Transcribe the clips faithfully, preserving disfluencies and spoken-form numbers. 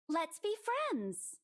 Let's be friends.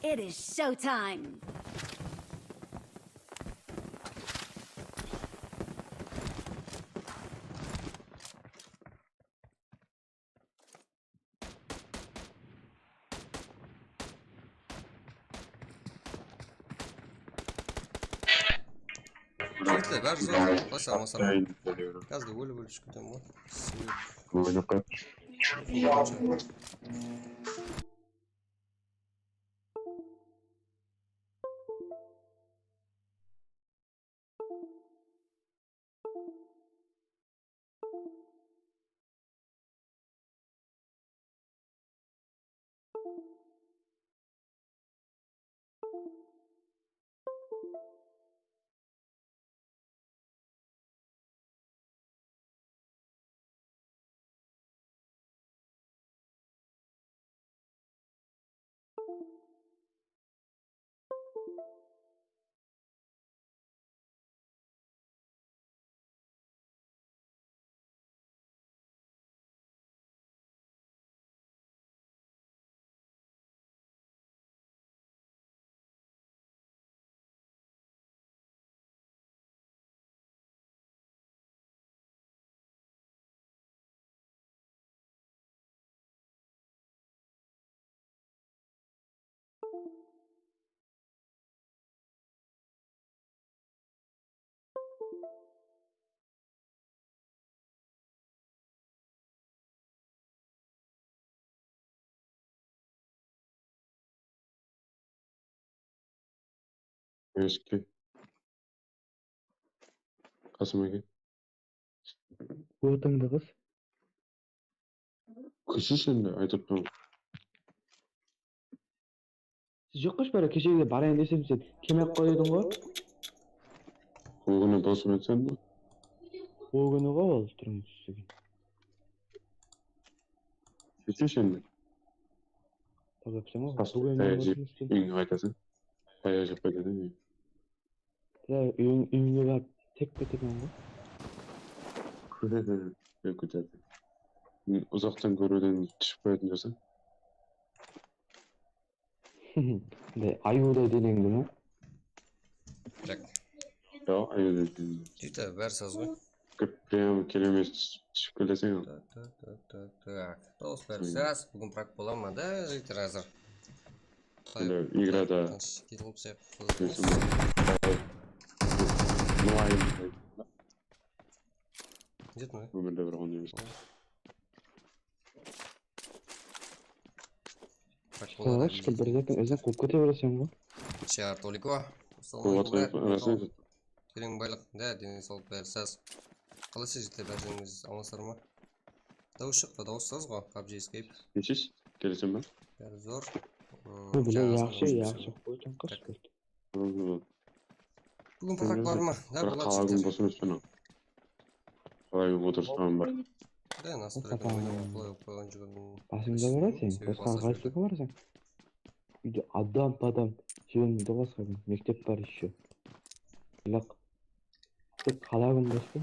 It is showtime. Jigitler, bári zor. Qalaysızlar, amansalar? Házir de ólip-ólip túsip ketemen ǵoy. Oynap qayt. Eski. Qasım aka. Otıńdı qız. Kúshish endi, aytıp turman. Siz joq qosh, bári keshegide barayın desem, sen kelmey-aq qoydıń ǵoy. Ol kúni dosım aytsań ba? Ol kúni ǵoy ol turıń túsken. Kúshish endi. Tazapsań ǵoy. Búgin tayaq jep úyińe qaytasań. Tayaq jep qaytasań. Ya, úyiń, úyińe barıp tek ketemen ǵoy. Kútedi. Uzaqtan kóriwden túsip qoyatın bolsa. Bunday ayıwday deneńdi me? Jaq. Yoq, ayıwday deneńdi. Jete, bári saz ǵoy. Prям keleme túsip keleseń. Dawıs bári saz. Búgin prak bola ma da, jigitler, házir? Igrada. Ómirde bir ǵoy emes. Solashka, bir zaten óziń quwıp kete bereseń ǵoy. Shar Tolikova. Tereń baylıq. Da, dene sawlıq, bári saz. Qalaysız, jigitler, bári jerińiz amansızlar ma? Dawıs shıqtı, dawıs saz ǵoy, PUBG Escape. Neshish, keleseń ba? Bári zor. Bile, yaqshı, yaqshı. Qoydıń qız. Búgin prak bar ma? Da, boladı. Qala kún bos emes pe mınaw? Qalay otırıstaman bar. Da, nastroykadan oynap qoyıp qoyǵan jigim. Basıńda barasań, bosqa qaysı jaqqa barasań? Úyde adam-padam, jigim, basqa mektep bar ещё. Laq. Tek qala kún bos pe?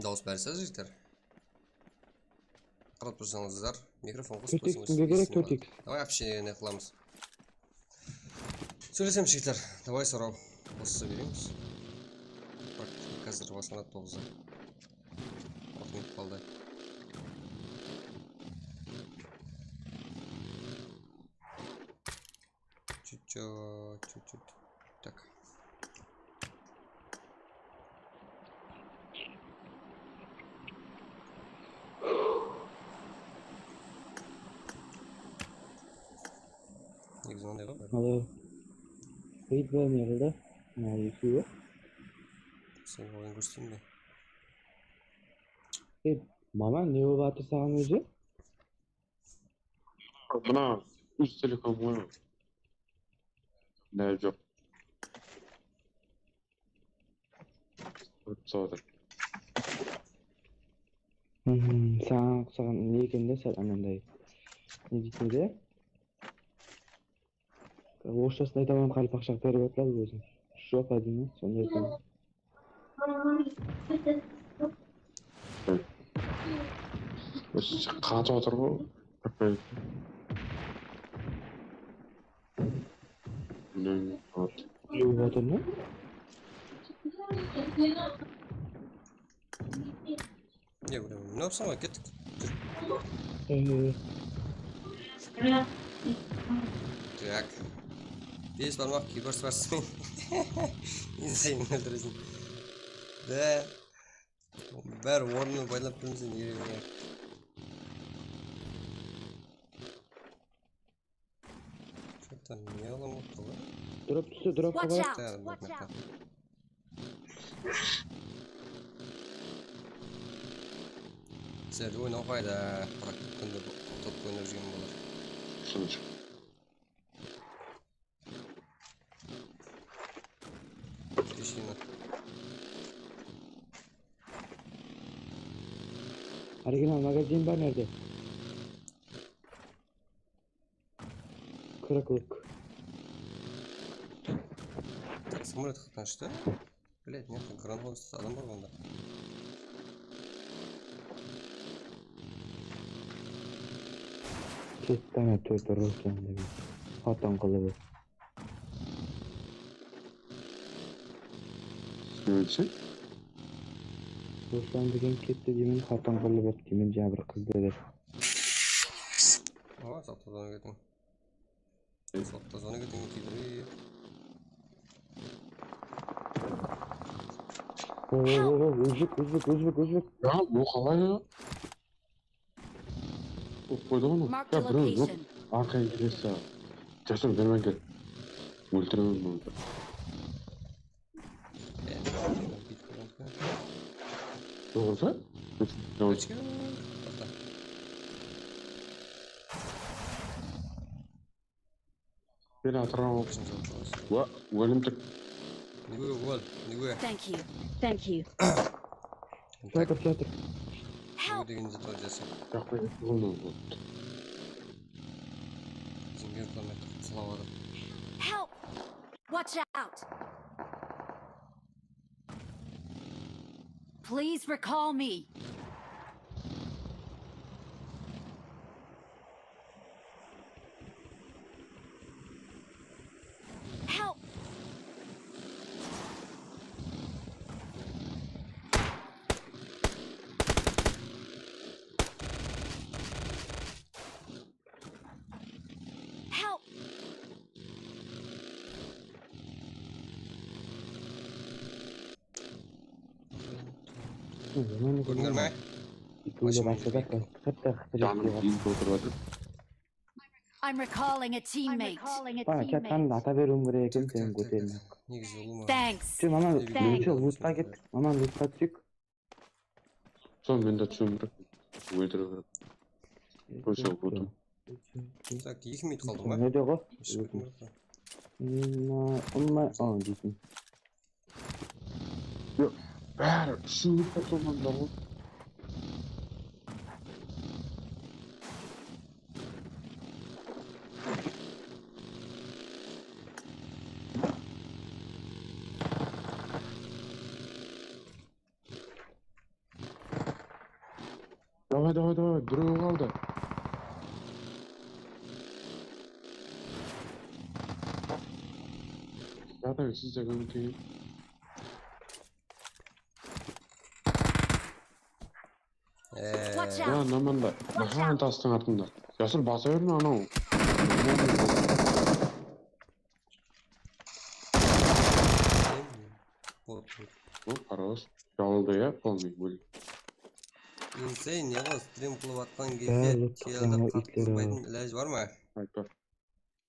Dawıs bári saz, jigitler. Qarap tursańızlar, mikrofon qosıp qoysańız. Tórt X kimge kerek, tórt X? Davay, вообще ne qılamız? Sóylesemiz, jigitler. Davay, soraw. Basıp beremiz. Praktika házir baslanadı toǵızda. Waqıt qaldı. Чуть-чуть, чуть-чуть. Так. Negizi mınday ǵoy. Alo. Seyit bra, ne qıldı? Mına ekewi. Sen oyın kórseteyin be? Ey, mama, ne bolıp atır saǵan ózi? Mına úz telekom ǵoy. Ne joq. Kórip sawdı. Mhm, saǵan uqsaǵan ne eken de sál ananday. Ne deydi de? Orısshasın ayta almayman, qálpaqsha qılıp berip atırlar ózin. Jopa deymen, sonday aytaman. Usı qatıp otır ǵoy. Mine, at. Júrip atır ma? Ne, mine, mine, mine, kettik. Ee. Так. Bes barmaq kibor svarsmen. Sen óltireseń. Da. Bári ornına baylap turmız endi, ere, ere. Что-то ne alamaptı ǵoy. Drop tústi, drop. Watch out! Watch out! Sizlerdi oynaw qayda? Praktik kúnde toqtatıp oynap júrgen bolar. Shınshıq. Тишина. Original magazin bar nerde? Kırıklık. Так, самолёт qaqtan shıqtı. Блядь, mına jaqta granatası adam bar onda. Ketti ana tórt Ruslan degen. Xatan qılıbı. Kim ayttı? Ruslan degen ketti deymen, xatan qılıbı deymen, jańa bir qız dedi. Awa, saqtadan ketiń. Saqtadan ketiń, kiydirey. O, o, o, o, ózbek, ózbek, ózbek, ózbek. Ya, bu qalay ya? Urıp qoydı ǵoy. Marked a location. Ya, birew joq. Arqayın kelesi. Jasır, bermen kel. Óltiremen bunı. Joq olsa? Tochka. Tochka. Toqta. Kel, atırǵan bolsın. Wa, ólimtik. Nigue, ol, nigue. Thank you. Thank you. Kiyatır, kiyatır. Help! Nigue degen zat bar, jasır. Jaqta boldı. Bizimge reklama qılawatır. Help! Watch out! Please recall me. Help! Help! Kórdińler me? Ekewler basladıq. Janım kiyip otırıp atır. I'm recalling a teammate. Bana kiyatqanımdı ata beriwim kerek eken, seniń kóteriń. Negizi ulıwma. Thanks. Sen maman, menshe lootqa ket, maman lootqa túseyik. Sol, men de túsiwim kerek. Óltiriw kerek. Qoysa, otıń. Tak, eki minut qaldı ma? Nede ǵo? Umma, umma, o, deysin. Yoq, bári úshewi de sonnan da ǵo. Davay, davay, davay, birew qaldı. Jatır, sizde kómekteyin. Ee, Watch out! Ya, namanda. Watch out! Nahan tastıń artında. Jasır, basa berme anaw. Bot, bot. Bu, хорош. Jawıldı ya, polnıy ól. Insane, ne qıl, strim qılıp atqan gezde Bári tiyada jańa qatı iytler qızbaytın ol. Ilajı bar ma? Aytpa.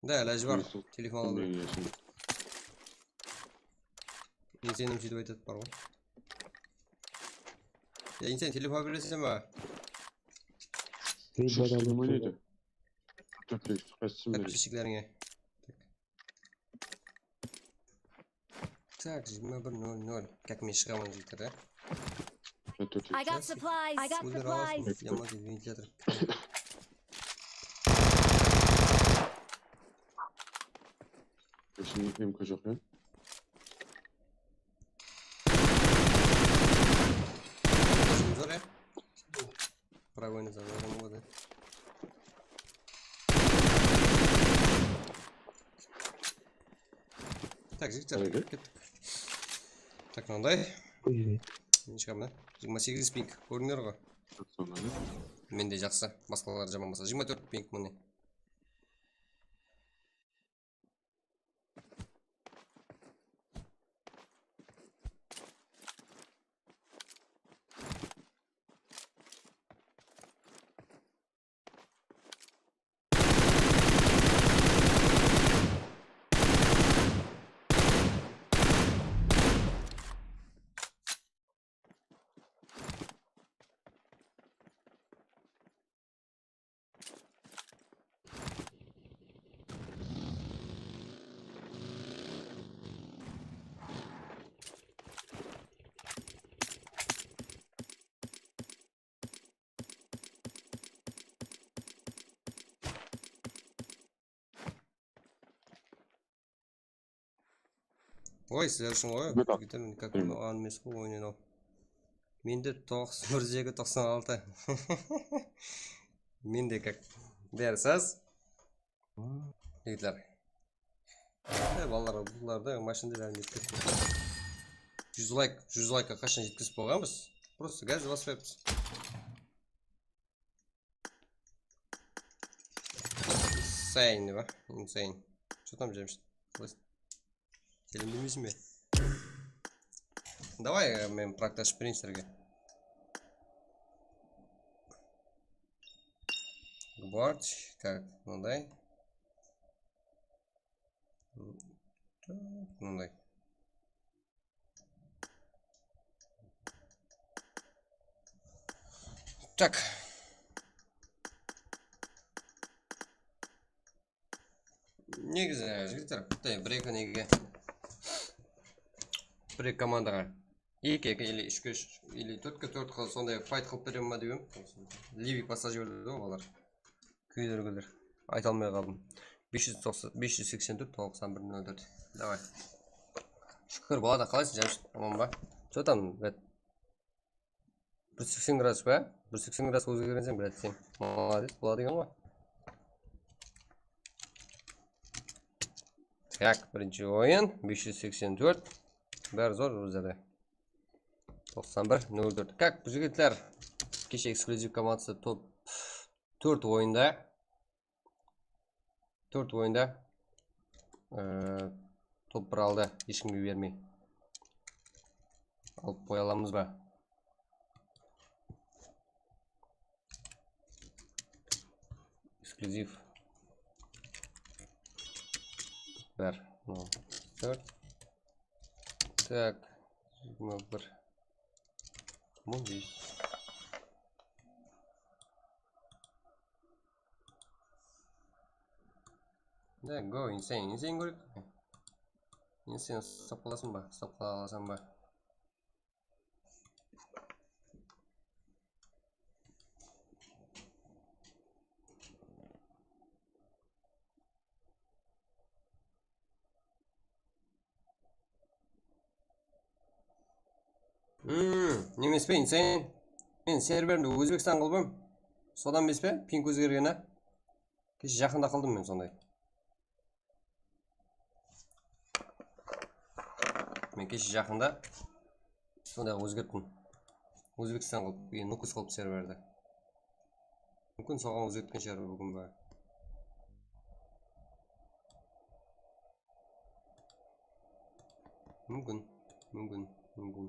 Da, ilajı bar. Telefon alıp. Insanım sóytip aytadı bar ǵoy. Ya, insan telefon alıp beresen ba? Ey, Shıqsın, bári ne deydi? Tórtlew qaysı beredi? Подписчиклerińe. Tak, jigirma bir nol nol. Kak, men shıǵaman, jigitler, ya. I got supplies. I got supplies. Yaman ventilator. Ishinde M K joq, ya. Zor, ya. Прав oynasań, oynaman ǵoy. Tak, jigitler, kettik. Tak, mınanday. Men shıǵaman. Jigirma segiz ping, kórdińler ǵoy. Mende jaqsı, basqalar jaman bolsa. Jigirma tórt ping mine. Oy, sizler ushın ǵoy. Jigitler, mende kak oynaǵan emes ǵoy, oynayn-aw. Mende toqsan bir, jeki toqsan altı. Mende kak. Bersaz. Jigitler. E, balalar, bulardı mashinada bárin jetkizip. Júz layk, júz laykqa qashan jetkizip bolǵanbız? Просто gaz basıp qoyıppız. Insane ba? Insane. Что там, Джемс? Сәлем бермейсің бе? Давай, e, men prakta ashıp bereyin sizlerge. Guard, так, mınanday. Mınanday. Tak. Negizi, jigitler, bitta bir-eki nege, bir-eki komandaǵa eki eki ili úshke úsh ili tórtke tórt qılıp, sonday fight qılıp berem ba dep edim. Livik baslap jiberdi ǵoy balalar. Kúylergeler. Ayta almay qaldım. Bes júz toqsan, bes júz seksen tórt, toqsan bir, nol tórt. Davay. Shúkir, balalar, qalaysız, Jamshid? Aman ba? Что там, brat? Bir júz seksen gradus pa? Bir júz seksen gradus ózgergenseń, brat, sen. Молодец, boladı eken ǵoy. Tak, birinshi oyın, bes júz seksen tórt. Bári zor bizlerde. Toqsan bir, nol tórt. Kak, bu jigitler keshe eksklyuziv komandası top tórt oyında. Tórt oyında, e, top bir aldı, hesh kimge bermey. Alıp qoya alamız ba? Eksklyuziv. Bir, nol tórt. Tak, jigirma bir. Mıń bes. Da, go, insane, insane kóreyik. Insane uslap qalasań ba? Uslap qala alasań ba? Hmm, nemes pe, insane? Men serverimdi Ózbekstan qılıp em. Sodan emes pe? Ping ózgergen, a? Keshe jaqında qıldım men sonday. Men keshe jaqında sonday ózgerttim. Ózbekstan qılıp, e, Nukus qılıp serverdi. Múmkin, soǵan ózgertken shıǵar búgin ba. Múmkin, múmkin, múmkin.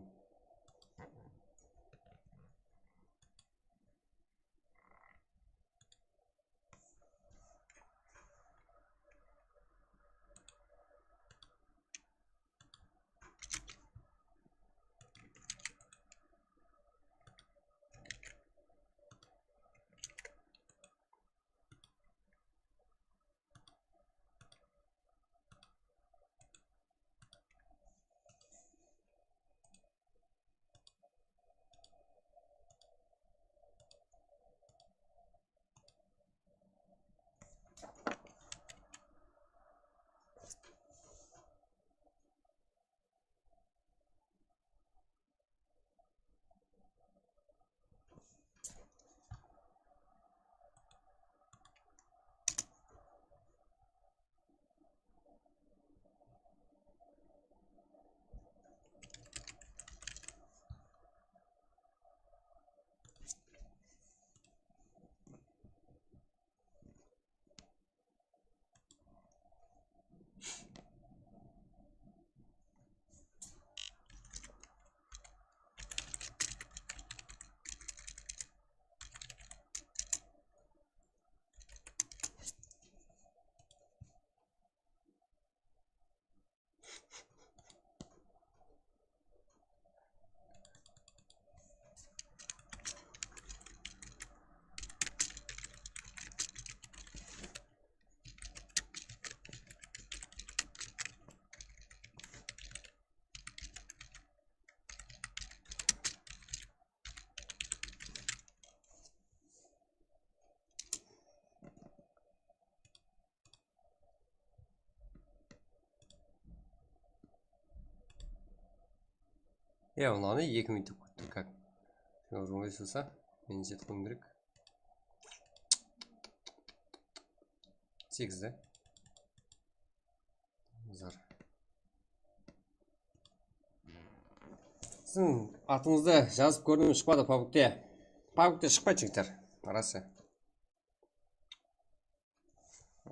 Ya, mınanı eki minut dep qoyıptı, как? Sen uzun bolsa, men jet qoyıwım kerek. Segiz de. Zar. Siziń atıńızdı jazıp kórdim, shıqpadı pabukte. Pabukte shıqpaydı, jigitler. Rası.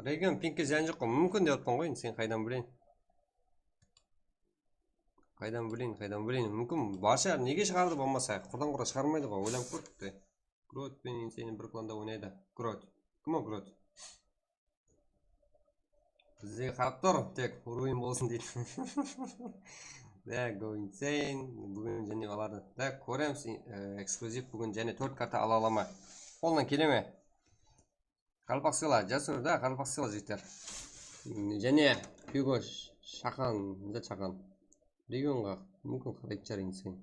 Region pinkke zıyan joq ǵoy, múmkin dep atpan ǵoy, endi sen qaydan bileyin? Qaydan bileyin, qaydan bileyin? Múmkin, barsha nege shıǵardı bolmasa, qurdan qura shıǵarmaydı ǵoy, oylanıp kór tipti. Grot penen Insane bir klanda oynaydı. Grot. Kim o Grot? Bizde qarap tur, tek ruin bolsın deydi. Da, go Insane. Búgin jáne aladı. Da, kóremiz, e, ekskluziv búgin jáne tórt karta ala ala ma? Qoldan kele me? Qaraqalpaq sıyla, jasır da, qaraqalpaq sıyla, jigitler. Jáne Hugo Shaxan, ne zat Shaxan? Regionǵa múmkin qaraydı shıǵar Insane.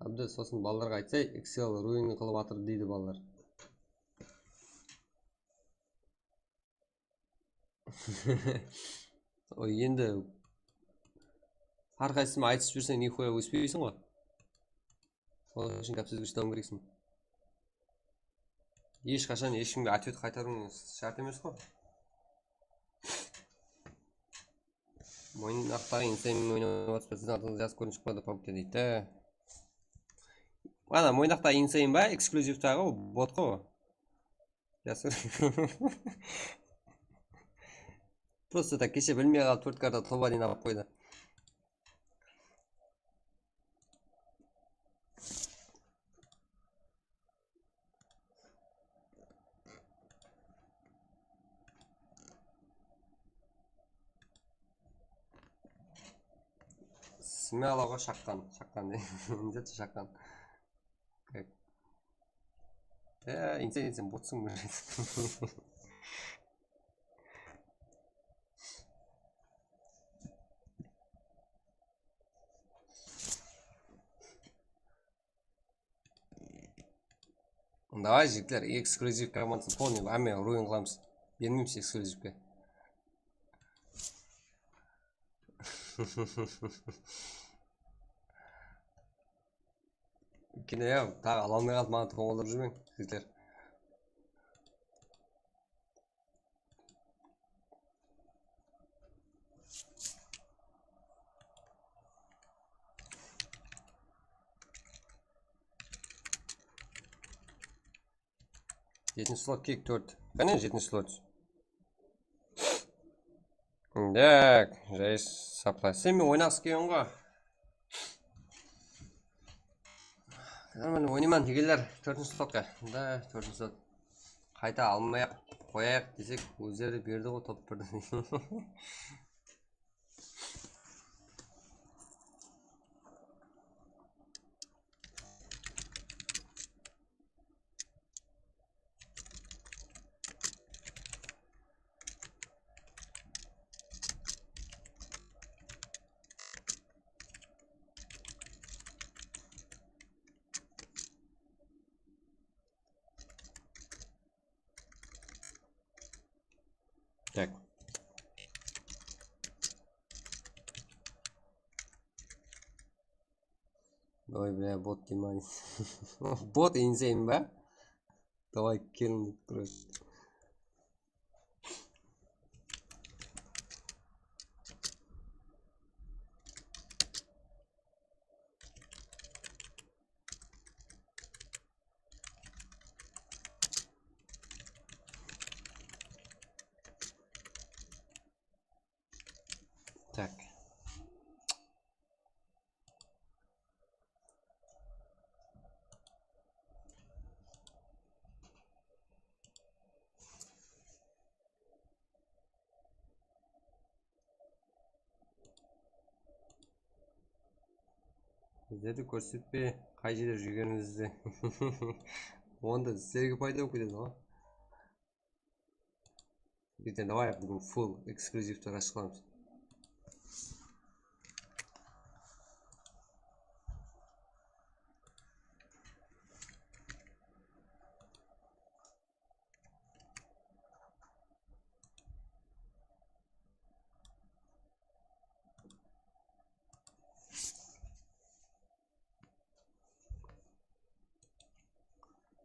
Abdul, sosın balalarǵa aytsay, Excel ruin qılıp atır deydi balalar. Oy, endi hár qaysısın aytıp jiberseń, nixuya óspeysiń ǵoy. Sonıń ushın gáp sózge shıdawıń kereksiń. Hesh qashan hesh kimge otvet qaytarıwıń shárt emes ǵoy. Moynaqtaǵı Insane oynap atırsa, siziń atıńızdı jazıp kórdim, shıqpadı pabukte deydi. Ana, Moynaqtaǵı Insane ba, ekskluzivtaǵı bot ǵoy. Jasır. Prosto tak keshe bilmey qalıp tórt karta toba deyin alıp qoydı. Smelaǵo shaqqan, shaqqan deydi. Shaqqan. E, insen, insen, botsıń. Davay, jigitler, ekskluziv komandası polnıy, hámme ruin qılamız. Bermeymiz ekskluzivke. Kine ya, taǵı ala almay qaldı, maǵan tońıldırıp júrmeń, jigitler. Jetinshi slot kek tórt. Qáne jetinshi slot? Tak, jay sapla. Sen men oynaǵısı kelgen ǵoy. Men oynayman degenler tórtinshi slotqa. Da, tórtinshi slot. Qayta almay-aq qoyayıq desek, ózleri de berdi ǵoy, top birdi. Так. Давай, бля, бот, внимание. Бот, insane ba? Давай, кел, короче. Так. Bizlerdi kórsetpe, qay jerde júrgenińizdi. Onda sizlerge payda bolıp ketedi ǵoy. Bizden давай búgin full ekskluzivti ashıp alamız.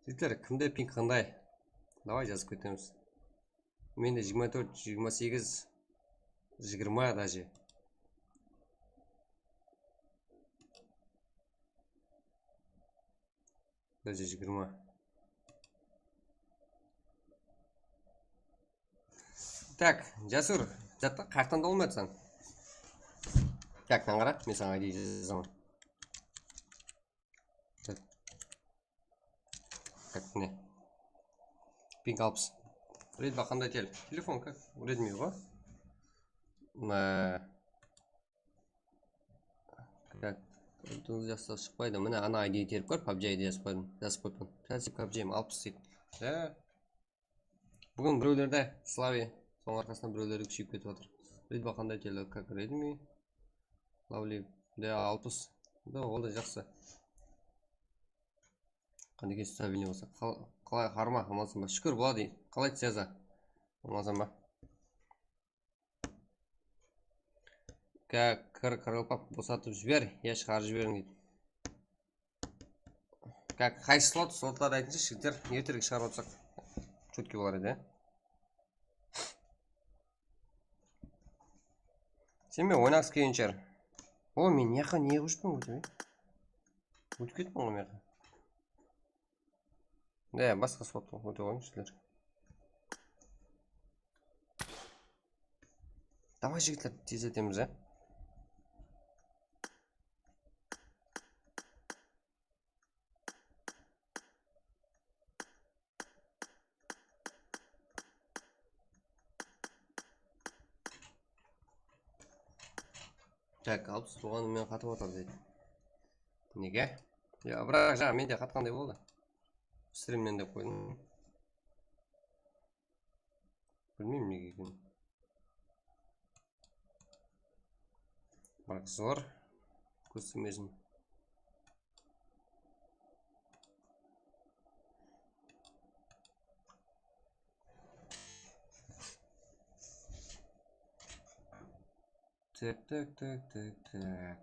Jigitler, kimde ping qanday? Davay, jazıp ketemiz. Mende jigirma tórt, jigirma segiz, jigirma даже. Даже jigirma. Так, Jasur, jatta, qayaqtan da bolmay atırsań. Так, mınaǵan qara, men saǵan I D jazaman. Так. Так, mine. Ping alpıs. Redmi qanday tel? Telefon как? Redmi ǵoy. Mına. Так, jaqsı shıqpaydı. Mine, ana I D terip kór, PUBG I D jazıp qoydım, jazıp qoyıppan. Plastik PUBG alpıs deydi. Ya. Búgin birewlerde Slavi, sonıń arqasında birewlerde kúsheyip ketip atır. Redmi qanday tel? Как Redmi? Lovely. De alpıs. De, ol da jaqsı. Qanday stabilniy bolsa. Qal-, qalay, harma, amansan ba? Shúkir, boladı. Qalay, Seza? Amansan ba? Ka-, kir, kiril pap, bosatıp jiber, ya shıǵarıp jiberiń deydi. Ka-, qaysı slot, slotlardı aytıńızshı, jigitler, erterek shıǵarıp atsaq, chutki bolar edi. Sen men oynaǵısı kelgen shıǵar. O, men mıyaqqa ne qılıp júrmen ózi? Ótip kettim ǵoy mıyaqqa. Ya, basqa slotqa óte qoyıńshı sizler. Davay, jigitler, tezletemiz, ya. Так, alpıs tuwǵanım menen qatıp atır deydi. Nege? Ya, biraq jańa mende qatqanday boldı. Strimnen dep qoydım. Bilmeymen nege ekenin. Biraq zor. Kóstermesin. Tak, tak, tak, tak, tak.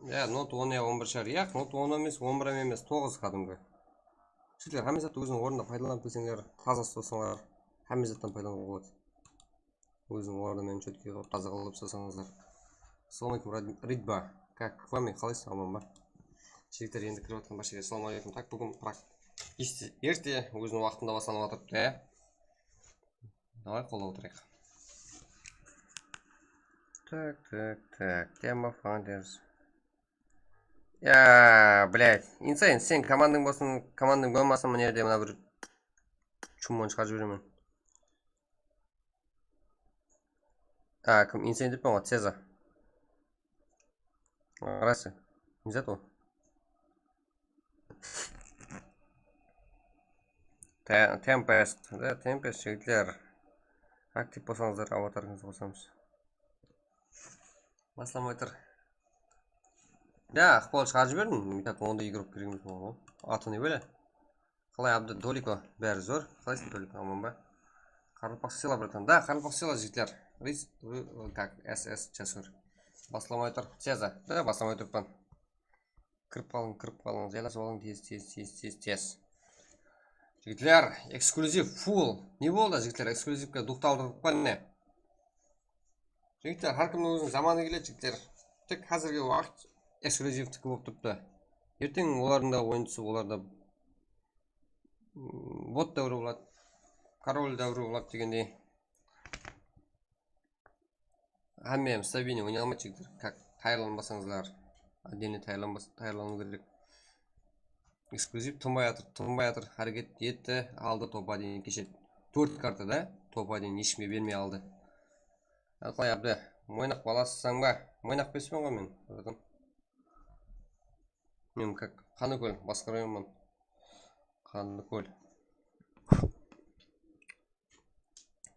Ya, Ya, Note on ya on bir shıǵar. Yaq, Note on emes, on bir em emes, toǵız qádimgi. Jigitler, hámme zattı óziniń ornında paydalanıp kelseńler, taza uslasańlar, hámme zattan paydalanıp boladı. Óziniń ornı menen chetki qılıp, taza qılıp uslasańızlar. Assalawma aleykum, Rad-, Ridba. Как, к вам, qalaysız, aman ba? Jigitler, endi kirip atqan barshege assalawma aleykum. Tak, búgin prak-, iste-, erte, óziniń waqtında baslanıp atırıptı, ya. Davay, qollap otırayıq. Tak, tak, tak. Tema Fighters. Ya, блядь. Insane, sen komandań bolsın, komandań bolmasın, mına jerde mına bir chumonı shıǵarıp jiberemen. A, kim? Insane deppan ǵoy, Ceza. Rası. Ne zat ol? Te-, Tempest. Da, Tempest, jigitler. Aktiv bolsańızlar, avatarıńızdı qosamız. Baslamay tur. Ya, ıqbal shıǵarıp jiberdim. Tak, onday igrok kerek emes maǵan ǵoy. Atı ne bele? Qalay, Abdı, Toliko? Bári zor. Qalaysıń, Toliko, aman ba? Qaraqalpaq sıyla, bratan. Da, qaraqalpaq sıyla, jigitler. Riz, ru-, как, S S Jasur. Baslamay tur. Ceza. Da, baslamay turıppan. Kirip qalıń, kirip qalıń. Jaylasıp alıń, tez, tez, tez, tez, tez. Jigitler, ekskluzив, full. Ne boldı, jigitler, ekskluzivke duqtaldırdıp pa ne? Jigitler, hár kimniń óziniń zamanı keledi, jigitler. Tek házirgi waqıt ekskluzivtiki bolıp turıptı. Erteń olardıń da oyın túsip, olar da, mm, bot dáwiri boladı, korol dáwiri boladı degendey. Hámme stabilnıy oynay almaydı, jigitler. Как, tayarlanbasańızlar. Отдельно tayarlanbas-, tayarlanıw kerek. Ekskluziv tınbay atır, tınbay atır. Háreket etti, aldı, topqa deyin keshedi. Tórt karta da topqa deyin eshkimge bermey aldı. Aqlay Abdı, Moynaq balasısań ba? Moynaq emespen ǵoy men, bratan. Men как Qanlıkól, basqa rayonman. Qanlıkól.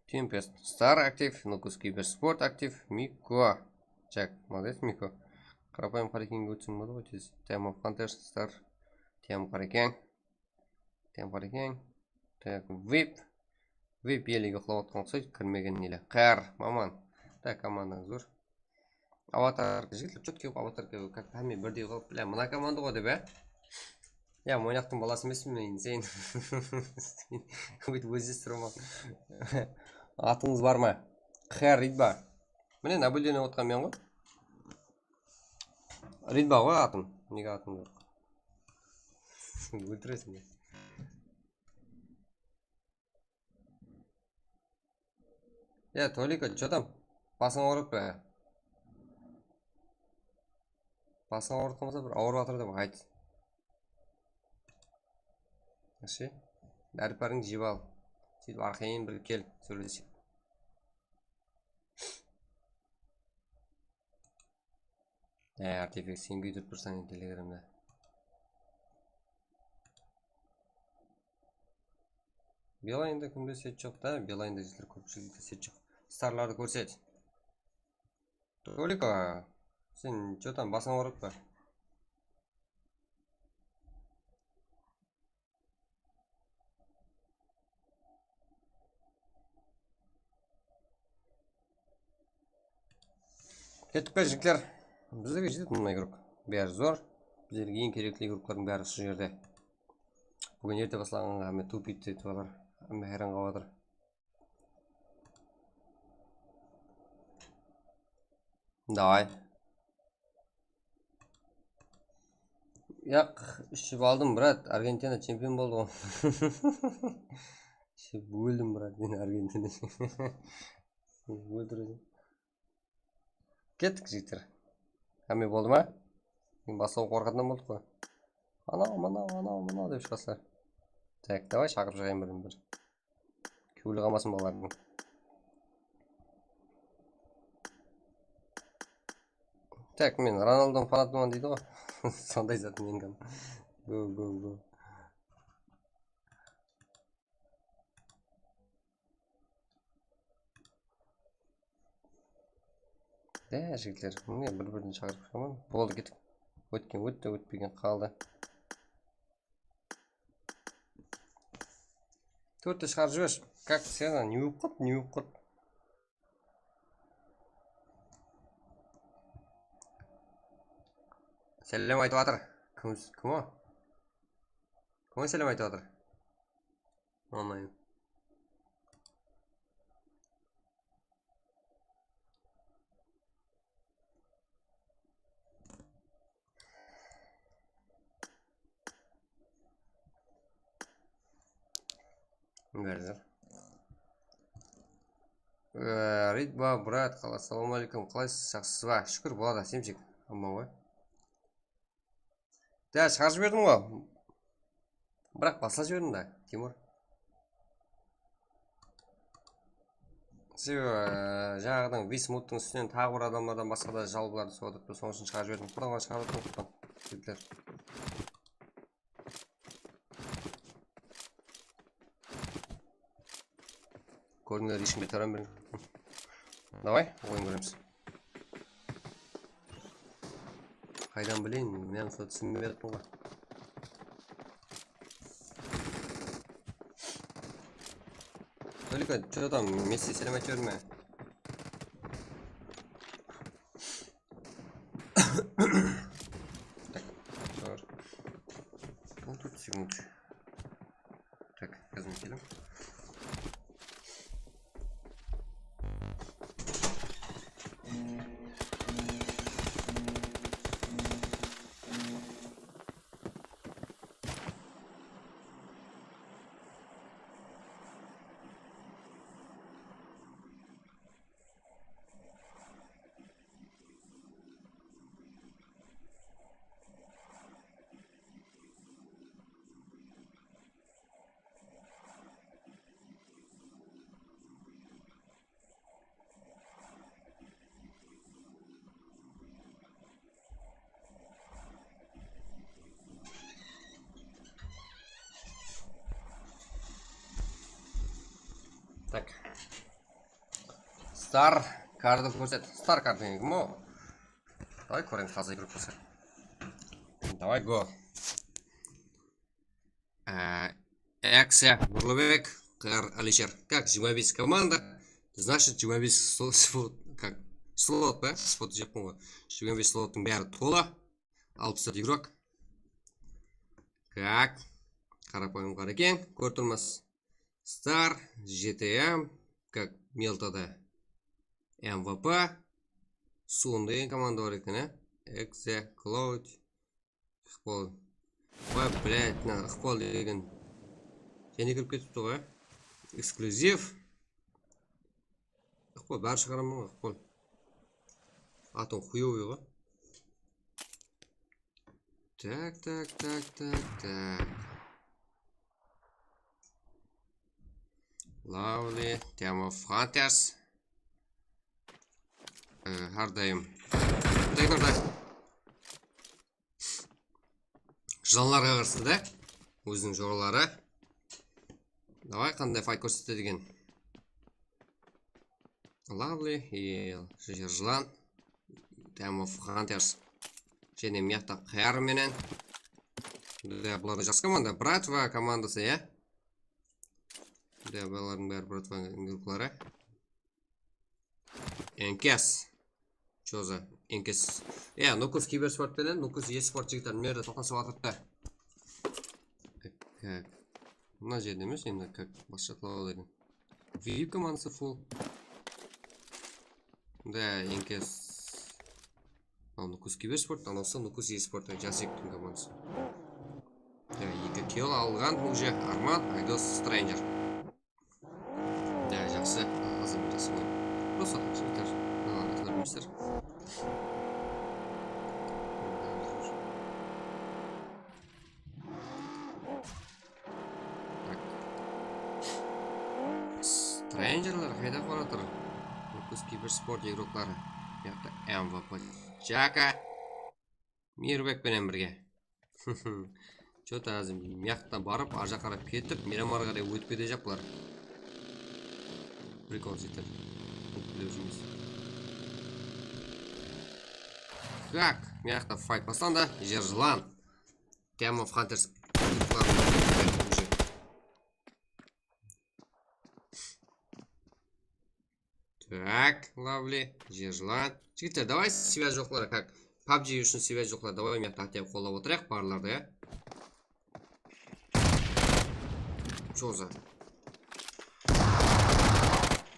Tempest. Star aktiv, Nukus Kibersport aktiv, Miko. Cak, молодец, Miko. Qarapayım Qarekenge ótsem boladı ǵoy tez. Time of Hunters, Star, Tem Qarekeń. Tem Qarekeń. Tak, vip. Vip ele uyıqlap atqan uqsaydı, kirmegen ele. Qar, maman. Tak, komandańız zor. Avatarka, jigitler, chetke avatarka, как hámme birdey qılıp, bля, mına komanda ǵoy dep, á? Ya, Moynaqtıń balası emespen men, sen. Óytip ózlestire ma? Atıńız bar ma? Qar, Ridba. Mine, наблюдение otqan men ǵoy. Ridba ǵoy atım. Nege atım joq? Óltireseń be? Ya, Toliko, что там? Basıń awırıp pa? Basıń awırıp qalmasa, bir awırıp atır dep ayt. Вообще, dári-páriń jep al. Sóytip, arqayın bir kel, sóyleseyik. Áy, Artifek, sen kúydirip tursań endi Telegramda. Beeline-da kimde set joq ta, Beeline-da jigitler kópshilikte set joq. Starlardı kórset. Toliko, sen что там, basıń awırıp pa? Kettik pe, jigitler? Bizlerge jetedi mına igrok. Bári zor. Bizlerge eń kerekli igroklardıń bári usı jerde. Búgin erte baslaǵanǵa hámme tupit etip atır. Hámme hayran qalıp atır. Davay. Yaq, iship aldım, brat. Argentina chempion boldı ǵoy. Iship óldim, brat, men Argentina. Óltirdim. Kettik, jigitler. Hámme boldı ma? Men baslaw qorqatınnan boldıq ǵoy. Anaw, mınaw, anaw, mınaw dep shıǵasızlar. Tak, davay, shaqırıp shıǵayın birin bir. Kewli qalmasın balalardıń. Tak, men Ronaldodıń fanatıman deydi ǵoy. Sonday zat meniń. Go, go, go. Ya, jigitler, mine, bir-birin shaqırıp shıǵaman. Boldı, kettik. Ótken ótti, ótpegen qaldı. Tórtte shıǵarıp jibershi. Как, sen ne bolıp qaldı, ne bolıp qaldı? Sálem aytıp atır. Kim, kim o? Kim o sálem aytıp atır? Onlayn. Bári zor. Ee, Ridba, brat, qala-, assalamu aleykum, qalaysız, jaqsısız ba? Shúkir, boladı, semsek. Aman ǵoy. Da, shıǵarıp jiberdim ǵoy. Biraq baslap jiberdim da, Timur. Sebebi, ee, jańaǵıdan Wismuttıń ústinen taǵı bir adamlardan basqa da jalbılardı soǵıp atırıptı, sonıń ushın shıǵarıp jiberdim. Qurdan ǵana shıǵarıp atırman, qurdan. Klipler. Kórdińler, eshkimge taran beriń. Davay, oyın kóremiz. Qaydan bileyin, men usı túsinbey atırman ǵoy. Только, что там, Messi, sálem aytıp jiberme. Так, zor. On tórt sekund. Так, házir keldim. Так. Star kardı kórset. Star kardı kim o? Davay kóremiz, házir kirip kórset. Davay, go. Ee, Aksa, Nurlıbek, Qar, Alisher. Как, jigirma bes komanda? Значит, jigirma bes slo-, slot, как, slot pa? Slot dep qoyıppan ǵoy. Jigirma bes slottıń bári tola. Alpıs tórt igrok. Как, qarapayım ǵara eken, kórip turmız. Star, G T M, как, Meltada. M V P, Sun degen komanda bar eken, á? Exe, Cloud, Iqbal. Oy, блядь, mına Iqbal degen. Jáne kirip ketipti ǵoy. Eksklyuziv. Iqbal, bári shıǵaraman ǵoy, Iqbal. Atın хуёвый ǵoy. Так, так, так, так, так. Lovely, Team of Hunters. Ee, hár dayım. Tek nurda. Jılanlarǵa qarsı da. Óziniń joraları. Davay, qanday fayt kórsetedi eken. Lovely, e, jı-, jılan. Team of Hunters. Jáne mıyaqta Qar menen. Da, bular da jaqsı komanda. Bratva komandası, ya. Da, bulardıń bári Bratva igrokları. Enkes. Choza, Enkes. Ya, Nukus Kibersport penen Nukus Esport jigitler mına jerde toqnasıp atırıptı. Tak. Mına jerde emes, endi как, basqa qıla aldı eken. Vip komandası full. Da, Enkes. Al, Nukus Kibersport, anawsı Nukus Esport, Jasiptiń komandası. Da, eki kill alǵan уже Arman, Aydos, Stranger. Da, jaqsı, azır jaqsı oyın. Просто jigitler, mınalardı kórmeysiz. Tak. Strangerler qayda baratır? Nukus Kibersport igrokları. Buyaqta M V P Jaka. Mirbek penen birge. Что-то házir mıyaqtan barıp, arjaqqa qarap ketip, Miramar qaray ótip ketejaq bular. Прикол sóytip. Bilip júrmez. Так, mıyaqta fayt baslandı. Jer jılan. Team of Hunters. Так, lovely, jer jılan. Jigitler, давай, связь joqlar, как? PUBG ushın svязь joqlar, davay, men taqtep qollap otırayıq barlardı, ya. Choza.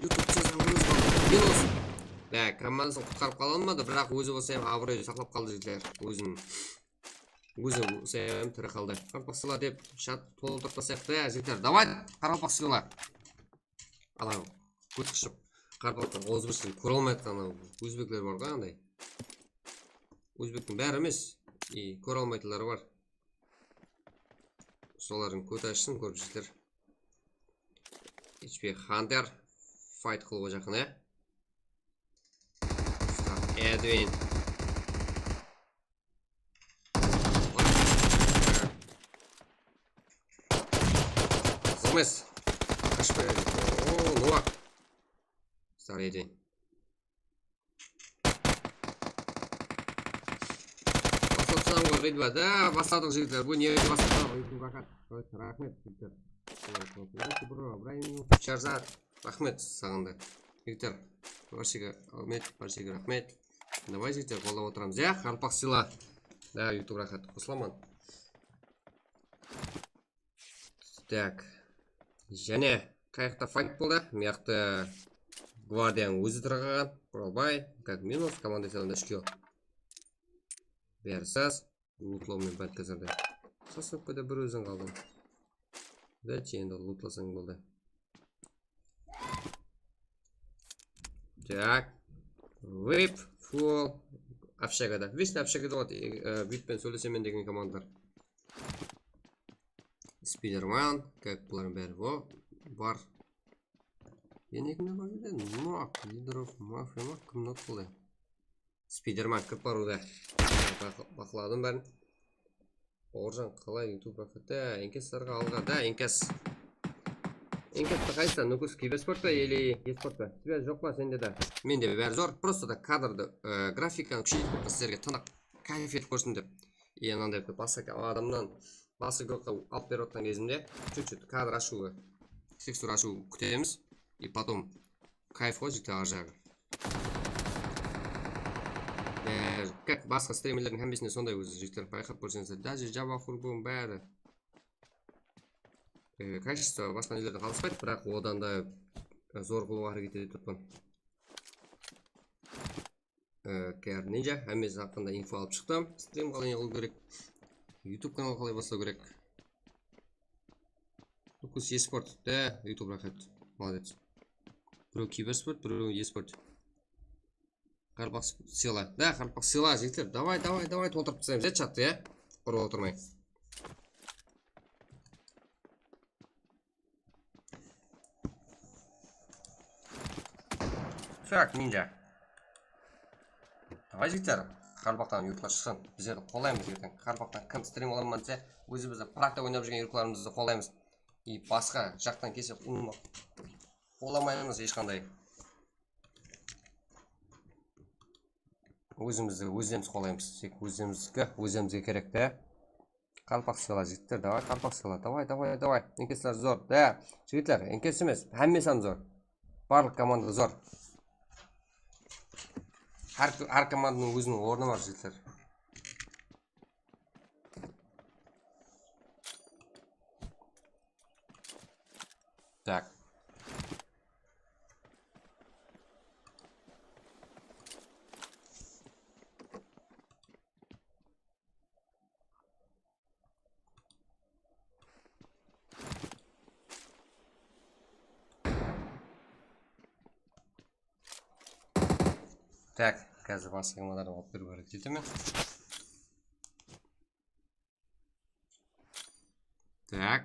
YouTube Choza, minus. Bá, komandasın qutqarıp qala almadı, biraq ózi bolsa hám abıroy saqlap qaldı, jigitler. Ózin, ózi bolsa hám tiri qaldı. Qarpaqsıla dep shat toltırıp taslayıq ta, jigitler. Davay, qaraqalpaqsıla. Anaw, kóz qıshıp, qaraqalpaqlar ozbırsın kóre almay atqan anaw ózbekler bar ǵoy, anday. Ózbektiń bári emes, i, kóre almaytuǵınları bar. Solardıń kózi ashsın, kórip jigitler. H P Hunter fight qılıwǵa jaqın, e? Edwin. Zıqmız. Qashpa. Oo, Noa. Star Edwin. Baslapsań ǵoy, Ridva. Da, basladıq, jigitler. Bul ne baslap? Raxmet, jigitler. Bro, Ibrahim, Sharzad. Raxmet saǵan da. Jigitler, bárshege raxmet, bárshege raxmet. Davay, jigitler, qollap otıramız, ya, qaraqalpaq sıyla. Da, YouTube raxat, qosılaman. Tak. Jáne qayaqta fight boldı. Mıyaqta gvardiyanıń ózi tırǵaǵan. Quralbay, как минус, komanda sıyladı úsh kill. Beri sas. Lutlaw menen bánt házirde. Sasnıpkada bir óziń qaldıń. Dálshi endi lutlasań boldı. Tak. Vip, full. Общагada. Вечно общагада boladı. E, buytpen sóylesemen degen komandalar. Spiderman, как bulardıń bári bo-, bar. Ene kimler bar jerde? Nok, Лидеров, Мафия ma? Kim not qıldı? Spiderman kirip barıwda. Baq-, baqladım bárin. Bawırjan, qalay YouTube raxat? Da, Enkes sarǵa alǵa. Da, Enkes. Enkes, qaysısań? Nukus, kibersport pa ele esport pa? Svязь joq pa sende de? Mende bári zor. Prosta da kadrdı, e, grafikanı kúsheytip qoyıppan sizlerge tınıq, kayf etip kórsin dep. E, mınanday bir basqa adamnan basqa gruppa alıp berip atqan gezimde чуть-чуть kadr ashıwı, tekstura ashıwı kútemiz. И потом kayf ǵoy, jigitler, arjaǵı. E, как basqa strimerlerdiń hámmesinde sonday ózi, jigitler, bayqap kórseńizler. Даже Java Hurgun bári. E, качество basqa nelerden qalıspaydı, biraq odan da, e, zor qılıwǵa háreket etip turıppan. E, K R Ninja, hámmesi haqqında info alıp shıqtım. Strim qalay qılıw kerek? YouTube kanal qalay baslaw kerek? Nukus esport, da, YouTube raxat. Молодец. Birew kibersport, birew esport. Qaraqalpaq sıyla. Da, qaraqalpaq sıyla, jigitler. Davay, davay, davay, toltırıp taslaymız, ya, chattı, ya. Urıp otırmay. Так, Ninja. Davay, jigitler, qaraqalpaqtan yurtqa shıqsın. Bizlerdi qollaymız erteń. Qaraqalpaqtan kim strim qılaman dese, ózimizdi pırakta oynap júrgen yurtlarımızdı qollaymız. И basqa jaqtan kelse ulıwma qollamaymız hesh qanday. Ózimizdi ózlerimiz qollaymız. Tek ózlerimizdi, ózlerimizge kerek te. Qaraqalpaq sıyla, jigitler, davay, qaraqalpaq sıyla, davay, davay, davay. Enkesler zor, da, jigitler, Enkes emes, hámmesi hám zor. Barlıq komanda zor. Hár, hár komandanıń óziniń ornı bar, jigitler. Так. Так, házir basqa komandalardan alıp beriwge háreket etemen. Так.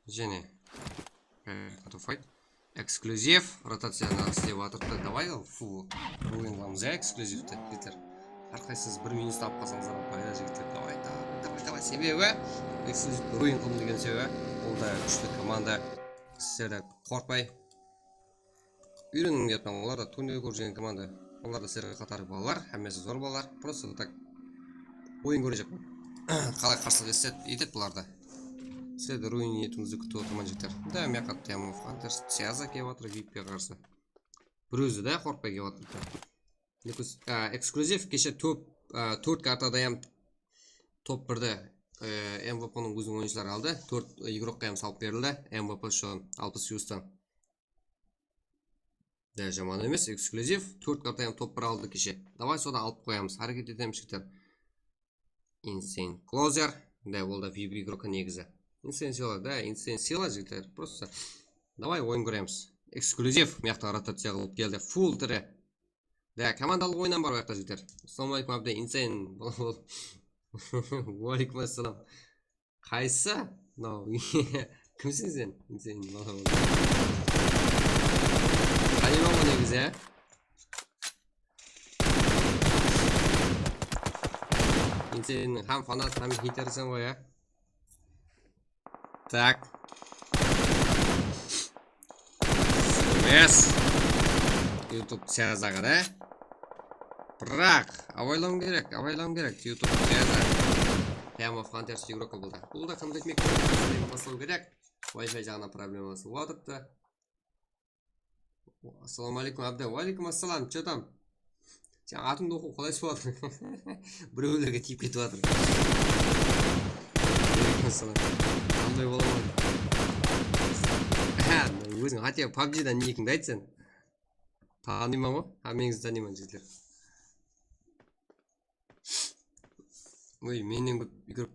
Jáne. Э, fight. Eksklюзив, rotaciyanı islep atırıptı. Davay, full ruin qılamız, ya, eksklюзивti, jigitler. Hár qaysıńız bir minus tapıp qalsańızlar, bayra, jigitler. Davay, davay, davay, davay. Sebebi eksklюзивti ruin qıldım degen sebebi, bul da kúshli komanda. Sizlerden qorqpay, úyreniń deyapman, olar da turnirdegi júrgen komanda. Olar da sizlerge qatarı balalar, hámmesi zor balalar. Prosta tak oyın kórejekpen. Qalay qarsılıq etse, etedi bular da. Sizlerdi ruin etiwińizdi kútip otırman, jigitler. Da, mıyaqqa Team of Hunters, Tiaza kelip atır, vipke qarsı. Bir ózi de qorqpay kelip atır. Nukus, a, eksklyuziv, keshe top, a, tórt kartada hám top birde, e, M V P nıń óziniń oyınshıları aldı. Tórt igrokqa hám salıp berildi. M V P ushın alpıs yustan. Da, jaman emes, eksklyuziv. Tórt karta hám top bir aldı keshe. Davay, sodan alıp qoyamız. Háreket etemiz, jigitler. Insane Closer. Da, ol da V I P igrok negizi. Insane sıyla, da, Insane sıyla, jigitler. Prosto. Davay, oyın kóremiz. Eksklyuziv. Mıyaqta rotaciya qılıp keldi. Full tiri. Da, komandalıq oyınnan bar, mıyaqta, jigitler. Assalawma aleykum, Abdi. Insane. Bol, bol. Wa aleykum assalam. Qaysı? Mınaw. Kimseń sen? Sen bala bolsań. Tanıyman ǵoy negizi, ya. Sen hám fanat, hám heyterseń ǵoy, ya. Tak. Emes. YouTube Siyaz aǵa da. Biraq, abaylaw kerek, abaylaw kerek. YouTube Siyaz aǵa. Time of Hunters igrokı boldı. Bul da qanday etmek kerek? Baslaw kerek. Wi-Fi jaǵınan probleması bolıp atırıptı. Assalawma aleykum, Abdi. Wa aleykum assalam, chё tam? Sen atıńdı oqıw qalay suwatır? Birewlerge tiyip ketip atır. Qanday bolaman? Há, óziń hátte PUBGdan nikińdi ayt sen. Tanıyman ǵoy. Hámmeńizdi tanıyman, jigitler. Oy, mennen kóp úykerip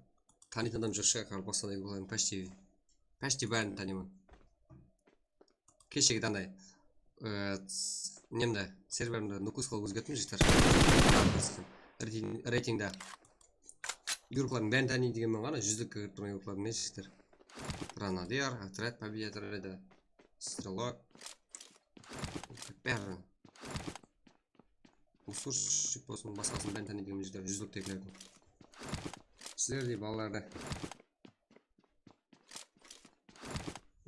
tanıytın adam joq shıǵar, qaraqalpaqstanda úykerip, почти, почти bárin tanıyman. Keshegi tanday, e, nemdi, serverimdi Nukus qılıp ózgerttim, jigitler. Reyting, reytingda. Úykeriklerdiń bárin tanıydı degenmen ǵana, júzlikke kirip turǵan úykeriklerdiń, jigitler. Granadyor, Otrяд Победа, Стрелок. Bárin. Usurshik bolsın, basqasın bárin tanıydı degenmen, jigitler, júzliktegilerdiń. Sizlerdey balalardı.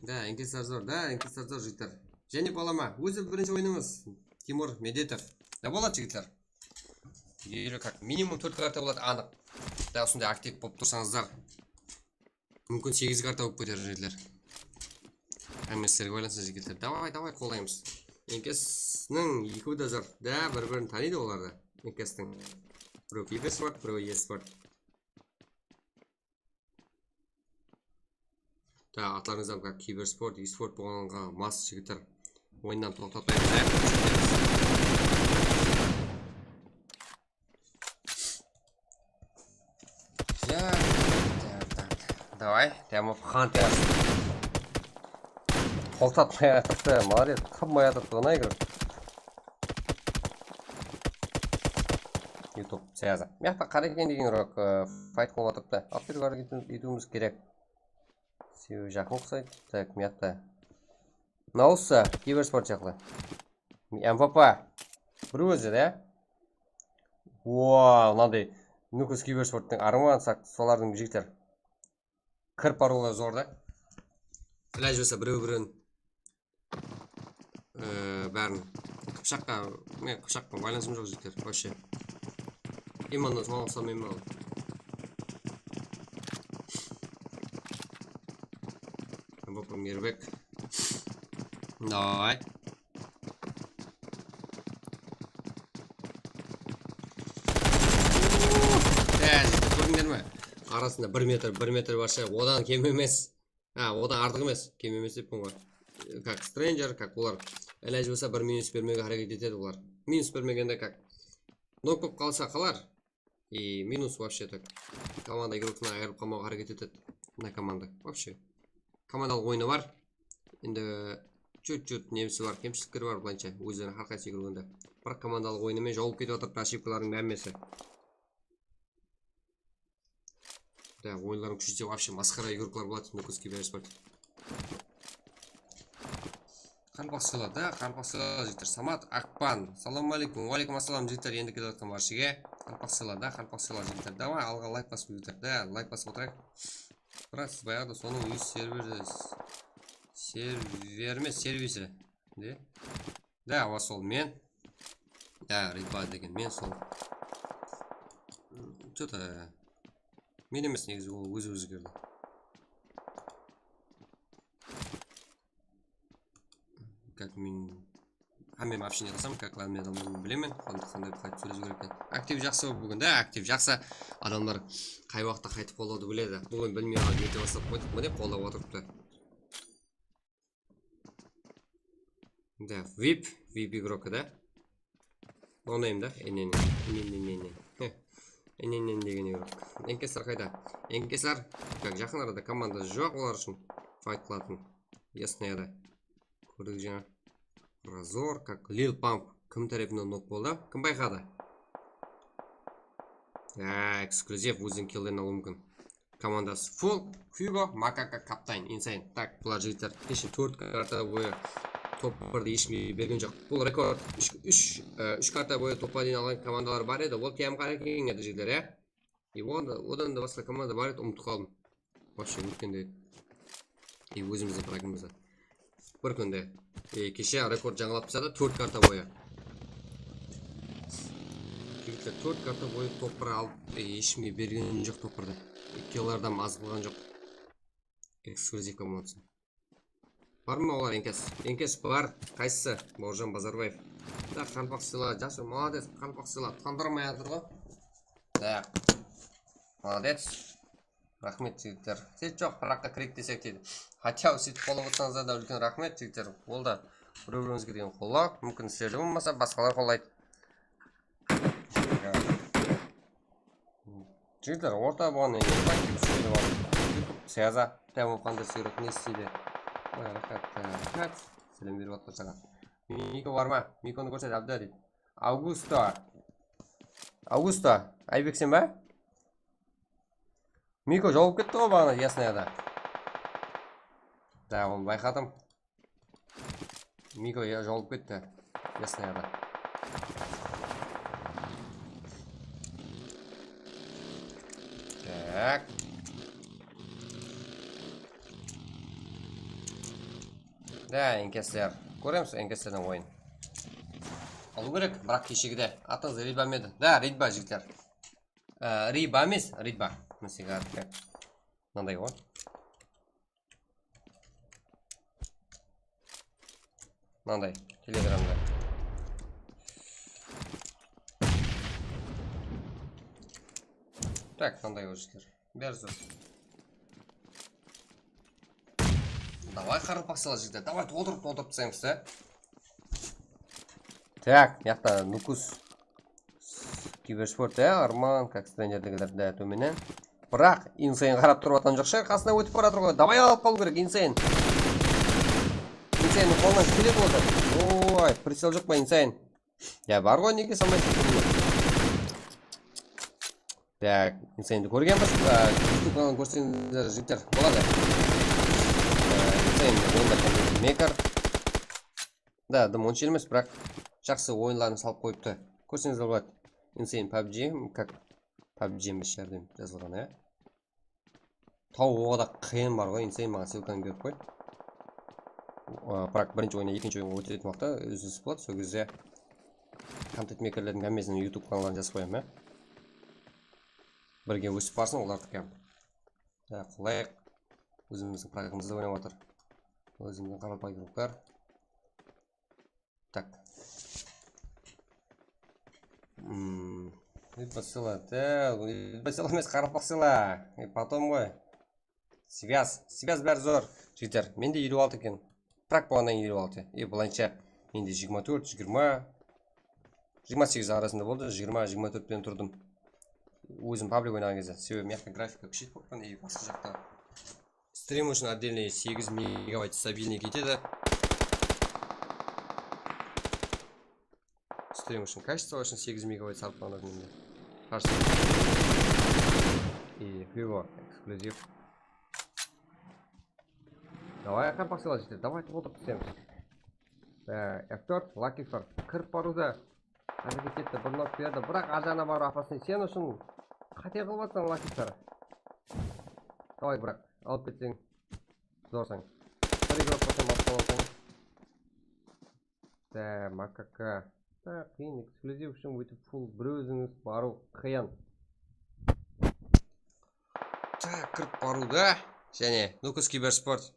Da, inkeslar zor, da, inkeslar zor, jigitler. Jáne bolama, ózi birinshi oyınıńız. Timur Medetov. Da boladı, jigitler. Ele как minimum tórt karta boladı, anıq. Da, usınday aktiv bolıp tursańızlar, múmkin segiz karta bolıp keter, jigitler. Hámme sizlerge baylanıslı, jigitler. Davay, davay, qollaymız. Inkesniń ekewi de zor. Da, bir-birin tanıydı olar da. Inkesniń. Birew kibesport, birew esport. Da, atlarıńız hám kibersport, esport bolǵanǵa mas, jigitler. Oyınnan toqtatpay. Davay, Time of Hunters. Toqtatpay atırıptı, молодец, tınmay atırıptı, ona kirip. YouTube Siyaz aǵa. Mıyaqta Qareken degen rolik, e, fayt qılıp atırıptı. Alıp ketiwge háreket etiwimiz kerek. Sebebi jaqın uqsaydı. Tak, mıyaqta. Mına usı kibersport sıyaqlı. M V P. Bir ózi de. Wow, mınaday. Nukus kibersporttıń arman sak solardıń jigitler. Kirip barıwlar zor da. Ilajı bolsa birew-birew, e, bárin qıpshaqqa, men qıpshaqqa baylanısım joq, jigitler, вообще. Imandan suwal salmayman. Vapor Mirbek. Davay. Há, jigitler, kórdińler me? Arasında bir metr, bir metr barsha, odan kem emes. Ha, odan artıq emes, kem emes deppen ǵoy. Как Stranger, как olar. Ilajı bolsa bir minus bermewge háreket etedi olar. Minus bermegende как. Nok bolıp qalsa qalar. И minus вообще так. Komanda igroktan ayırılıp qalmawǵa háreket etedi. Mına komanda. Вообще. Komandalıq oyını bar. Endi чуть-чуть nemisi bar, kemshilikleri bar, bılayınsha. Ózleriniń hár qaysı igrogında. Biraq komandalıq oyını menen jawılıp ketip atır, ошибкаларdıń hámmesi. Da, oyınlardıń kúshi de вообще masqara igroklar boladı, Nukus kibersport. Qaraqalpaq sıyla da, qaraqalpaq sıyla jigitler. Samat Akpan. Salam aleykum. Wa aleykum assalam, jigitler, endi kelip atqan barshege. Qaraqalpaq sıyla da, qaraqalpaq sıyla jigitler. Davay, alǵa layk basıp jigitler. Da, layk basıp otırayıq. Biraq siz bayaǵıda sonıń óz serveri, serveri emes, servisi. De. Da, awa, sol men. Da, Ridba degen men sol. Что-то men emes, negizi, ol ózi ózgerdi. Как min-, Hámme вообще ne qılsam, как ладно, men bilemen, qanday, qanday qaytıp sóylew kerek eken. Aktiv jaqsı búgin da, aktiv jaqsı. Adamlar qay waqıtta qaytıp qollawdı biledi. Búgin bilmey qaldı, erte baslap qoydıq, mine qollap otırıptı. Da, vip, vip igrok da. Onayım da, enen, enen, enen, enen. Heh, enen, enen degen igrok. Enkeslar qayda? Enkeslar, как, jaqın arada komandası joq olar ushın fayt qılatın. Ясно da. Kórdik jańa. Razor, как, Lil Pump kim tárepinen nok boldı? Kim bayqadı? Ya, ekskluziv, óziniń killlerin alıwı múmkin. Komandası full. Hugo, Makaka, Kaptayn, Insane. Tak, bular jigitler keshe tórt karta boyı top birdi eshkimge bergen joq. Bul rekord. Úsh, úsh, e, úsh karta boyı topqa deyin alǵan komandalar bar edi. Ol T M Q eken edi, jigitler, ya. E, odan da, odan da basqa komanda bar edi, umıtıp qaldım. Вообще, ótkende. E, ózimizdiń fragımızda. Bir kúnde. E, keshe rekord jańalap tasladı, tórt karta boyı. Jigitler, tórt karta boyı topır alıp, e, eshkimge bergen joq topırdı. Ikki adam azıp qalǵan joq. Ekskluzivka bolsın. Bar ma olar, Enkes? Enkes bar. Qaysısı? Bawırjan Bazarbaev. Da, qarpaq sıyla, jaqsı, молодец, qarpaq sıyla, tandırmay atır ǵo. Da. Молодец. Raxmet, jigitler. Set joq, biraqqa kirek desek deydi. Хотя бы seytip qollap otsańızlar da úlken raxmet, jigitler. Ol da bir-birińizge degen qollaw. Múmkin sizlerde bolmasa, basqalar qollaydı. Jigitler, orta bolǵannan keyin YouTube sıyazı. Tamam, qanday sıyırıq ne isteydi? Oy, raxat, raxat. Sálem berip atır saǵan. Miko bar ma? Mikonı kórset, Abda deydi. Augusto. Augusto, Aybek sen ba? Miko jolıp ketti ǵoy baǵana Yasnayada. Da, onı bayqadım. Miko ya jolıp ketti Yasnayada. Tak. Da, Enkesler. Kóremiz Enkeslerden oyın. Alıw kerek, biraq keshegide. Atıńız Ridba ma edi? Da, Ridba, jigitler. Á, Riba emes, Ridba. Mine, sigaret. Mınanday ǵoy. Mınanday, Telegramda. Tak, mınanday ǵoy, jigitler. Beri zor. Davay, qaraqalpaqsılar jigitler, davay, toltırıp, toltırıp taslaymız da. Tak, mıyaqta Nukus. Kibersport, ya, Arman, как trenerdegiler de tómennen. Biraq Insane qarap turıp atqan joq shıǵar, qasına ótip baratır ǵoy. Davay, alıp qalıw kerek, Insane. Insanenıń qolına keledi ol da. Oy, pricel joq pa, Insane? Ya, bar ǵoy, nege salmaysań? Ya, Insanendi kórgenbiz. A, YouTube kanalın kórseńizler, jigitler, boladı. A, Insane oyında maker. Da, dım onsha emes, biraq jaqsı oyınların salıp qoyıptı. Kórseńizler boladı. Insane pubg, как pubg emes shıǵar dep jazılǵan, ya. Tawıwı da qıyın bar ǵoy, Insane maǵan ssılkanı berip qoy. A, biraq birinshi oyınnan ekinshi oyınǵa ótetuǵın waqıtta úzilis boladı, sol gezde kontent makerlerdiń hámmesiniń YouTube kanalların jazıp qoyaman, ya. Birge ósip barsın olardiki hám. Ya, qolayıq. Ózimizdiń pragımızda oynap atır. Ózimizdiń qaraqalpaq igroklar. Так. М, Риба сыйла, да, Риба сыйла emes, qaraqalpaq sıyla. E, потом ǵoy. Связь, связь bári zor. Jigitler, mende eliw altı eken. Prak bolǵannan keyin eliw altı. E, bılayınsha mende jigirma tórt, jigirma, jigirma segiz arasında boldı. Jigirma, jigirma tórt penen turdım. Ózim pablik oynaǵan gezde. Sebebi mıyaqta grafika kúsheytip qoyıppan, e, basqa jaqta. Stream ushın отдельный segiz megabayt stabilный ketedi. Stream ushın, качество ushın segiz megabayt sarıplanadı mende. Har stream. И Hugo, ekskluzив. Davay, qaraqalpaqsılar jigitler, davay, toltırıp taslaymız. F tórt, Lucky Fur, kirip barıwda. Háreket etti, bir nok berdi. Biraq, arjaǵına barıw опасный. Sen ushın qáte qılıp atsań, Lucky Fur. Davay, biraq, alıp ketseń, zorsań. Bir igrok bolsa basqa bolsań. Da, makaka. Da, qıyın, ekskluzив ushın óytip full bir ózińiz barıw qıyın. Da, kirip barıwda. Jáne Nukus Kibersport.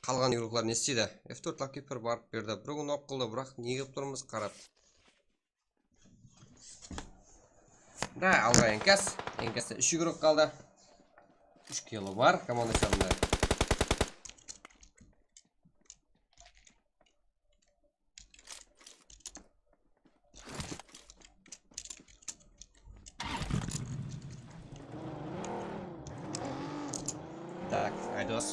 Qalǵan igroklar ne isteydi? F tórt Lucky Pair barıp berdi. Bir kún ok qıldı, biraq ne qılıp turmız qarap. Da, alǵa Enkes. Enkeste úsh igrok qaldı. Úsh killi bar komanda esabında. Tak, Aydos.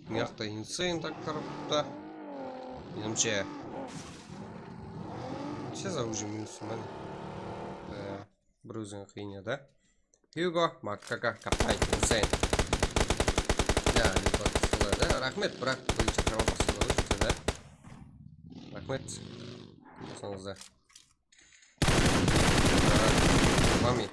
Mıyaqta Insane tak tarafta. Menimshe. Siz уже minus mine. Bir ózińe qıyın edi. Hugo, Makaka, Kaptay, Insane. Ya, Hugo, solay da. Raxmet, biraq birinshi qaraqalpaqstanǵa ótipti da. Raxmet. Bolsańız da. Kwami.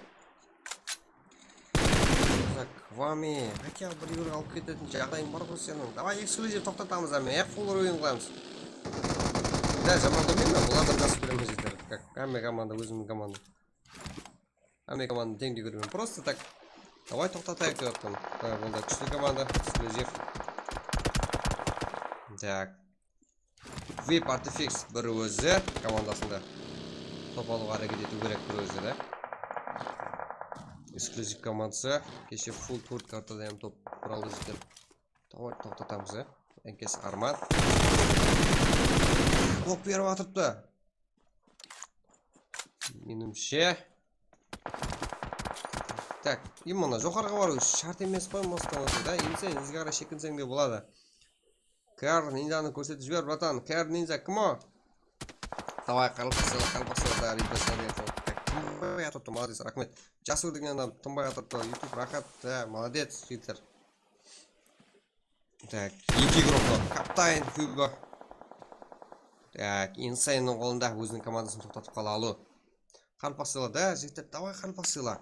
Kwami. Хотя bir yur alıp ketetin jaǵdayıń bar ǵoy seniń. Davay, eksklyuziv toqtatamız, áme. Full oyın qılamız. Da, jaman kórmeymen, bulardan jaqsı kóremiz jeter. Kak, hámme komanda, ózimniń komandam. Hámme komanda teńdey kórmeymen. Просто так. Davay, toqtatayıq dep atırman. Ha, boldı, kúshli komanda, eksklyuziv. Tak. Vip Artifix bir ózi komandasında top alıwǵa háreket etiw kerek bir ózi de. Eksklyuziv komandası keshe full tórt kartada hám top quraldı jeter. Davay, toqtatamız, e. Enkes Arman. Ok berip atırıptı. Menimshe. Tak, и mına joqarıǵa barıw shárt emes qoy, mosttan da. Insane, izge qaray shekinseń de boladı. Kar Ninjanı kórsetip jiber, bratan. Kar Ninja kim o? Davay, qaraqalpaqstanlı, qaraqalpaqstanlı, da, request bergen soń. Tak, tınbay atırıptı, молодец, raxmet. Jasur degen adam tınbay atırıptı, YouTube raxat, da, молодец, jigitler. Tak, eki igrok bar. Kaptayın Hugo. Tak, Insanenniń qolında óziniń komandasın toqtatıp qala alıw. Qaraqalpaqstanlı da, jigitler, davay, qaraqalpaqstanlı.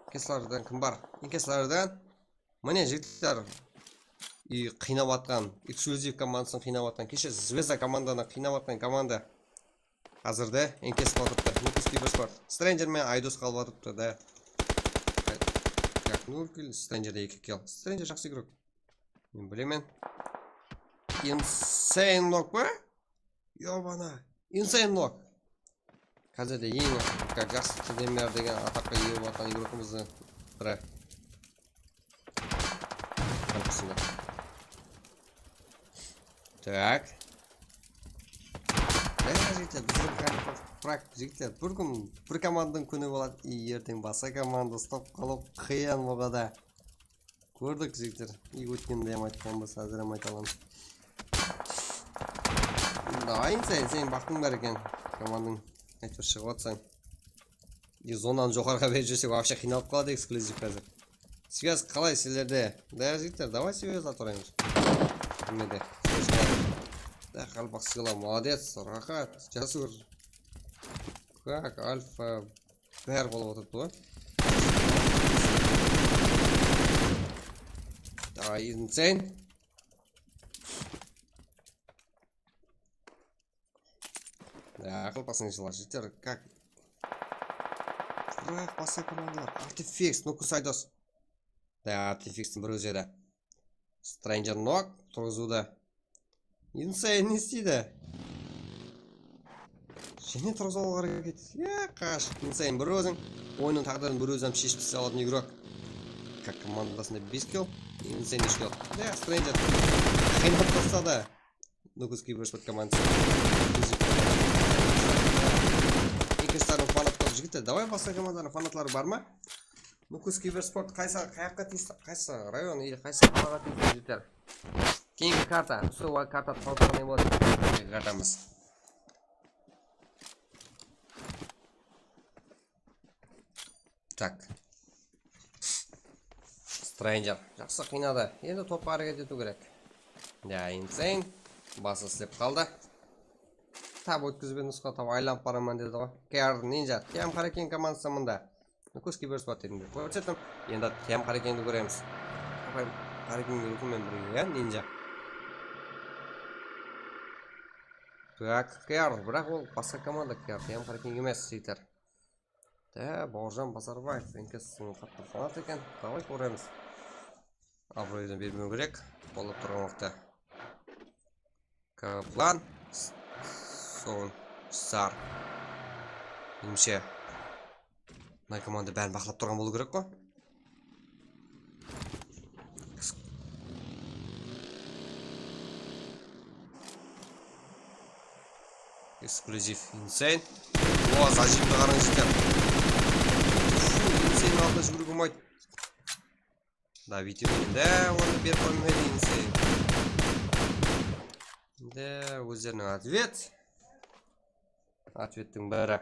Inkeslardan kim bar? Inkeslardan. Mine, jigitler, i, qıynap atqan, eksklyuziv komandasın qıynap atqan, keshe Zvezda komandanı qıynap atqan komanda. Házirde Enkes qalıp atırıptı. Nukus Kibers bar. Stranger menen Aydos qalıp atırıptı da. Tak, Nurkil, Stranger eki kill. Stranger jaqsı igrok. Men bilemen. Insane Nok pa? Yobana. Insane Nok. Házirde eń jaqsı TDMR degen ataqqa iye bolıp atqan igrokımızdıń biri. Qapısında. Tak. Ya, jigitler, bizdiń prak, jigitler, bir kún bir komandanıń kúni boladı, i, erteń basqa komanda stop qalıw qıyın bolǵada. Kórdik, jigitler. I, ótkende hám aytqanbız, házir hám ayta alamız. Davay, sen, sen baxtıń bar eken, komandań. Áytewir shıǵıp atsań. I, zonanı joqarıǵa berip jibersek, вообще qıynalıp qaladı eksklyuziv házir. Svez qalay sizlerde? Da, jigitler, davay svez atırayımız. Hámmede. Da, qaraqalpaqstanlı, молодец, raxat, jasur. Kak, Alfa, bári bolıp atırıptı ǵoy. Davay, Insane. Ya, qaraqalpaqstan jigitler, kak. Biraq basqa komandalar. Artifix, Nukus Aydos. Ya, Artifixtiń bir ózi edi. Stranger Nok turǵızıwda. Insane ne isteydi? Jáne turǵızıp alıwǵa háreket. Ya, qash. Insane bir óziń. Oyınnıń táǵdirin bir ózi hám sheship tastay alatuǵın igrok. Kak komandasında bes kill. Insane úsh kill. Ya, Stranger. Qıynap tasladı. Nukus Kibers komandası. Ekistardıń fanatları jigitler. Davay, basqa komandanıń fanatları bar ma? Nukus Kibersport qaysı, qayaqqa tiyisli, qaysı rayon ili qaysı qalaǵa tiyisli jigitler? Keyingi karta, usı karta tawıp ne boladı? Keyingi kartamız. Tak. Stranger. Jaqsı qıynadı. Endi topqa háreket etiw kerek. Ya, Insane. Bası islep qaldı. Tap ótkizbe nusqa, tap aylanıp baraman dedi ǵoy. K R Ninja. T M Harekeń komandası mında. Nukus Kibers bar dedim dep kórsettim. Endi T M Harekeńdi kóremiz. Apayım, Harekeńdi kórmen birge, ya, Ninja. Tak, K R, biraq ol basqa komanda K R, T M Harekeń emes, jigitler. Dá, Bawırjan Bazarbaev, N K S-tıń qattı fanat eken, davay kóremiz. Abıroydı bermew kerek. Qollap turǵan waqıtta. Kaplan. S-, soń Sar. Menimshe, mına komanda bárin baqlap turǵan bolıw kerek ǵoy. Eksklyuziv Insane. O, zajimdi qarań, jigitler. Insane aldına júgiriw bolmaydı. Da, búytip endi onı berip qoymaydı Insane. Endi ózleriniń otvet. Otvettiń biri.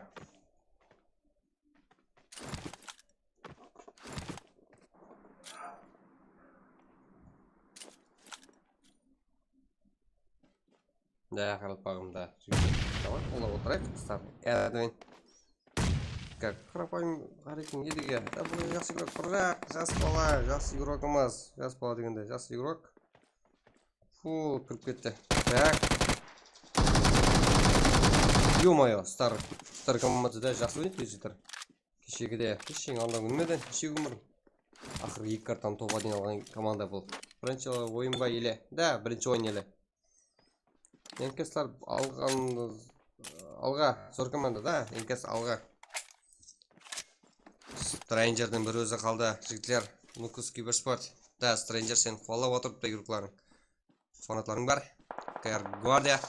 Da, qaraqalpaqımda. Tamam, olar otırayıq. Start. Edwin. Как, qarapayım Harekin Edige. Da, bul jaqsı igrok, biraq jas bala, jaqsı igrok emas. Jas bala degende, jaqsı igrok. Fuu, kirip ketti. Tak. Ё-моё, Star, Star komandada jaqsı oynaydı, jigitler. Keshegide, keshegi aldan kúnmeden, keshegi kún burın. Aqırǵı eki kartanı toppa deyin alǵan komanda bul. Birinshi oyın ba ele? Da, birinshi oyın ele. Enkeslar alǵan, alǵa, zor komanda da, Enkes alǵa. Strangerdiń bir ózi qaldı, jigitler. Nukus Kibersport. Da, Stranger seni quwallap otırıptı, igroklarıń. Fanatlarıń bar. K R Guardia.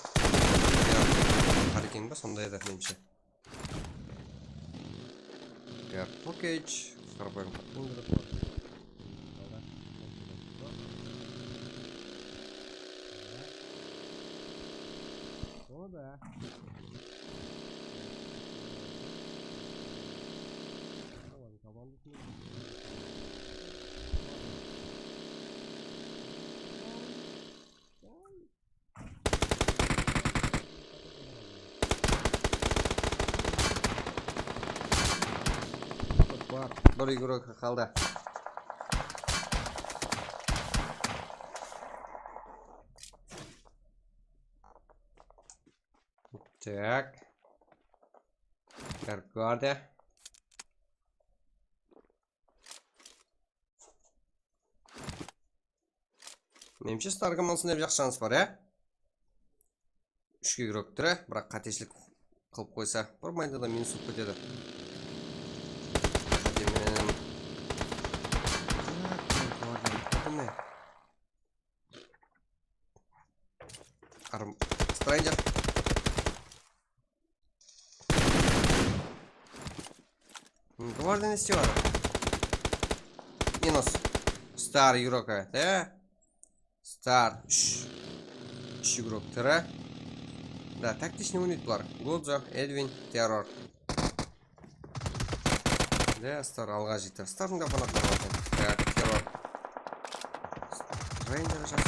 Harekin ba, sonday edi, menimshe. K R Package. Qarapayım. O da. Bar, bir igrok qaldı. Tak. Garde. Menimshe, Star komandasında jaqsı shans bar, ya? Úsh igrok tiri, biraq qáteshilik qılıp qoysa, bir mayda da minus bolıp ketedi. Qáte menen. Arm-, Stranger. Guardian isti bar. Minus. Star igrok, da? Star, úsh. Úsh igrok tiri. Da, taktichniy oynaydı bular. Godzo, Edwin, Terror. Da, Star alǵa jeter. Stardıń da fanatları bar eken. Tak, Terror. Stranger jasın.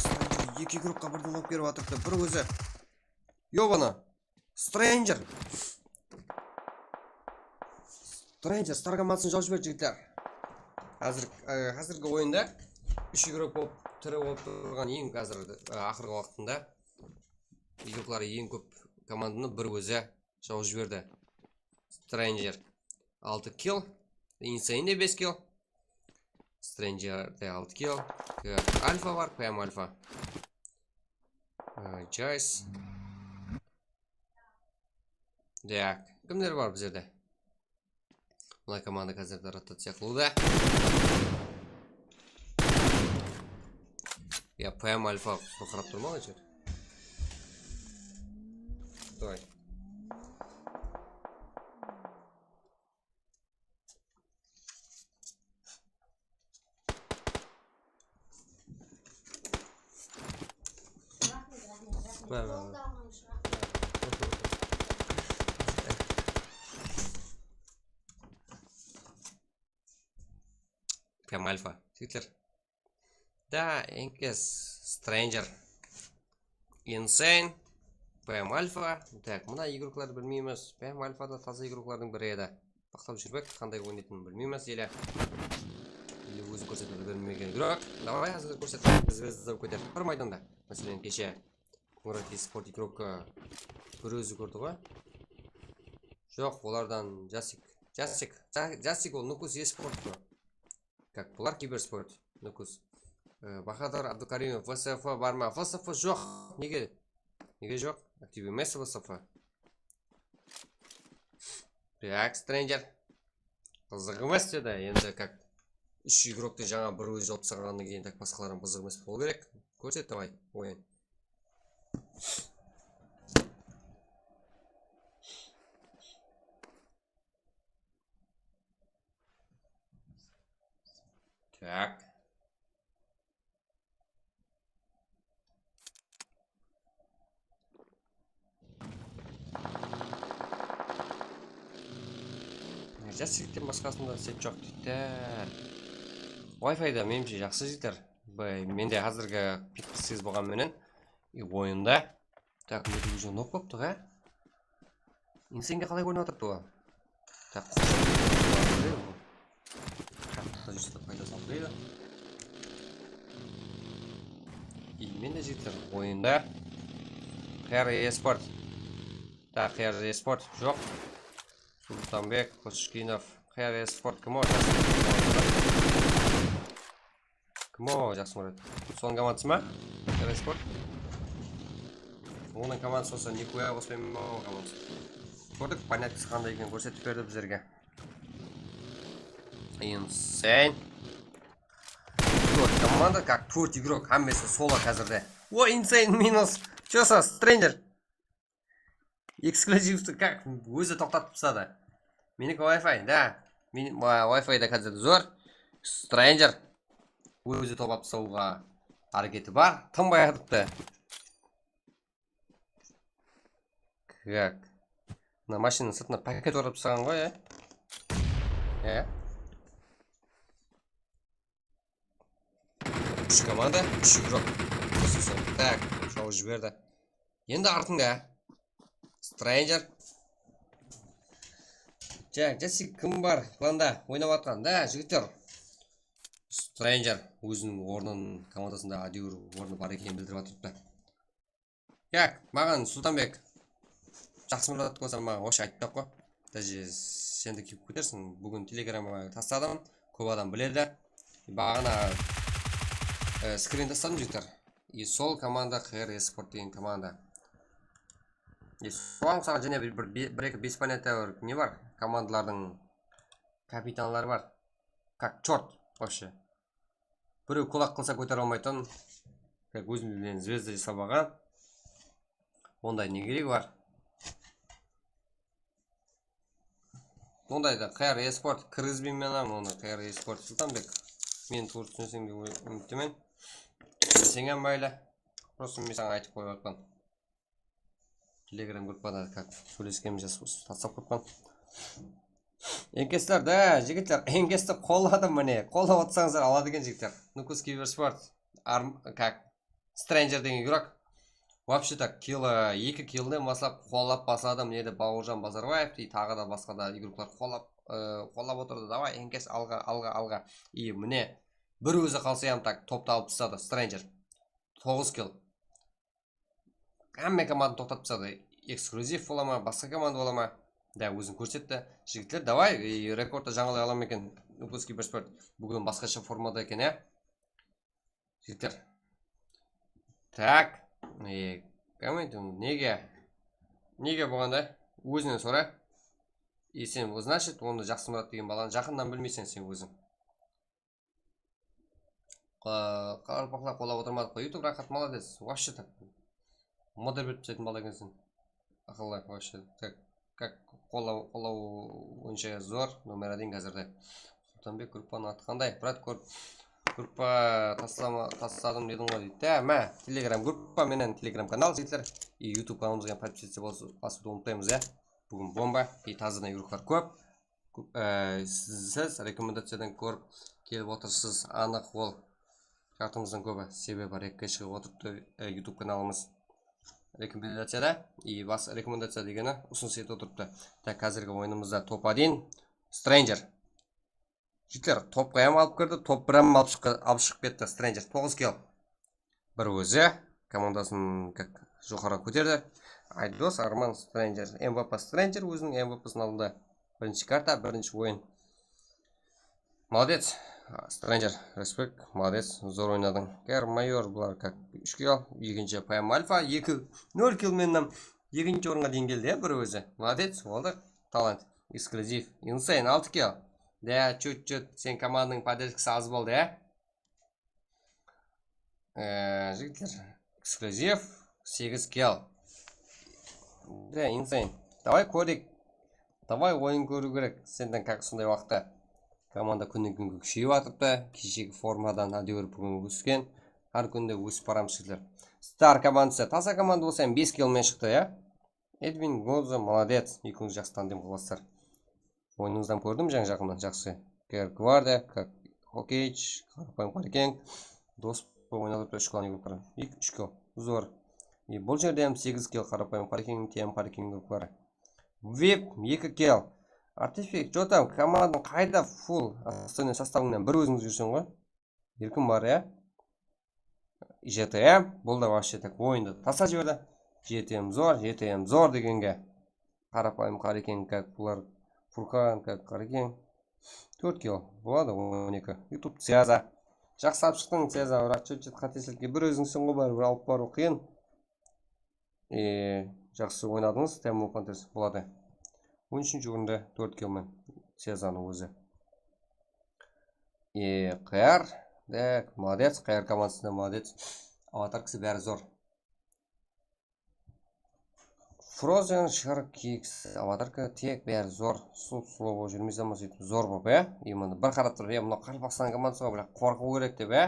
Stranger eki igrokqa birden lok berip atırıptı. Bir ózi. Yobana. Stranger. Stranger, Star komandasın jawıp jiberdi, jigitler. Házir, e, házirgi oyında úsh igrok bolıp, tiri bolıp turǵan eń házir, e, aqırǵı waqtında igrokları eń kóp komandanı bir ózi jawıp jiberdi. Stranger altı kill, Insane de bes kill. Stranger de altı kill. Alfa bar, P M Alfa. E, Jayce. Tak, kimler bar bizlerde? Mına komanda házir de rotaciya qılıwda. Ya, P M Alfa qurqırap tur ma, ǵoy? Davay. P M Alfa, jigitler. Da, Enkes, Stranger, Insane, P M Alfa. Tak, mına igroklardı bilmeymiz. P M Alfa da taza igroklardıń biri edi. Baqlap júrmek, qanday oynaytının bilmeymiz, ele, ele ózi kórsetip bermegen igrok. Davay, házir kórsetip, biz, biz, biz kóter. Bir maydanda, máselen, keshe Murat Esport igrok, e, bir ózi kórdi ǵoy. Joq, olardan Jasik Jasik. Ja- Jasik ol Nukus esport ǵoy. Kak, bular kibersport. Nukus. E, Bahadır Abdukarimov, V S F bar ma? V S F joq. Nege? Nege joq? Aktiv emes V S F. Tak, Stranger. Qızıq emes dedi. Endi kak úsh igroktı jańa bir ózi jawıp tashlaǵannan keyin tak basqalar hám qızıq emes bolıw kerek. Kórset davay oyın. Tak. Jaslikten basqasında set joq deydi. Wi-Fi da menimshe jaqsı jeter. Bı, mende házirgi pitkiz bolǵan menen, e, oyında. Tak, mende уже nok bolıptı ǵa. Insenge qalay kórinip atırıptı ol? Tak, qosıp. Qatı júzdi payda salıp deydi. Iymen de jigitler, oyında. Qıyar esport. Tak, Qıyar esport joq. Sultanbek Qoshkinov. Qıyar esport kim o? Kim o, Jaqsımurat? Sonıń komandısı ma? Qıyar esport. Onıń komandısı bolsa, nikuya qospayman onıń komandısı. Kórdik, понятно, qanday ekenin kórsetip berdi bizlerge. Insane. Tórt komanda, kak, tórt igrok, hámmesi solo házirde. O, Insane minus. Чё со, Stranger? Ekskluzivti kak, ózi toqtatıp tasladı. Meniki Wi-Fi, da. Meni, Wi-Fi da házir zor. Stranger. Ózi toplap taslıwǵa háreketi bar. Tınbay atıptı. Kak. Mına mashinanıń sırtına paket orap taslaǵan ǵoy, ya? Ya. Úsh komanda, úsh igrok. Tak, shawıp jiberdi. Endi artıńda. Stranger. Ja, Jasik kim bar? Planda oynap atqan da, jigitler. Stranger óziniń ornın, komandasında áytewir ornı bar ekenin bildirip atırıptı. Yak, maǵan Sultanbek Jaqsımurat bolsa maǵan вообще aytpay-aq qoy. Даже sen de kiyip ketersiń. Búgin telegramǵa tasladım. Kóp adam biledi. Baǵana, e, skrin tasladım, jigitler. И sol komanda Qıyar esport degen komanda. И soǵan uqsaǵan jáne bir, bir, bir eki besponyatnıy bir ne bar? Komandalardıń kapitanları bar. Как чёрт вообще. Birew kulaq qılsa kótere almaytuǵın, как ózimizden zvezda jasap alǵan. Onday ne keregi bar? Onday da Qıyar esport kirgizbeymen, onı Qıyar esport Sultanbek. Meni tuwrı túsineseń dep úmit etemen. Túsinseń hám maylı. Просто men saǵan aytıp qoyıp atırman. Telegram gruppada как sóyleskenimiz jaz-, taslap qoyıppan. Enkesler da, jigitler, enkesti qolladım mine. Qollap otırsańızlar aladı eken, jigitler. Nukus Kibersport, arm-, как, Stranger degen igrok. Вообще так, kill, eki killden baslap qollap basladı. Mine de Bawırjan Bazarbaev, и taǵı da basqa da igroklar qollap, e, qollap otırdı. Davay, enkes, alǵa, alǵa, alǵa. И mine, bir ózi qalsa hám так, toptı alıp tasladı, Stranger. Toǵız kill. Hámme komandanı toqtatıp tasladı. Ekskluziv bola ma, basqa komanda bola ma? Da, ózin kórsetti. Jigitler, davay, e, rekordtı jańalay ala ma eken Nukus Kibersport? Búgin basqasha formada eken, ya? Jigitler. Так. E, komment, nege? Nege bolǵanda? Ózinen sora. E, sen, значит, onı Jaqsımurat degen balanı jaqınnan bilmeyseń sen óziń. Qa-, qaraqalpaqlar qollap otırmadıq qoy. YouTube raxat, молодец. Вообще так. Moda berip taslaytuǵın bala ekenseń. Aqıllı, вообще. Так, как qollaw, qollaw onsha zor. Nomer один házirde. Sultanbek, gruppanıń atı qanday? Brat, ko'r-, gruppa taslama, tasladım dediń ǵoy deydi. Há, má, Telegram gruppa menen Telegram kanal, jigitler. И YouTube kanalımızǵa podpisatsiya bas-, basıwdı umıtpaymız, ya. Búgin bomba. И tazadan igroklar kóp. Kó-, e, siz, siz rekomendaciyadan kórip kelip otırsız, anıq ol. Jartımızdan kóbi sebebi rekke shıǵıp otırıptı, e, YouTube kanalımız rekomendaciyada. И bas rekomendaciya degeni usınıs etip otırıptı. Tak, házirgi oyınımızda top один, Stranger. Jigitler, topqa hám alıp kirdi, top bir hám alıp shıqqa-, alıp shıǵıp ketti, Stranger. Toǵız kill. Bir ózi komandasın как joqarıǵa kóterdi. Aydos, Arman, Stranger, M V P Stranger óziniń M V Psiniń aldında. Birinshi karta, birinshi oyın. Молодец, Stranger, respekt, молодец, zor oynadıń. Ker Mayor, bular как úsh kill, ekinshi P M Alpha, eki, nol kill menen ekinshi orınǵa deyin keldi, ya, bir ózi. Молодец, boldı, talant, eksklyuziv, Insane, altı kill. Da, чуть-чуть, sen komandańıń podderjkası az boldı, ya. Ee, jigitler, eksklyuziv, segiz kill. Da, Insane. Davay kóreyik. Davay oyın kóriw kerek. Senden как sonday waqıtta. Komanda kúnnen kúnge kúsheyip atırıptı. Keshegi formadan ádewir búgin ósken. Hár kúnde ósip baramız, jigitler. Star komandası. Taza komanda bolsa hám bes kill menen shıqtı, ya. Edvin Goza, молодец. Ekewińiz jaqsı tandem qılıp atırsızlar. Oyınıńızdan kórdim jańa jaqınnan, jaqsı. Ker Gvardiya, как Hokeyich, qarapayım Qarekeń, dos bolıp oynap atır, úsh kill grupları. Eki, úsh kill, zor. E, bul jerde hám segiz kill qarapayım Qarekeń, T M Qarekeń grupları. Vip, eki kill. Artifik, что там, komandań qayda full, остальной sostavıńnan bir óziń júrseń ǵoy. Erkin bar, ya. J T M, bul da вообще так oyındı taslap jiberdi. J T M zor, J T M zor degenge. Qarapayım Qarekeń, как bular, Furkan, как Qarekeń. Tórt kill, boladı, on eki. YouTube Syaza. Jaqsı alıp shıqtıń, Syaza, biraq чуть-чуть qátesilikke bir ózińseń ǵoy, báribir alıp barıw qıyın. E, jaqsı oynadıńız, Temur Panthers, boladı. On úshinshi orında tórt kill menen Syazanıń ózi. E, Q R, tak, молодец, Q R komandasında молодец. Avatarkası bári zor. Frozen, Shark, Kix, avatarka, tek bári zor. Sul, slow júrmeysiz ama sóytip zor bolıp, ya? E, mına bir qarap turıp, ya, mına Qaraqalpaqstan komandası ǵoy, biraq qorqıw kerek dep, ya?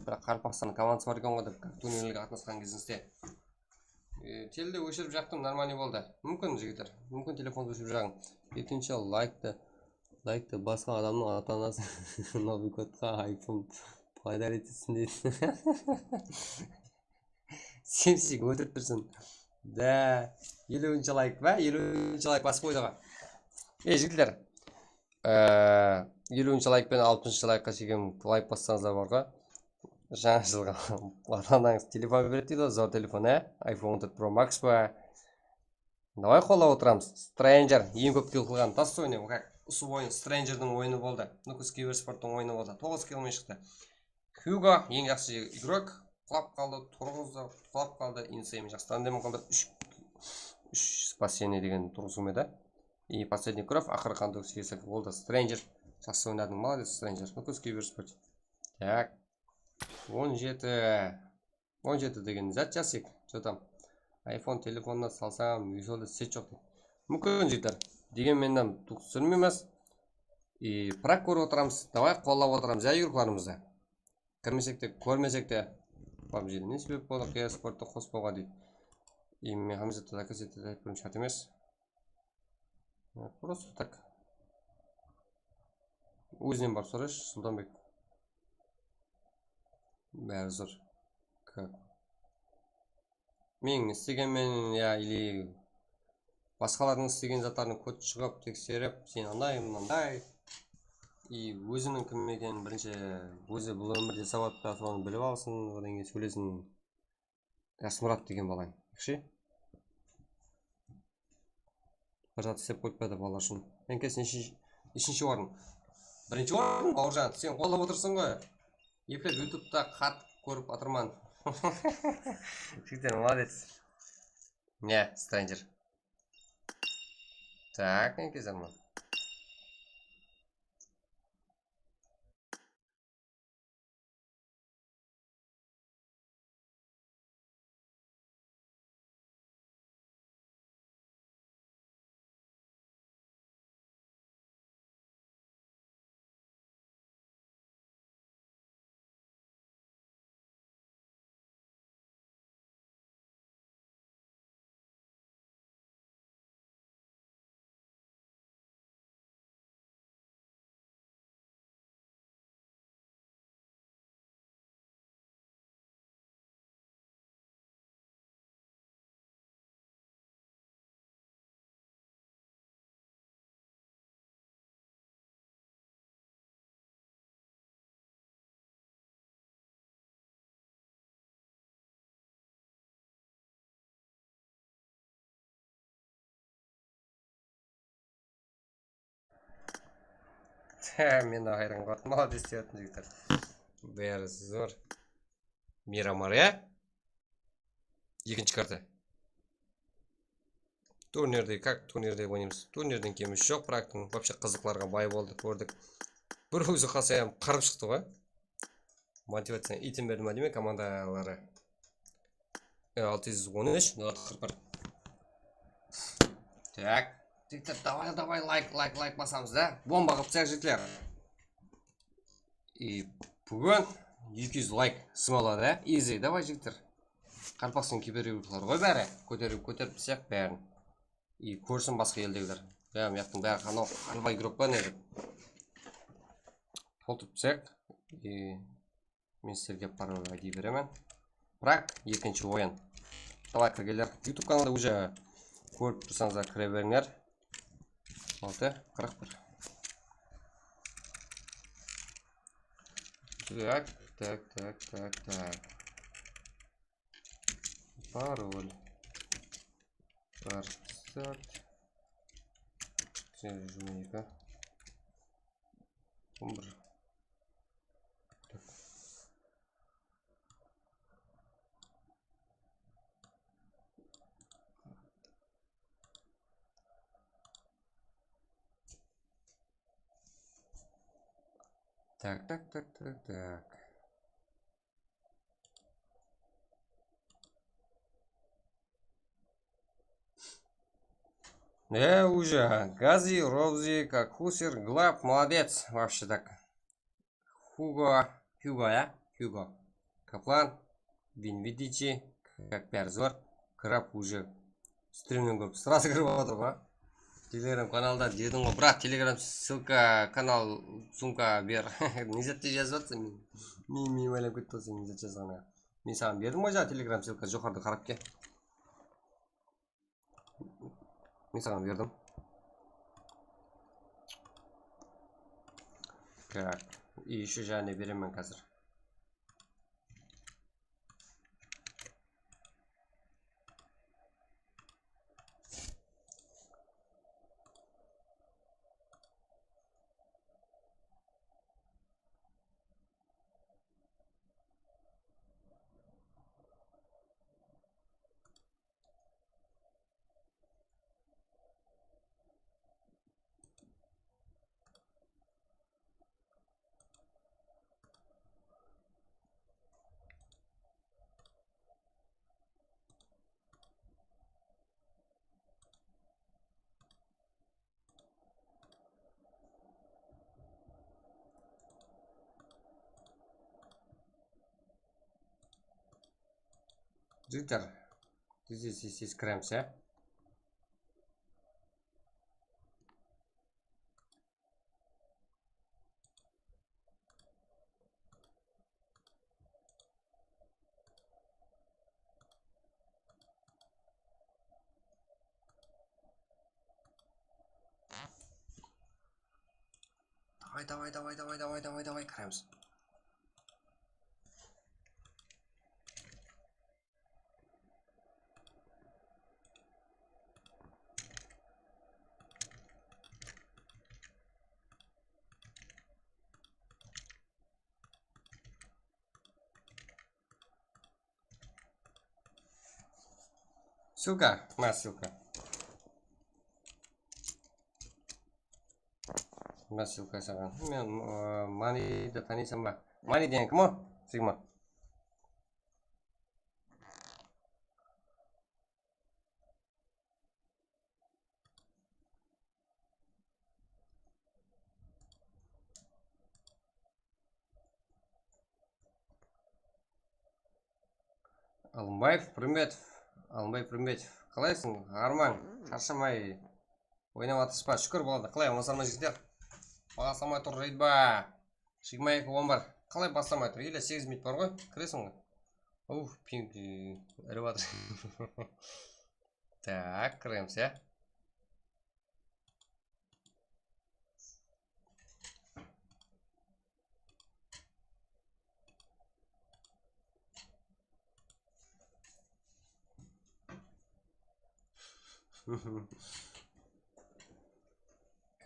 Biraq Qaraqalpaqstannıń komandası bar eken ǵoy dep, как turnirlerge qatnasqan gezińizde. E, teldi óshirip jaqtım, нормальный boldı. Múmkin, jigitler, múmkin, telefondı óshirip jaǵıń. Jetinshi layktı, layktı basqa adamnıń ata-anası Novıy godqa iPhone подарить etsin deydi. Semsek, óltirip tursań. Da, eliwinshi layk pa? Eliwinshi layk basıp qoydı ǵoy. Ey, jigitler, Ee, eliwinshi layk penen alpısınshı laykqa shekem layk bassańızlar bar ǵoy. Jańa jılǵa ata-anańız telefon beredi deydi ǵoy, zor telefon, á? iPhone on tórt Pro Max pa? Davay, qollap otıramız. Stranger, eń kóp kill qılǵan, достойный, как, usı oyın Strangerdiń oyını boldı. Nukus Kibersporttıń oyını boldı. Toǵız kill menen shıqtı. Hugo, eń jaqsı igrok, qulap qaldı, turǵızdı, qulap qaldı, Insane jaqsı tandem qıldı, úsh, úsh спасение degen turǵızıw edi. И последний кровь, aqırı qandı ókse esek boldı. Stranger, jaqsı oynadıń, молодец, Stranger. Nukus Kibersport. Так. On jeti. On jeti degen zat jasik, что там. iPhone telefonına salsam, uy jolda set joq deydi. Múmkin, jigitler. Degen menen tuwıqtısırmaymiz. И, prak kórip otıramız. Davay, qollap otıramız, ya, igroklarımızdı. Kirmesek te, kórmesek te, PUBG-de ne sebep boldı, Q R Sporttı qospawǵa deydi. И men hám zat zakaz etedi, aytıp berem, shárt emes. Просто так. Ózinen barıp sorayshı, Sultanbek. Bári zor. Как? Meniń istegenmen, ya, или basqalardıń istegen zatların kod shıǵıp, tekserip, sen anday, mınanday. И óziniń kim ekenin birinshi ózi bul ómirde sawat pa, sonı bilip alsın, odan keyin sóylesin. Jasmurat degen balań. Yaxshi. Bir zat islep qoyıp berdi balalar ushın. Menkesin úshinshi, úshinshi orın. Birinshi orın, Bawırjan, sen qollap otırsań ǵoy. Eplep YouTubeta qat kórip atırman. Jigitler, молодец. Ne, Stranger. Так, Menkesin. He, men hayran qaldım. Molodec, jigitler. Bári zor. Miramar, ya? Ekinshi karta. Turnirde, как turnirde oynaymız? Turnirden kemimiz joq, Praktıń вообще qızıqlarǵa bay boldı, kórdik. Bir ózi qasayam qırıp shıqtı ǵoy. Motivaciya item berdi ma demey komandaları. E, altı júz on úsh, nol altı qırq bir. Tak. Jigitler, davay, davay, layk, layk, layk basamız da. Bomba qılıp taslayıq, jigitler. E, búgin eki júz layk sımaladı, easy, davay, jigitler. Qarpaqsın kiberiwlikler ǵoy bári. Kóteriw, kóterip taslayıq bárin. E, kórsin basqa eldegiler. Ya, mıyaqtıń bári qanaw, qanbay igrok pa, ne dep. Toltırıp taslayıq. E, Men sizlerge parol I D beremen. Prak, ekinshi oyın. Davay, kirgenler. YouTube kanalda уже kórip tursańızlar, kire berińler. Altı qırq bir. Так, так, так, так, так. Parol. Bir, dört. Sen jigirma eki. On bir. Так, так, так, так, так. Э, уже. Gazi, Robzi, Kakhuser, Glab, молодец. Вообще так. Hugo, Hugo, ya? Hugo. Kaplan, Vinvidichi, как бәрі зор. Krab уже. Strimnen kórip, сразу kirip atır ǵoy. Telegram kanalda dedim ǵoy, brat, Telegram ссылка, kanal, sumka ber. Ne zat dep jazıp atırsań? Men, men, men oylanıp kettim sen ne zat jazǵanına. Men saǵan berdim ǵoy jańa Telegram ссылка, joqarıda qarap kel. Men saǵan berdim. Так, и ещё jáne beremen házir. Jigitler, tez-tez kiremiz, ya. Давай, давай, давай, давай, давай, давай, давай, kiremiz. Ссылка, mına ссылка. Mına ссылка saǵan. Men, ıı, Manidi tanıysań ba? Mani degen kim o? Sigma. Alımbaev Púrmetov, Alımbaev Púrmetov. Qalaysıń, Arman? Sharshamay oynap atırsız ba? Shúkir boladı. Qalay, amansızlar ma, jigitler? Baslamay tur, reyd ba? Jigirma eki on bir. Qalay baslamay tur? Ele segiz minut bar ǵoy. Kireseń ǵoy. Uf, ping, irip atır. Tak, kiremiz, ya.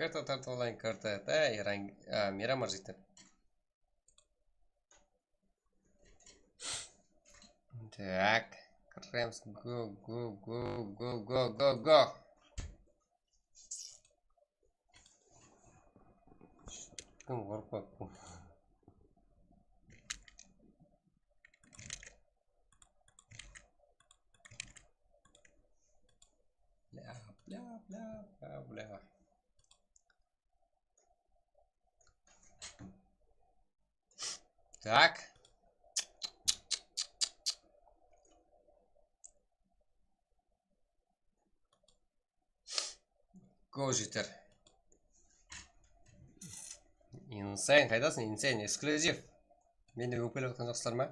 Karta tartıp alayın, karta. Da, Iran, a, Miramar jigitler. Tak, kiremiz. Go, go, go, go, go, go, go. Kim qorqıp. Bla, bla, bla, bla, bla. Tak. Go, jigitler. Insane, qaydasıń? Insane, eksklyuziv. Meni ópkelep atqan joqsızlar ma?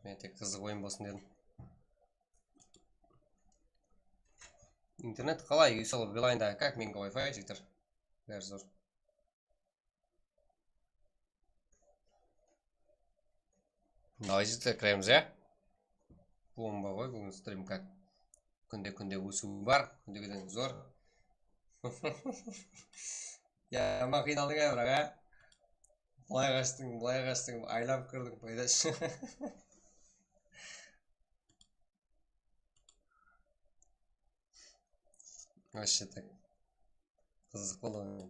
Men tek qızıq oyın bolsın dedim. Internet qalay? Uy salıp Beeline-da, как menińki Wi-Fi, jigitler? Bári zor. Давай, jigitler, kiremiz, ya? Bomba ǵoy búgin strim, как. Kúnde-kúnde ósiw bar, kúnde-kúnde zor. Yaman qıynaldıń, á, biraq, á? Bılay qashtıń, bılay qashtıń, aylanıp kirdiń, paydası. Вообще так. Qızıq boldı ǵoy.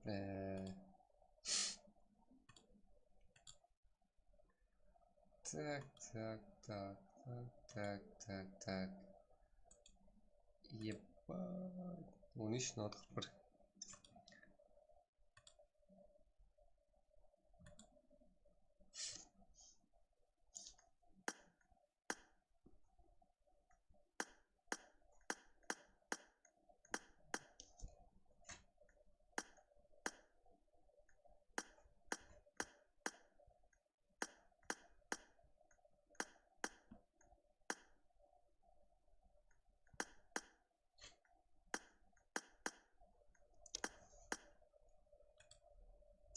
Ee, Tak, tak, tak, tak, tak, tak, tak. Ебать. On úsh, not qırq bir.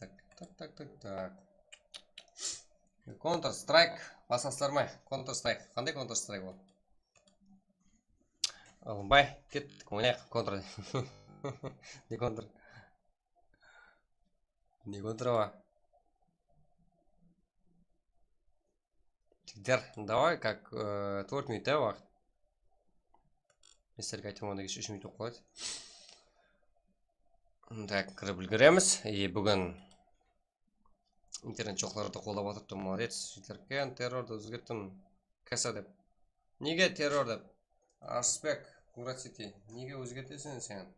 Tak, tak, tak, tak, tak. Counter Strike baslasızlar ma? Counter Strike. Qanday Counter Strike ol? Alınbay, kettik, oynayıq, Counter. Ne Counter? Ne Counter ol? Jigitler, давай, как, e, tórt minut, ya, waqıt. Men sizlerge aytqan onda úsh minut bolıp qaladı. Tak, kirip úlgeremiz. E, búgin internet joqlardı qollap atırıptı, молодец. Jigitler, ken terrordı ózgerttim. Kasa dep. Nege terror dep? Arsbek, Murat City. Nege ózgerteseń sen?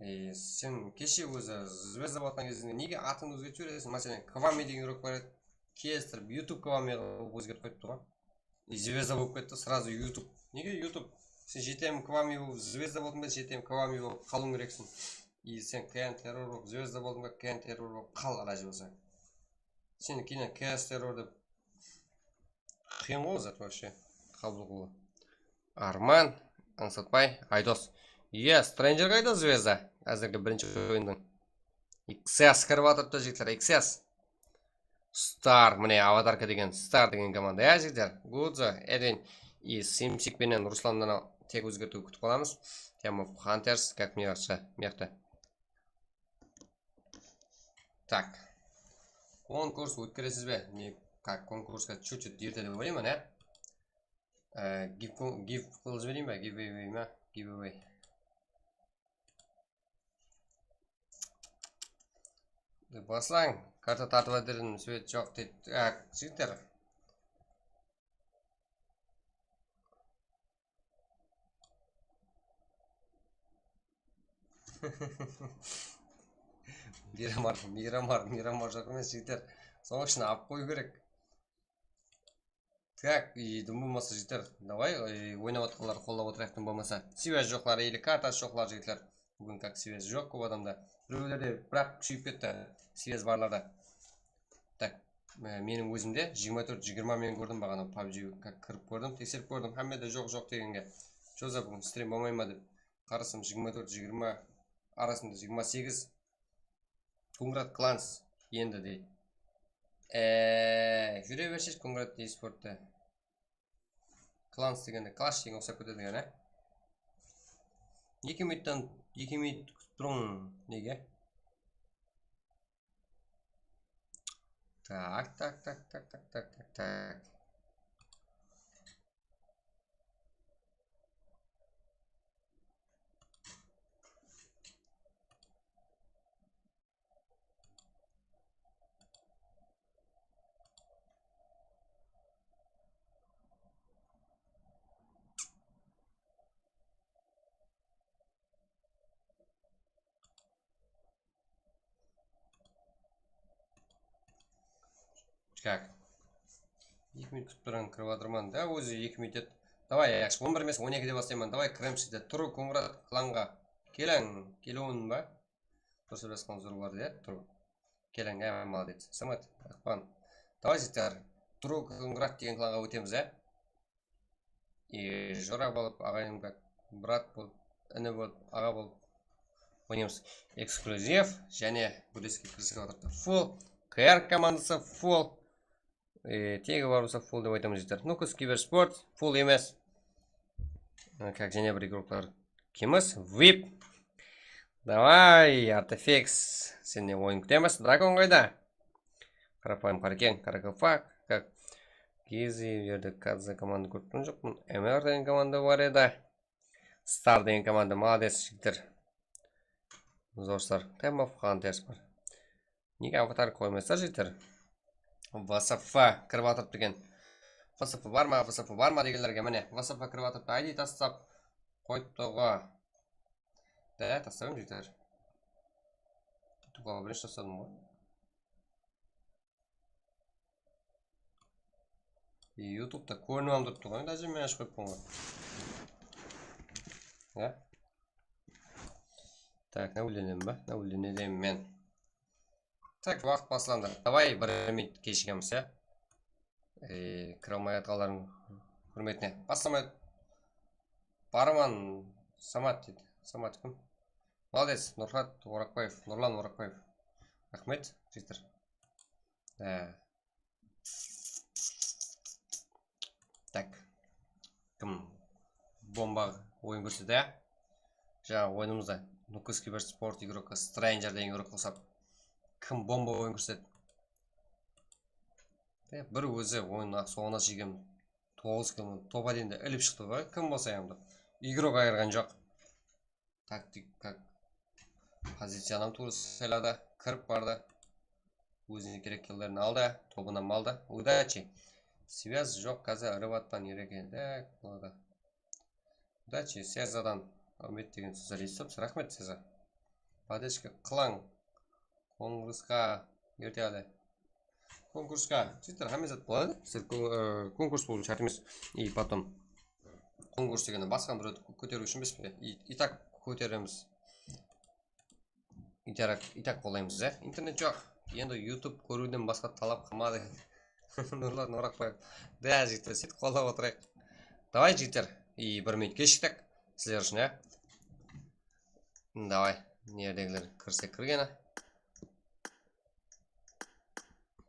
E, sen keshe ózi zvezda bolǵan gezinde nege atıńdı ózgertip jibereseń? Máselen, Kwame degen игрок bar edi. Kestirip, YouTube Kwame qılıp ózgertip qoyıptı ǵoy. E, zvezda bolıp ketti, сразу YouTube. Nege YouTube? Sen G T M Kwame bolıp zvezda boldıń ba, G T M Kwame bolıp qalıwıń kerekseń. E, sen K N Terror bolıp zvezda boldıń ba, K N Terror bolıp qal, ilajı bolsa. Sen keyin K S Terror dep Qıyın ǵoy zat вообще qabıl qılıwı. Arman, Ańsatbay, Aydos. Iya, Stranger qayda, zvezda? Házirgi birinshi oyındıń. X S kirip atırıptı, jigitler, X S. Star, mine, avatarka degen, Star degen komanda, ya, jigitler? Gudzo, Edwin, i Simsik penen Ruslannan tek ózgertiw kútip qalamız. Temov Hunters, как мне кажется, mıyaqta. Так. Konkurs ótkeresiz be? Men как, konkurska чуть-чуть erte dep oylayman, ya? Ee, gif, gif qılıp jibereyin be? Giveaway ma? Giveaway. Baslań. Karta tartıp atırın, svet joq deydi. Ee, jigitler. Miramar, Miramar, Miramar joq emes, jigitler. Sonıń ushın alıp qoyıw kerek. Так, и dım bolmasa, jigitler, давай, e, oynap atqanlardı qollap otırayıq, dım bolmasa. Связь joqlar, или kartası joqlar, jigitler. Búgin как связь joq kóp adamda. Birewlerde biraq kúsheyip ketti, связь barlarda. Так. e, meniń ózimde jigirma tórt jigirma men kórdim baǵana, pabji kirip kórdim, tekserip kórdim, hámmede joq, joq degenge. Joza búgin strim bolmay ma dep qarasam, jigirma tórt jigirma arasında jigirma segiz. Kongrad Klans endi deydi. Eee, júre bersesh Kongrad esportta. Klans degende klash degenge uqsap ketedi eken, á? Eki minuttan, eki minut kútip turıń, nege? Tak, tak, tak. Как? Eki minut kútip turıń, kirip atırman. Da, ózi eki minut edi. Davay, yaqshı, on bir emes, on ekide baslayman. Davay, kiremiz de. Tur, Kongrad klanǵa. Keliń, keliwin ba? Durıs basqan zor bar, ya, tur. Keliń, ya, молодец. Samat, Aqpan. Davay, jigitler. Tur, Kongrad degen klanǵa ótemiz, ya. E, jora bolıp, aǵayin, brat bolıp, ini bolıp, aǵa bolıp oynaymız. Eksklyuziv, jáne gúreske kirgizip atırıptı. Full, K R komandası full. E, tegi bar bolsa full dep aytamız, jigitler. Nukus Kibersport, full emes. E, как, jáne bir igroklar. Kimmiz? Vip. Davay, Artifix. Sennen oyın kútemiz. Dragon qayda? Qarapayım, Qarekeń, Karakofak, как, Gizi, bu jerde Kadze komanda kórip turǵan joqpan. M R degen komanda bar edi. Star degen komanda, молодец, jigitler. Zorsar, Time of Hunters bar. Nege avatar qoymaysızlar, jigitler? V S F kirip atırıptı eken. V S F bar ma, V S F bar ma degenlerge, mine, V S F kirip atırıptı, I D taslap qoyıptı ǵo. Da, taslap, jigitler. Tuqawa birinshi tasladım ǵoy. YouTube'da kórinip alıp turıptı ǵoy, endi ájir men ashıp qoyıppan ǵoy. Ya. Tak, náwlenemen ba? Náwlenemen. Tak, waqıt baslandı. Davay, bir minut keshigemiz, ya. E, kire almay atqanlardıń húrmetine. Baslamay. Barman, Samat deydi. Samat kim? Молодец, Nurhat Oraqbaev, Nurlan Oraqbaev. Raxmet, jigitler. E. Tak. Kim bomba oyın kórsetedi, ya? Jańa oyınımızda Nukus Kibersport igrokka Stranger degen igrok qosap, kim bomba oyın kórsetedi? E, bir ózi oyın sońına jegen toǵız kill top один de ilip shıqtı ǵoy. Kim bolsa endi. Igrok ayırǵan joq. Taktik, как, poziciyanı tuwrı sayladı. Kirip bardı. Ózine kerek killerin aldı. Tobın hám aldı. Удачи. Связь joq, házir iribattan erek edi. Boladı. Удачи, Sezadan úmit degen sózler esitipsiz. Raxmet, Seza. Поддержка qılıń. Konkursqa erte ale. Konkursqa, jigitler, hámme zat boladı. Sizler ko-, e, konkurs bolıwı shárt emes. И потом, konkurs degende basqa birewdi kó-, kóteriw ushın emes pe? И, и так kóteremiz. И так, и так qollaymız, ya. Internet joq. Endi YouTube kóriwden basqa talap qalmadı. Nurlan Oraqbaev. Da, jigitler, sóytip qollap otırayıq. Davay, jigitler. И bir minut keshiktik. Sizler ushın, ya. Davay, neredegiler kirse kirgeni.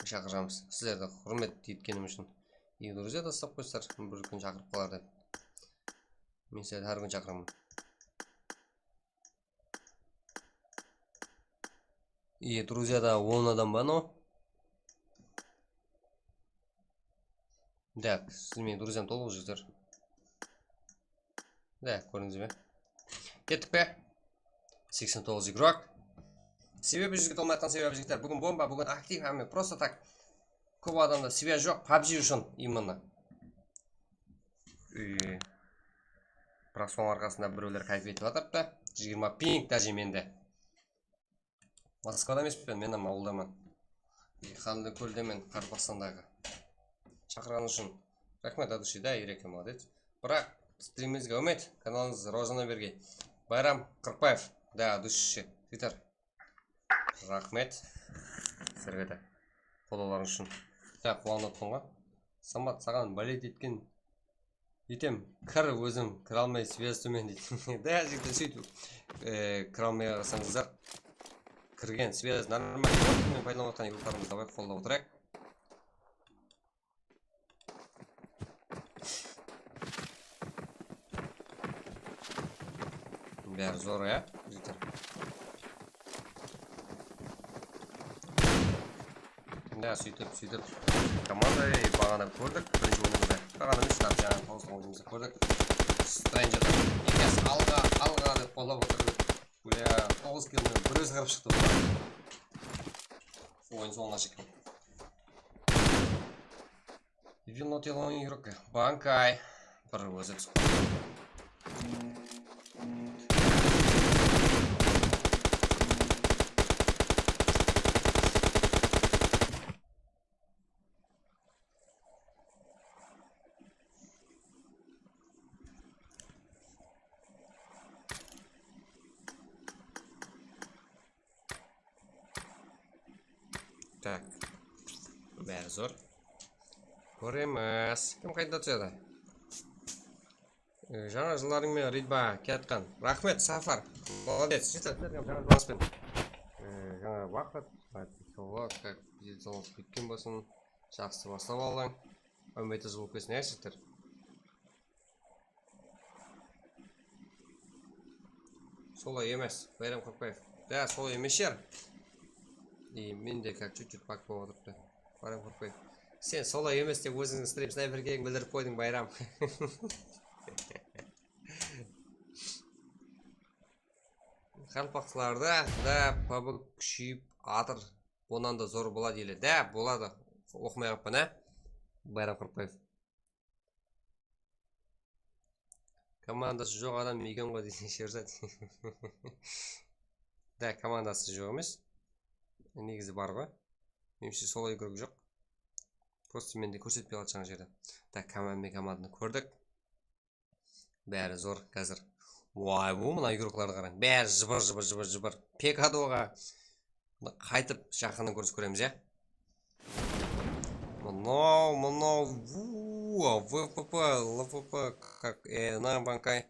Shaqıramız. Sizlerdi húrmet etkenim ushın. И друзья taslap qoysızlar, bir kún shaqırıp qalar dep. Men sizlerdi hár kún shaqıraman. И друзьяда on adam bar, no? Так, siz meniń друзьям tolıq, jigitler. Да, kórdińiz be? Kettik pe? Seksen toǵız igrok. Sebebi júzge tolmay atqan sebebi, jigitler, búgin bomba, búgin aktiv hámme, просто так. Kóp adamda связь joq, PUBG ushın именно. И, biraq sonıń arqasında birewler káyp etip atırıptı. Jigirma ping даже mende. Moskvada emespen, men hám awıldaman. Xanlıkóldemen, Qaraqalpaqstandaǵı. Shaqırǵanıń ushın raxmet, от души, da, Ereke, молодец. Biraq, strimimizge úmit, kanalıńız rawajlana bergey. Bayram Qırıqbaev, da, от души, Twitter. Raxmet sizlerge de qollawlarıńız ushın. Taq, quwanıp atırman ǵoy. Samat, saǵan bálet etken etem, kir, ózim kire almay, svez tómen deydi. Da, jigitler, sóytip, e, kire almay qalsańızlar, kirgen svez нормально. Men paydalanıp atırǵan yurtlarımızdı давай qollap otırayıq. Bári zor, ya, jigitler. Mine, sóytip, sóytip, komanda, e, baǵana kórdik, birinshi oyınımızda. Baǵana emes, tab jańa tawısqan oyınımızda kórdik. Stranger ekesi alǵa, alǵa dep qollap otır. Búya toǵız kill menen bir ózi qırıp shıqtı. Oyın sońına shekem. Evil not yellow игрок. Bankay. Bir ózi túsip qaldı. Tak. Bári zor. Kóremiz. Kim qayda túsedi? E, jańa jıllarıń menen Ridba kiyatqan. Raxmet, Safar. Молодец. Jigitler, sizlerge jańa jıl aspen. E, jańa waqıt, kak, ketken bolsın. Jaqsı baslap aldıń. Áwmeti jıl bolıp kelsin, ya, jigitler. Solay emes, Bayram Qırıqbaev. Da, solay emes shıǵar. E, mende как чуть-чуть баг bolıp atırıptı. Bayram Qırıqbaev. Sen solay emes dep ózińniń stream snayperkeligińdi bildirip qoydıń, Bayram. Qaraqalpaqlarda da pabg kúsheyip atır. Onnan da zor boladı ele. Da, boladı. Oqımay qalıppan, á? Bayram Qırıqbaev. Komandası joq adam eken ǵoy deydi, Sherzat. Da, komandası joq emes. Negizi bar ǵoy. Menimshe, solay igrok joq. Prosta mende kórsetpey qaldı jańa jerde. Da, komanda, komandını kórdik. Bári zor házir. Way, bu mına igroklardı qarań. Bári jıbır, jıbır, jıbır, jıbır. Pekadoǵa. Mına qaytıp jaqınnan kórinis kóremiz, ya. Mınaw, mınaw, vuu, V P P, L P P, как, e, na bankay.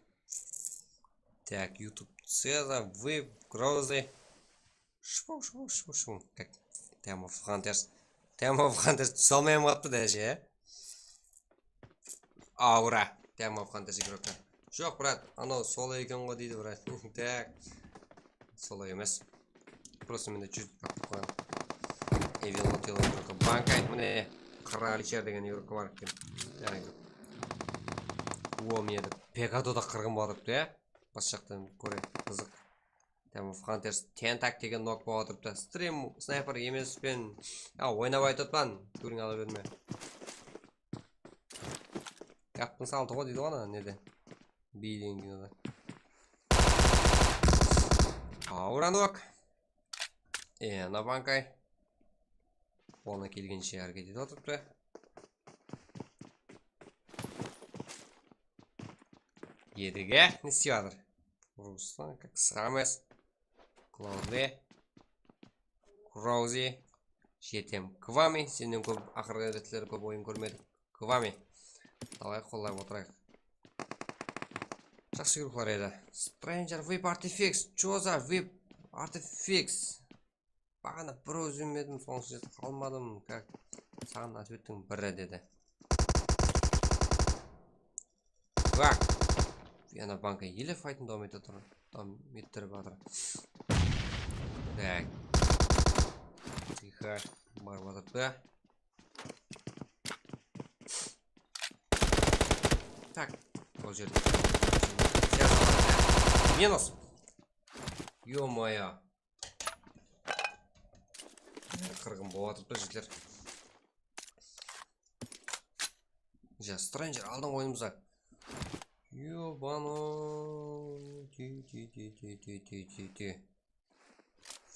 Tak, YouTube, Ceza, Vip, Grozy. Shıpıw, shıpıw, shıpıw, shıpıw. Как, Time of Hunters. Time of Hunters túse almay qalıptı, даже, ya. Aura. Time of Hunters igrokı. Joq, brat, anaw solay eken ǵoy deydi, brat. Tak. Solay emes. Prosta mende júz qoyǵan. Evil Hotel igrokı. Bankay, mine, Kralicher degen igrokı bar eken. Yaǵnıy, Uomiya dep. Pekadoda qırǵın bolıp atırıptı, ya. Bas jaqtan kóre, qızıq. Time of Hunters, Tentak degen nok bolıp atırıptı. Stream snayper emespen. Ya, oynap aytıp atpan, kóriń ala berme. Gappın saldı ǵoy deydi ǵoy ana, nede? Bey degen kinoda. Aura nok. E, na bankay. Qolına kelgenshe háreket etip atırıptı. Edige, ne islep atır? Ruslan, как, sıǵamız. Klaudi. Krauzi. Jetem. Kvami. Sennen kóp, aqırǵı retleri kóp oyın kórmedik. Kvami. Davay, qollap otırayıq. Jaqsı igroklar edi. Stranger, Vip, Artifix. Choza, Vip, Artifix. Baǵana bir ózim edim, sońsı jerde qalmadım. Как, saǵan otvettiń biri dedi. Bak. Yana banka ele faytın dawam etip atır. Dawam ettirip atır. Tak. Тихо. Barıp atır da. Tak. Bul jerde. Minus. Ё-моё. Qırǵın bolıp atırıptı, jigitler. Ja, Stranger, aldıń oyınımızda. Ёбаный. Ти, ти, ти.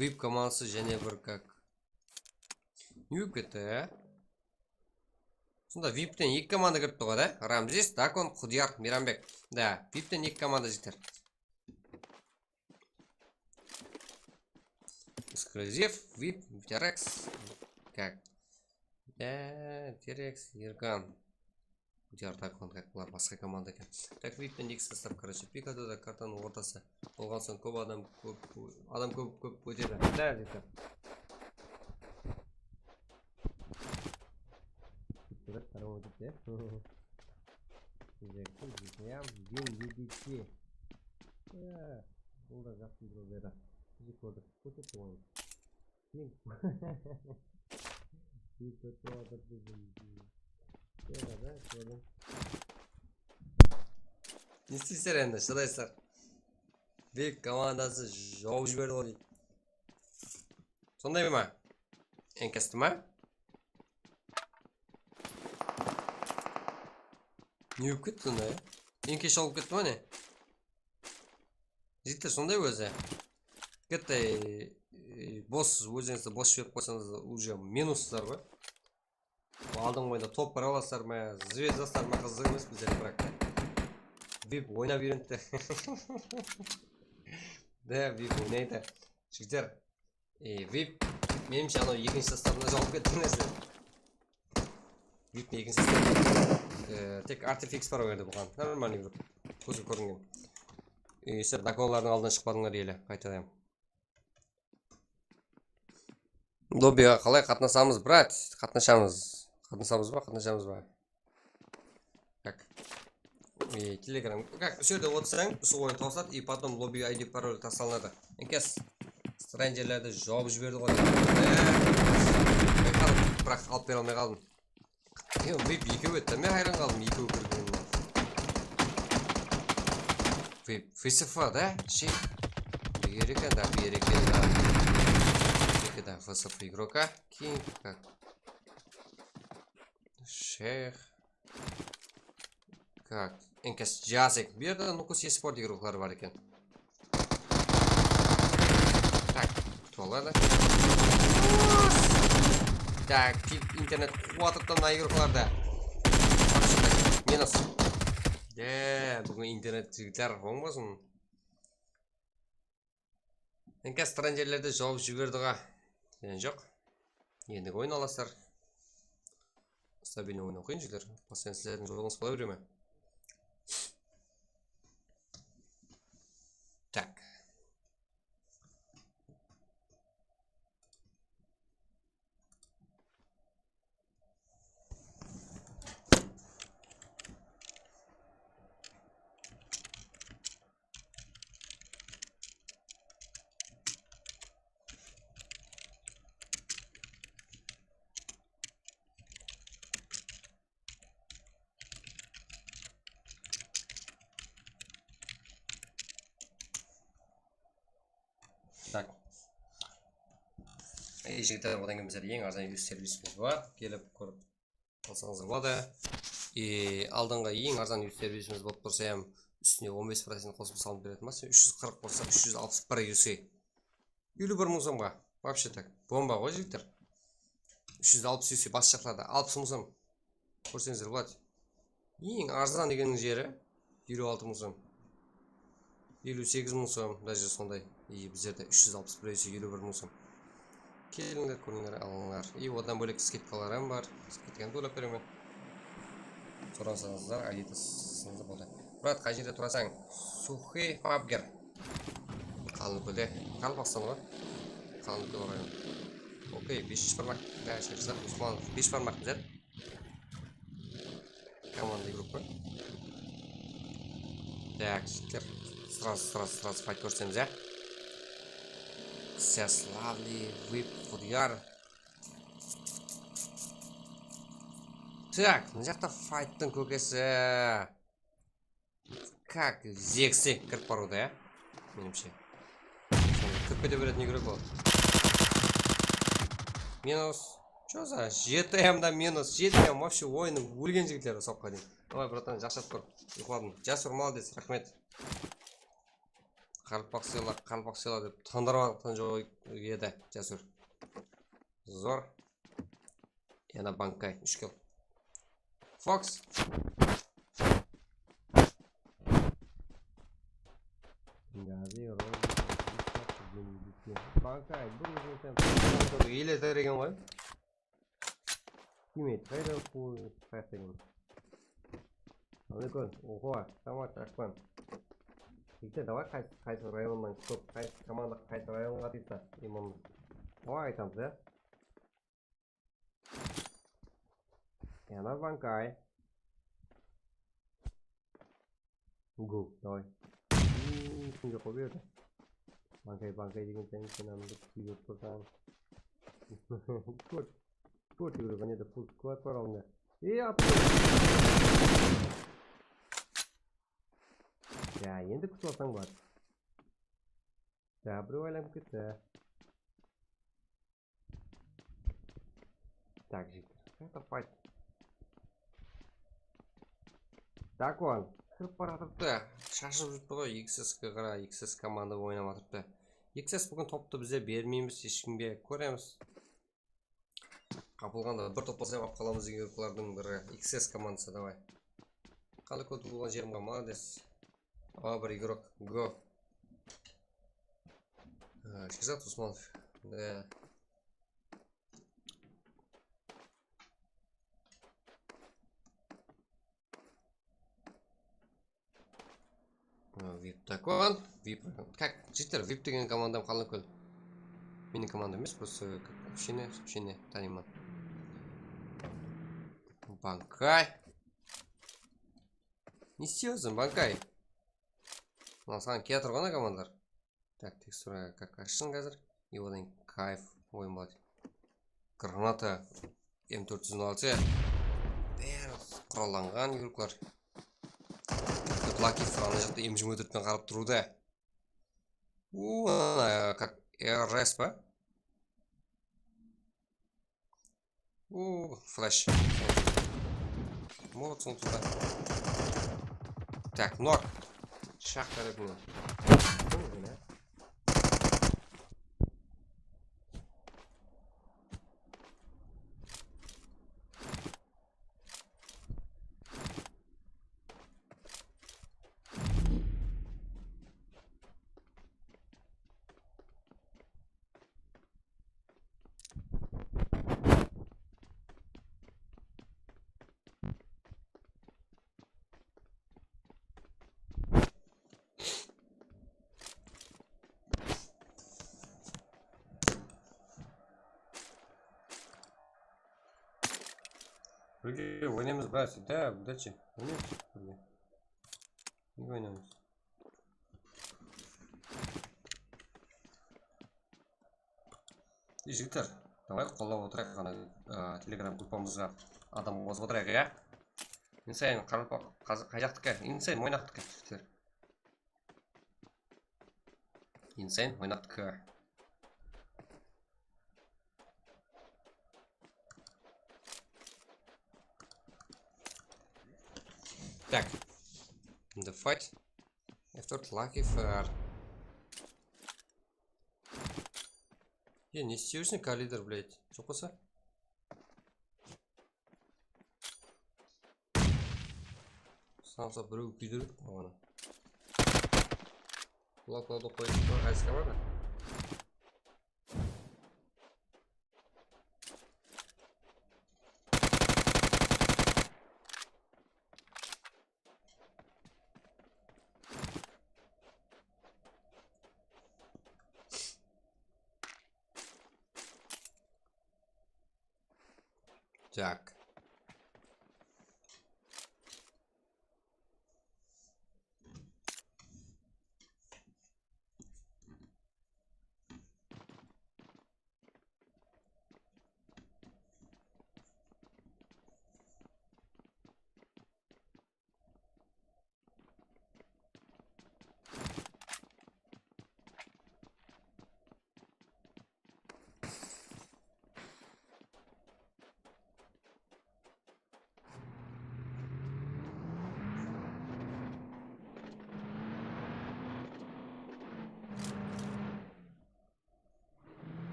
Vip komandası jáne bir как. Ne bolıp ketti, á? Sonda Vipten eki komanda kiripti ǵoy, da? Ramzes, Dakon, Qudiyar, Miranbek. Da, Vipten eki komanda jeter. Эксклюзив, Vip, Viterex. Как? Eee, T-Rex, Erkan. Yardak, onday bular basqa komanda eken. Tak, vipten eki tasap, короче, pikada da kartanıń ortası. Bolǵan soń kóp adam, kóp, adam kóp, kóp ótedi. Da, jigitler. Jigitler, qarań, ótedi, ya. Jigitler, ya, Win E D C. Ya, bul da jaqsı bir edi. Bizi kórdik, kórdik oǵan. Ping. Ping kótip atır dedim. Yaǵa da, kórdim. Ne isteysizler endi, shıdaysızlar. Vip komandası jawıp jiberdi ǵoy deydi. Sonday ma? Enkesti ma? Ne bolıp ketti sonda ya? Enkesh shawıp ketti ma ne? Jigitler, sonday ózi. Bitta, e, bos, ózińizdi bos jiberip qoysańız, уже minuslar ǵoy. Aldın oyında top bir alasızlar ma, zvezdasızlar ma, qızıq emes bizler, birak. Vip oynap úyrendi. Da, vip oynaydı. Jigitler, e, vip, menimshe, anaw ekinshi sostavına jawıp kettińler sizler. Vip ekinshi sostav. E, tek artifix bar o jerde buǵan. Нормальный grup. Kózge kóringen. E, sizler dokonlardıń aldına shıqpadıńlar ele, qaytadan. Lobbiga qalay qatnasamız, brat? Qatnasamız. Qatnasamız ba, qatnasamız ba? Tak. E, Telegram. Как, usı jerde otırsań, usı oyın tawsıladı, и потом lobbiga I D parol taslanadı. Enkes, strangerlerdi jawıp jiberdi ǵoy. E, biraq alıp bere almay qaldım. Yo, vip ekew etti, men hayran qaldım, ekew kirgenine. Vip, F S F da, şey. Beri eken da, beri eken da. Eki da F S F игрока. Keyin, как? Sheyx. Как? Enkes, Jasik. Bu jerde Nukus esport игроклari bar eken. Tak, kútip aladı. Tak, tep internet quwatı da mına игрокlarda. Minus. De, búgin internet, jigitler, oń bolsın. Enkes, strangerlerdi jawıp jiberdi ǵo. Ene joq. Endigi oyın alasızlar. Stabilnıy oynaw qıyın, jigitler. Постоянно sizlerdiń jolıńız bola bere me? Tak. Tak. Ey, jigitler, odan keyin bizlerde eń arzan yuz servisimiz bar. Kelip kórip alsańız boladı. E, aldınǵı eń arzan yuz servisimiz bolıp tursa hám, ústine on bes procent qosımsha salınıp beredi ma, sen úsh júz qırq bolsa, úsh júz alpıs bir U C. Eliw bir mıń somǵa. Вообще так. Bomba ǵoy, jigitler. Úsh júz alpıs U C bas jaqlarda alpıs mıń som. Kórseńizler boladı. Eń arzan degenniń jeri eliw altı mıń som. Eliw segiz mıń som, даже sonday. И bizlerde úsh júz alpıs bir U C, eliw bir mıń som. Kelińler, kórińler, alıńlar. И odan bólek skidkalar hám bar. Skidkanı da oylap beremen. Sorasańızlar, I D tasıńızlar boladı. Murat, qay jerde turasań? Suxıy Pabger. Qalınlıkólde. Qaraqalpaqstan ǵoy. Qalınlıkól rayonı. Okey, beshinshi barmaq. Dálshe bizler Usmanov. Besh barmaq bizler. Komanda gruppa. Так, jigitler. Сразу, сразу, сразу fight kórsemiz, ya. Всесlavный, Vip, Xudyar. Так, mına jaqta fayttıń kókesi. Как, Zeksi kirip barıwda, ya? Menimshe. Sonda kirip kete beretin игрок ol. Minus. Чё за жеті M da minus? Жеті M вообще oyınnıń ólgen jigitleri soqqa deyin. Davay, bratan, jaqshı atıp tur. Uyqıladım. Jasur, молодец, raxmet. Qaraqalpaq sıyla, qaraqalpaq sıyla dep tandırıp atqan joq edi, Jasur. Zor. Yana Bankay, úsh kill. Fox. Bankay, bir ózińe ele tar eken ǵoy. Teammate, qayda bu qayaq degen? Alekon, oho, samat, Akpan. Jigitler, davay, qaysı, qaysı rayonnan kóp, qaysı komanda qaysı rayonǵa dese, imam. Davay, aytamız, ya. Yana Bankay. Go, davay. Uuu, kim joq bolıp edi. Bankay, Bankay degen sen, sen andı kuydirip tursań. Kórt, kórt yugirip, mine de full squad bar alında. Ey, atır. Ya, endi kútip alsań bar. Ya, birew aylanıp ketti. Tak, jigitler. Qayaqta fight? Dakuan. Kirip baratırıptı. Shashılıp júripti ǵoy. X S ke qara, X S komanda oynap atırıptı. X S búgin toptı bize bermeymiz hesh kimge. Kóremiz. Qapılǵanda bir toplasam, alıp qalamız degen yurıqlardıń biri. X S komandası, davay. Qalay kóp bolǵan jerim bar, молодец. A, bir igrok, go. Ha, Sherzat Usmanov. Da. Ha, vip takon, vip. Kak, jigitler, vip degen komandam qalay kól. Meniń komandam emes, просто как общение, общение, tanıyman. Bankay. Ne istiyorsun, Bankay? Mına saǵan kiyatır ǵo ana komandalar. Tak, tekstura kak ashsın házir. I odan kayf oyın boladı. Granata, M tórt júz on altı. Bári qurallanǵan yurıqlar. Laki ana jaqta M jigirma tórt penen qarap turıwda. U, ana, kak R S pa? U, flash. Молодцы, туда. Так, нок. Shaq tárepinen. Birge oynaymız, bratцы. Да, удачи. Oynaymız birge. Birge oynaymız. Jigitler, davay qollap otırayıq ana, a, Telegram gruppamızǵa adam qosıp otırayıq, ya. Insane qaraqalpaq, qaz-, qay jaqtiki? Insane Moynaqtiki, jigitler. Insane Moynaqtiki. Так. In the fight. After lucky fire. Ya, ne istiyorsun, Kalider, блядь? Joq bolsa? Samsa birew kúydirdik maǵan. Qulaqlawdı qoyıp qoy, qaysı komanda? Так.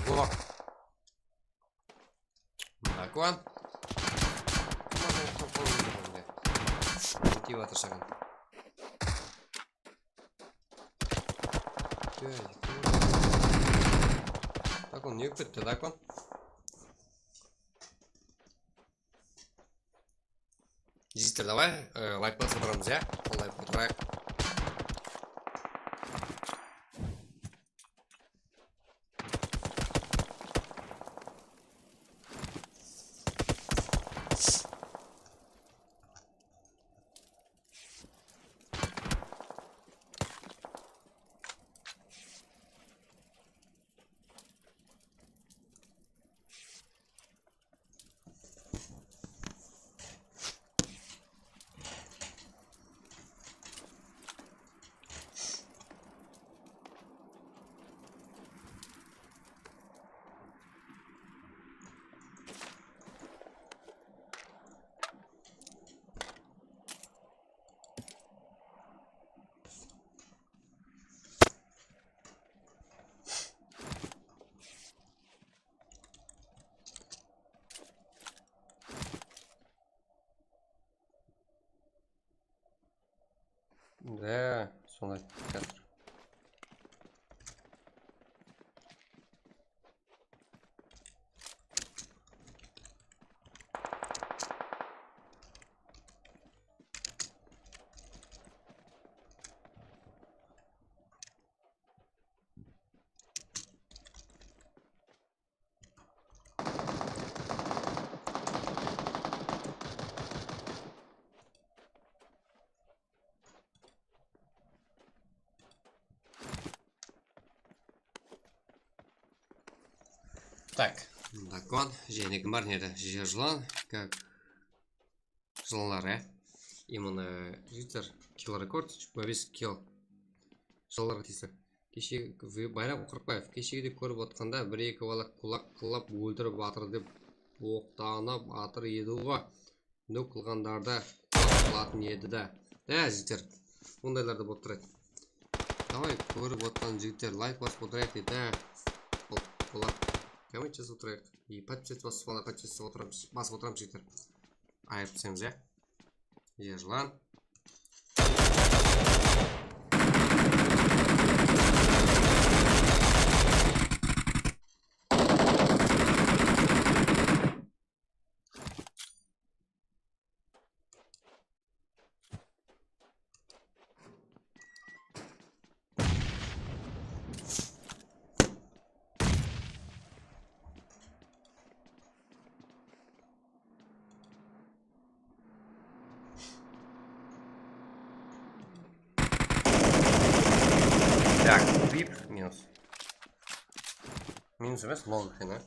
Go. Nakon. Kiyip atır saǵan. Jigitler, Dakon, ne bolıp ketti, Dakon? Jigitler, davay, e, layk basıp otıramız, ya? Layk otırayıq. Da, sonday házir. Tak, Dakon, jáne kim bar, nede? Jer jılan, как jılanlar, ya. Именно, jigitler, kill record, jigirma bes kill. Jılanlar tiyisli. Keshegi, Bayram Qurıqbaev, keshegidey kórip otqanda bir-eki bala kulaq qıllap óltirip atır dep boqtanıp atır edi ǵo. Nok qılǵandarda qılatın edi da. Há, jigitler. Ondaylar da bolıp turadı. Davay, kórip otqan jigitler, layk basıp otırayıq deydi, há. Bul-, bular. Komment jazıp otırayıq. И подписаться basıp, подписаться basıp otıramız, basıp otıramız, jigitler. Ayırıp taslayımız, ya. Jer jılan. Так, vip minus. Minus emes, nol eken, a?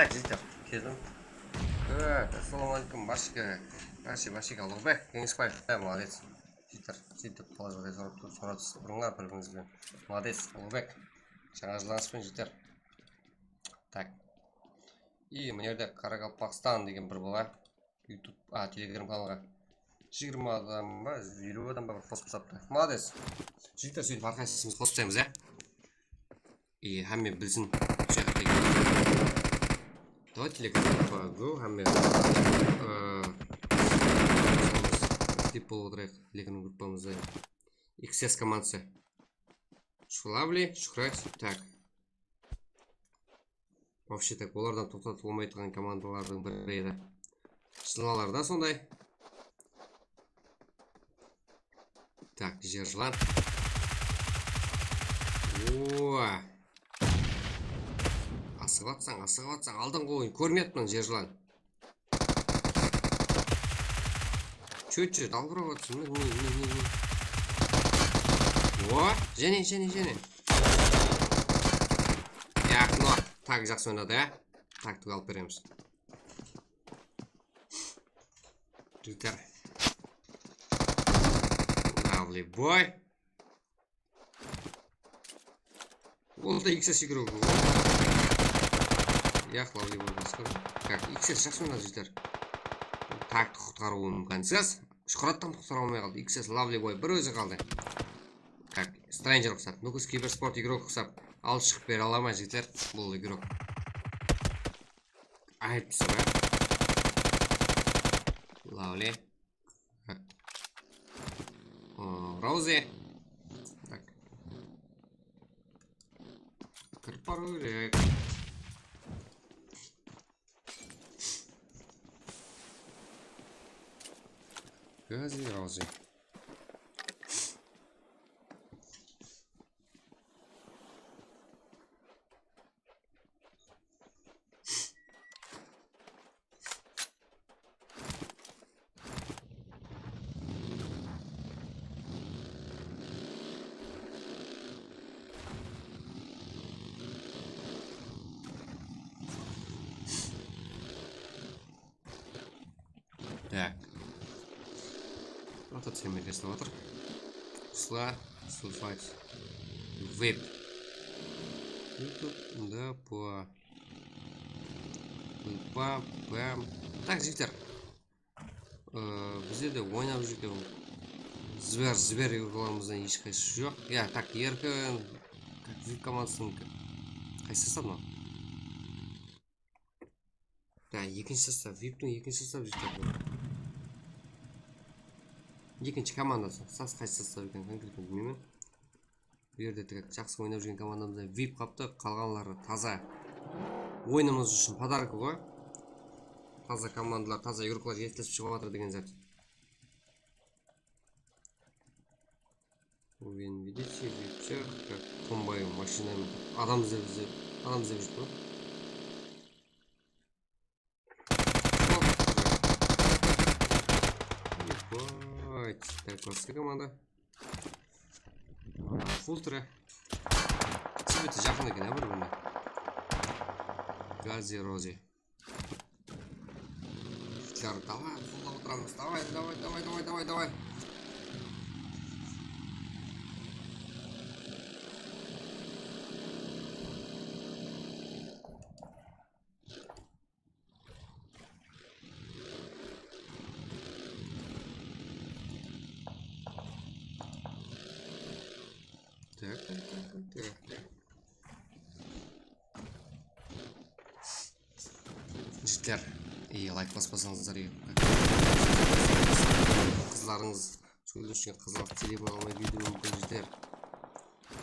Tak, jigitler, keldim. Tak, assalamu aleykum, Bashka. Bashka, Bashka, Ullıqbek, Keńesbaev. E, молодец. Jigitler, sóytip, qala jaǵday sorap tur, soratıp, urıńlar bir-birińizbenen. Молодец, Ullıqbek. Jańa jıllanıspenen, jigitler. Tak. I mına jerde Qaraqalpaqstan degen bir bala YouTube, a, Telegram kanalǵa jigirma adam ba, eliw adam ba bir qosıp tasaptı. Молодец. Jigitler, sóytip hár qaysımız qosıp taslaymız, ya. I hámme bilsin. Давай Telegram gruppaǵa go, hámme, ı, aktiv bolıp otırayıq Telegram gruppamızda. X S komandası. Lovely, Shuhrat, tak. Вообще так, olardan toqtatıp bolmaytuǵın komandalardıń biri edi. Jıllanlar da sonday. Tak, jer jılan. Ooo. Asıǵıp atsań, asıǵıp atsań, aldın ǵoy, kórmey atırman jer jılan. Чё, чё, dalbırap atırsań, mine, mine, mine, mine. O, jáne, jáne, jáne. Ya, mına, tak jaqsı oynadı, ya. Taktik alıp beremiz. Jigitler. Lovely boy. Ol da X S игрок. Yaq, Lovely boy basqa. Tak, X S jaqsı oynadı, jigitler. Takti qutqarıwı múmkin. Siz Shuhrattan qutqara almay qaldı. X S, Lovely boy bir ózi qaldı. Tak, Stranger uqsap, Nukus Kibersport игрок uqsap, alıp shıǵıp bere ala ma, jigitler? Bul игрок. Ayıp tusı ba? Lovely. O, Rozi. Tak. Kirip barıw kerek. Gazi, Rozi. Tak. Rotaciyamız eslep atır. Usla, sulfat, veb. YouTube, da, po. Pam, pam. Tak, jigitler. Ee, bizde de oynap júrgen Zver, Zver uyǵılarımızdan hesh qaysısı joq. Ya, tak, erkin. Tak, veb komandasınıń qaysısı mınaw? Ya, ekinshi sostav, vebtiń ekinshi sostavı jigitler. Ekinshi komandası. Sas qaysı sostav ekenin konkretno bilmeymen. Bu jerde tek jaqsı oynap júrgen komandamızda veb qaptı, qalǵanları taza. Oyınımız ushın podarka ǵoy. Taza komandalar, taza игрокlar jetilip shıǵıp atır degen zat. Вы не видите, как комбайн машинами. Adam izlep, izlep, adam izlep júr ǵoy. Ебать, так, basqa komanda. Ultra. Cibeti jaqın eken, ya, bir-birine. Gazi, Rozi. Jigitler, давай, qollap otıramız. Давай, давай, давай, давай, давай, давай. Tak, tak, tak, tak, tak. Jigitler, e, layk baspasańızlar, e, qızlarıńız, sol ushın qızlar telefon almay ketiwi múmkin, jigitler.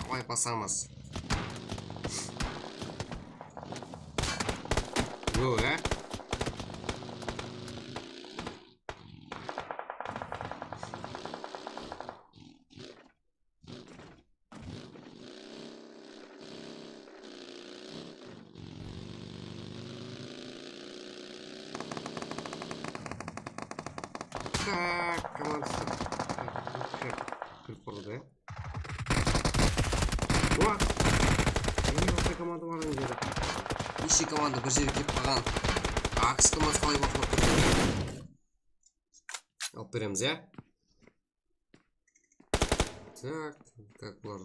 Давай, basamiz. Go, e? Tak, komandası. Kirip bardı, ya. Oa! Mına basqa komanda bar edi. Neshe komanda bir jerge kelip qalǵan. Aks komandası qalay baqlap tur? Alıp beremiz, ya. Так, как bular?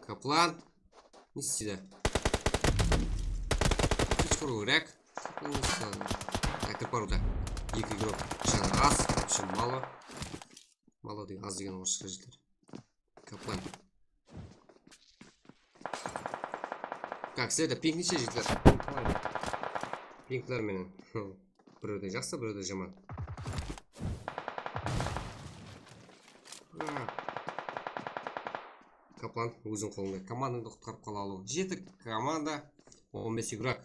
Kaplan. Ne isteydi? Kúsh urıw kerek. Kaplan ne isteydi? Так, kirip barıwda. Eki igrok. Janı az. Вообще мало. Мало degen az degen orıssha, jigitler. Kaplan. Так, sizlerde ping neshe, jigitler? Pinkler menen. Birewde jaqsı, birewde jaman. Kaplan, óziń qolıńda. Komandańdı qutqarıp qala alıw. Jeti komanda, on bes igrok.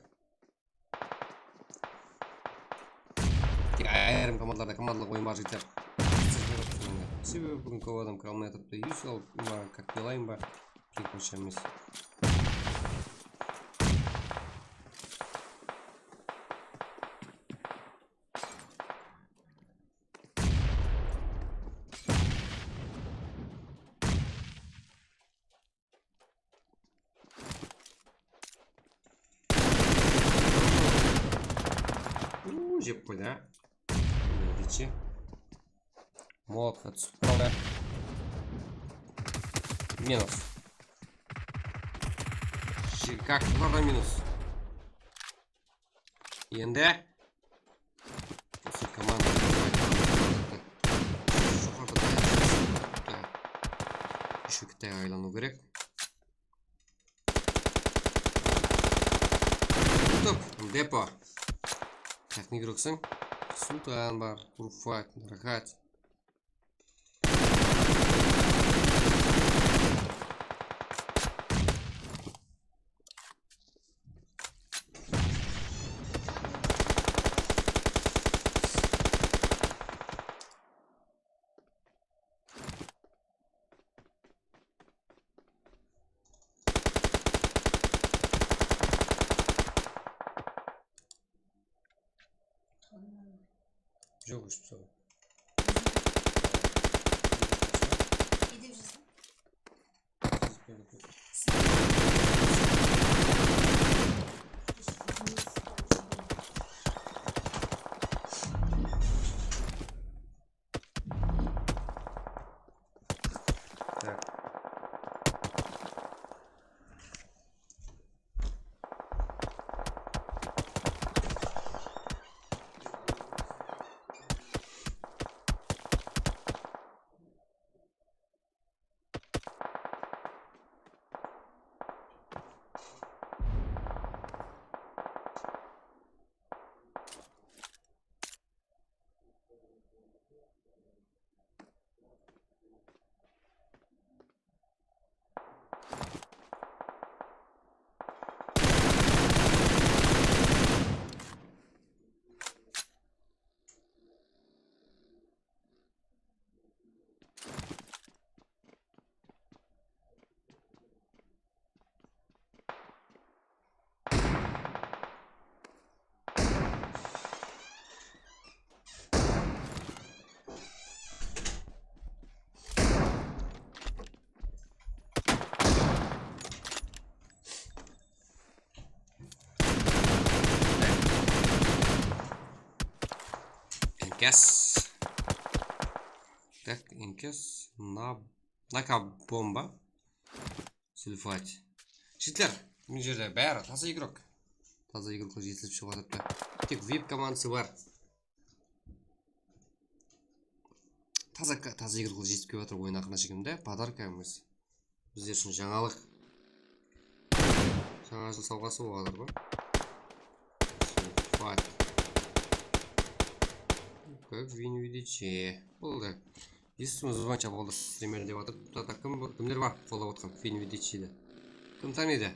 Tek ayırım komandalarda komandalıq oyın bar, jigitler. Sebebi búgin kóp adam kire almay atırıptı. Usual ma, как belayın ba? Kekmesha emes. Uuu, jep qoydı, á. Молотка túsip qaldı. Minus. Как bularda minus. Endi usı komanda joqarıda ещё ikkita aylanıw kerek. Top, depo. Так, ne igroksıń? Sultan bar, Rufa, Rahat. Joq, óship turadı. Ne dep jazdım? Так. Enkes. Tak, enkes. Na, naka bomba. Sülfat. Jigitler, mına jerde bári taza igrok. Taza igroklar jetilip shıǵıp atırıptı. Tek vip komandası bar. Taza, taza igroklar jetip kelip atır, oyın aqırına shekem de. Podarka emes. Bizler ushın jańalıq. Jańa jıl sawǵası bolıp atır ba? Sülfat. Как вы видите. Boldı. Естественно, звонча boldı. Стример dep atır. Bul jaqta kim, kimler bar qollap atqan Fin Видичиdi? Kim tanıydı?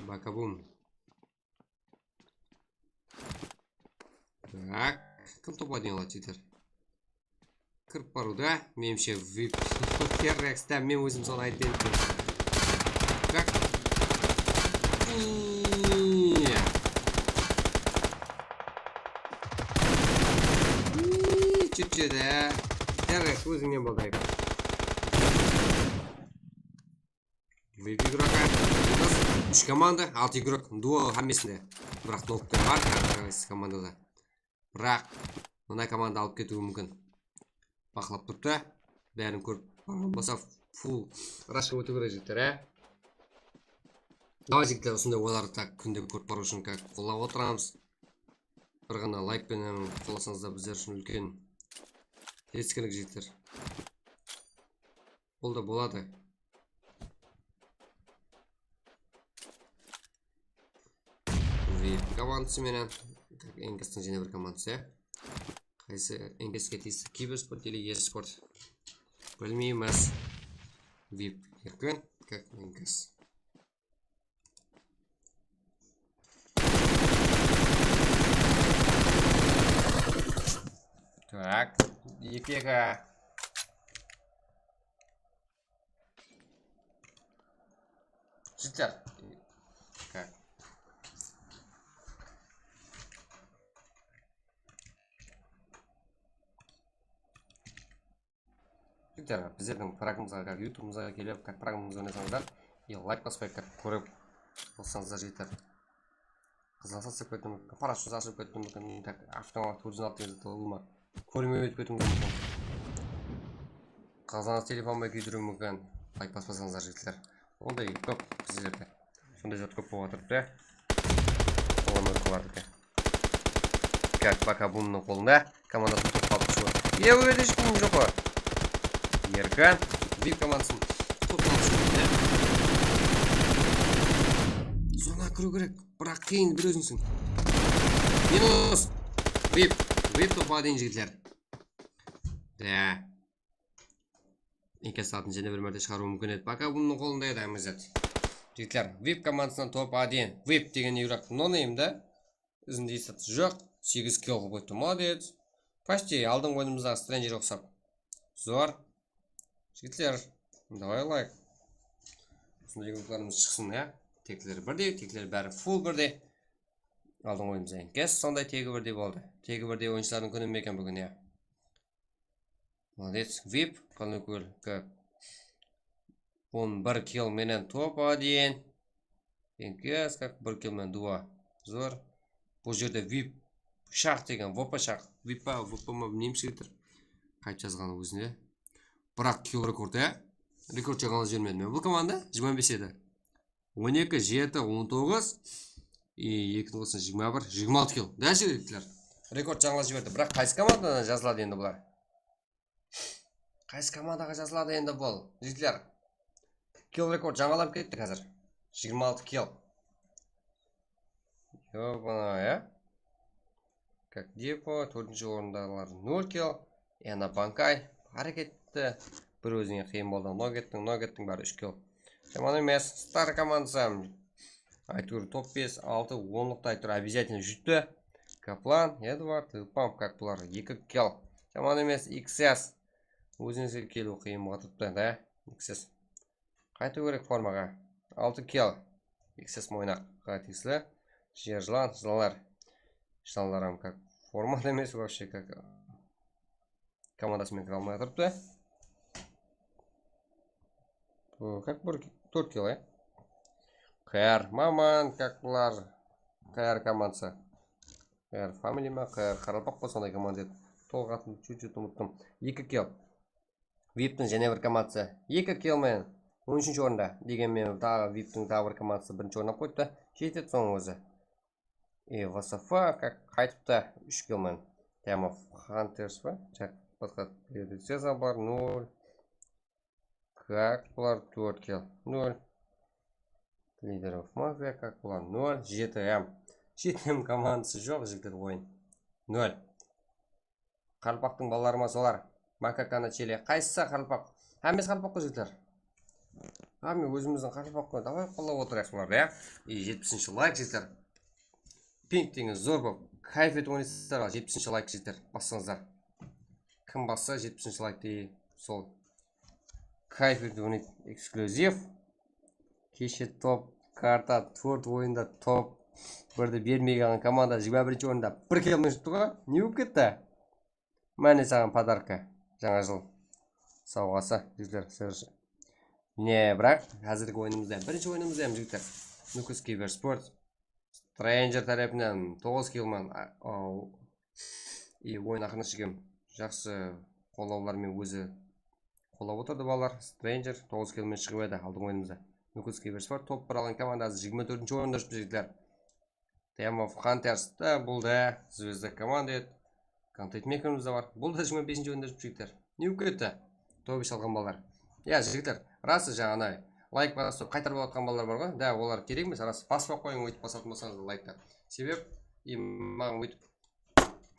Bakabum. Tak, kim topa deyin aladı, jigitler? Kirip barıwda, menimshe, vip. Terreksta men ózim sonı aytayın. Tak. Iya. Iiy, júrtedi. Terreks, ózińnen boldı, ayıp. Vip igroka. Minus. Úsh komanda, altı игрок, duo hámmesinde. Biraq nokta bar, hár qaysı komandada. Biraq mına komanda alıp ketiwi múmkin. Baqlap turıptı. Bárin kórip barǵan bolsa, full rushqa ótiw kerek, jigitler, á. Davay, jigitler, usınday oylardı tak kúnde kórip barıw ushın как qollap otıramız. Bir ǵana layk penen qollasańızlar bizler ushın úlken jetiskenlik, jigitler. Bul da boladı. Vip komandası menen. Tak, Enkestıń jáne bir komandası, ya. Qaysı Enkeske tiyisli? Kibersport ele esport? Bilmeymiz. Vip Erkin, как Enkes. Так, eki eki. Jigitler. Так. Jigitler, bizlerdiń pragımızǵa, как, yutubımızǵa kelip, как, pragımızdı oynasańızlar, e, layk baspay, как, kórip alsańızlar, jigitler. Qızıl asıp kettim, paraşyut asıp kettim, как, avtomat tórt júz altı júz tolma. Kórmey ótip ketiwińiz múmkin. Qızıl asıp telefonıma kiydirip múmkin, layk baspasańızlar, jigitler. Onday kóp bizlerde. Sonday zat kóp bolıp atırıptı. Olardan qılardı eken. Как, пока bunıń qolında komandasın top alıp shıǵıp. E, o jerde eshkim joq pa? Erkin. Vip komandasın top alıp shıǵıp. Zona kiriw kerek. Biraq keyin bir ózińsiń. Minus. Vip. Vip topa deyin, jigitler. Da. Enkes atın jáne bir márte shıǵarıwı múmkin edi. Пока bunıń qolında edi, hámme zat. Jigitler, Vip komandasınan top один. Vip degen игрок no name da. Izinde esatı joq. Segiz kill qılıp ótti. Молодец. Почти aldınǵı oyınımızdaǵı Stranger uqsap. Zor. Jigitler, давай layk. Usınday игрокlarımız shıqsın, ya. Tekleri birdey, tekleri bári full birdey. Aldınǵı oyınımızda Enkes sonday tegi birdey boldı. Tegi birdey oyınshılardıń kúni me eken búgin, ya. Молодец, Vip, Kanukul, как. On bir kill menen top один. Enkes, как, bir kill menen два. Zor. Bul jerde Vip shaq degen, V P shaq. Vip pa, V P ma, bilmeymiz, jigitler. Qaytıp jazǵanı ózine. Biraq kill rekord, ya. Rekord jańalap jibermedim men. Bul komanda jigirma bes edi. On eki, jeti, on toǵız, e, eki toǵız jigirma bir, jigirma altı kill. Dálshe, jigitler. Rekord jańalap jiberdi. Biraq qaysı komandadan jazıladı endi bular? Qaysı komandaǵa jazıladı endi bul, jigitler? Kill rekord jańalap ketti házir. Jigirma altı kill. Ёбаный, ya. Как Depo, tórtinshi orındaǵılar nol kill. Yana Bankay. Háreketti. Bir ózińe qıyın boldı. Nogettiń, Nogettiń bári úsh kill. Jaman emes. Star komandası. Aytur top bes, altı, onlıqtı Aytur обязательно jutti. Kaplan, Edward, Ilpam, как bular eki kill. Jaman emes, X S. Ózińizge keliw qıyın bolıp atırıptı, da, X S. Qaytıw kerek formaǵa. Altı kill. X S moynaqqa tiyisli. Jer jılan, jılanlar. Jılanlar hám как formada emes, вообще как komandası menen kire almay atırıptı. Bu как bir tórt kill, ya. K R, maman, как bular. K R komandası. K R family ma, K R qaraqalpaq pa, sonday komanda edi. Tolıq atın чуть-чуть umıttım. Eki kill. Viptiń jáne bir komandası eki kill menen on úshinshi orında. Degen menen taǵı Viptiń taǵı bir komandası birinshi orın alıp qoyıptı. Jetedi sonıń ózi. E, V S F, как, qaytıptı úsh kill menen. Tamam, Hunters pa? Как, подход, Cezar bar, nol. Как, bular tórt kill, nol. Leader of Mafia, как, bular nol. Jeti M. Jeti M komandası joq, jigitler, oyın. Nol. Qaraqalpaqtıń balaları ma solar? Makaka na chele. Qaysı qaraqalpaq? Hámmesi qaraqalpaq ǵoy, jigitler. Hámme ózimizdiń qaraqalpaq ǵoy. Davay, qollap otırayıq bulardı, ya. I jetpisinshi layk, jigitler. Ping degen zor bolıp, kayf etip oynaysızlar, al jetpisinshi layk, jigitler. Bassańızlar. Kim bassa jetpisinshi layk dey, sol. Kayf etip oynaydı. Eksklyuziv. Keshe top, karta, tórt oyında top. Birdi bermey qalǵan komanda jigirma birinshi orında bir kill menen shıqtı ǵoy. Ne bolıp ketti? Máne saǵan podarka. Jańa jıl sawǵası, jigitler, sırısh. Mine, biraq házirgi oyınımızda, birinshi oyınımızda hám, jigitler. Nukus Kibersport. Stranger tárepinen toǵız kill man, a, a, i, oyın aqırına shekem jaqsı qollawlar menen ózi qollap otırdı balalar. Stranger toǵız kill menen shıǵıp edi aldınǵı oyınımızda. Nukus Kibersport top bir alǵan komandası jigirma tórtinshi orında júripti, jigitler. Team of Hunters da, bul da Zvezda komanda edi. Kontent makerimiz de bar. Bul da jigirma besinshi orında júripti, jigitler. Ne bolıp ketti? Top ish alǵan balalar. Ya, jigitler, rası jańa ana layk basıp qaytarıp atqan balalar bar ǵoy. Da, olar kerek emes, rası basıp-aq qoyıń, óytip basatın bolsańız da laykta. Sebep, i, maǵan óytip,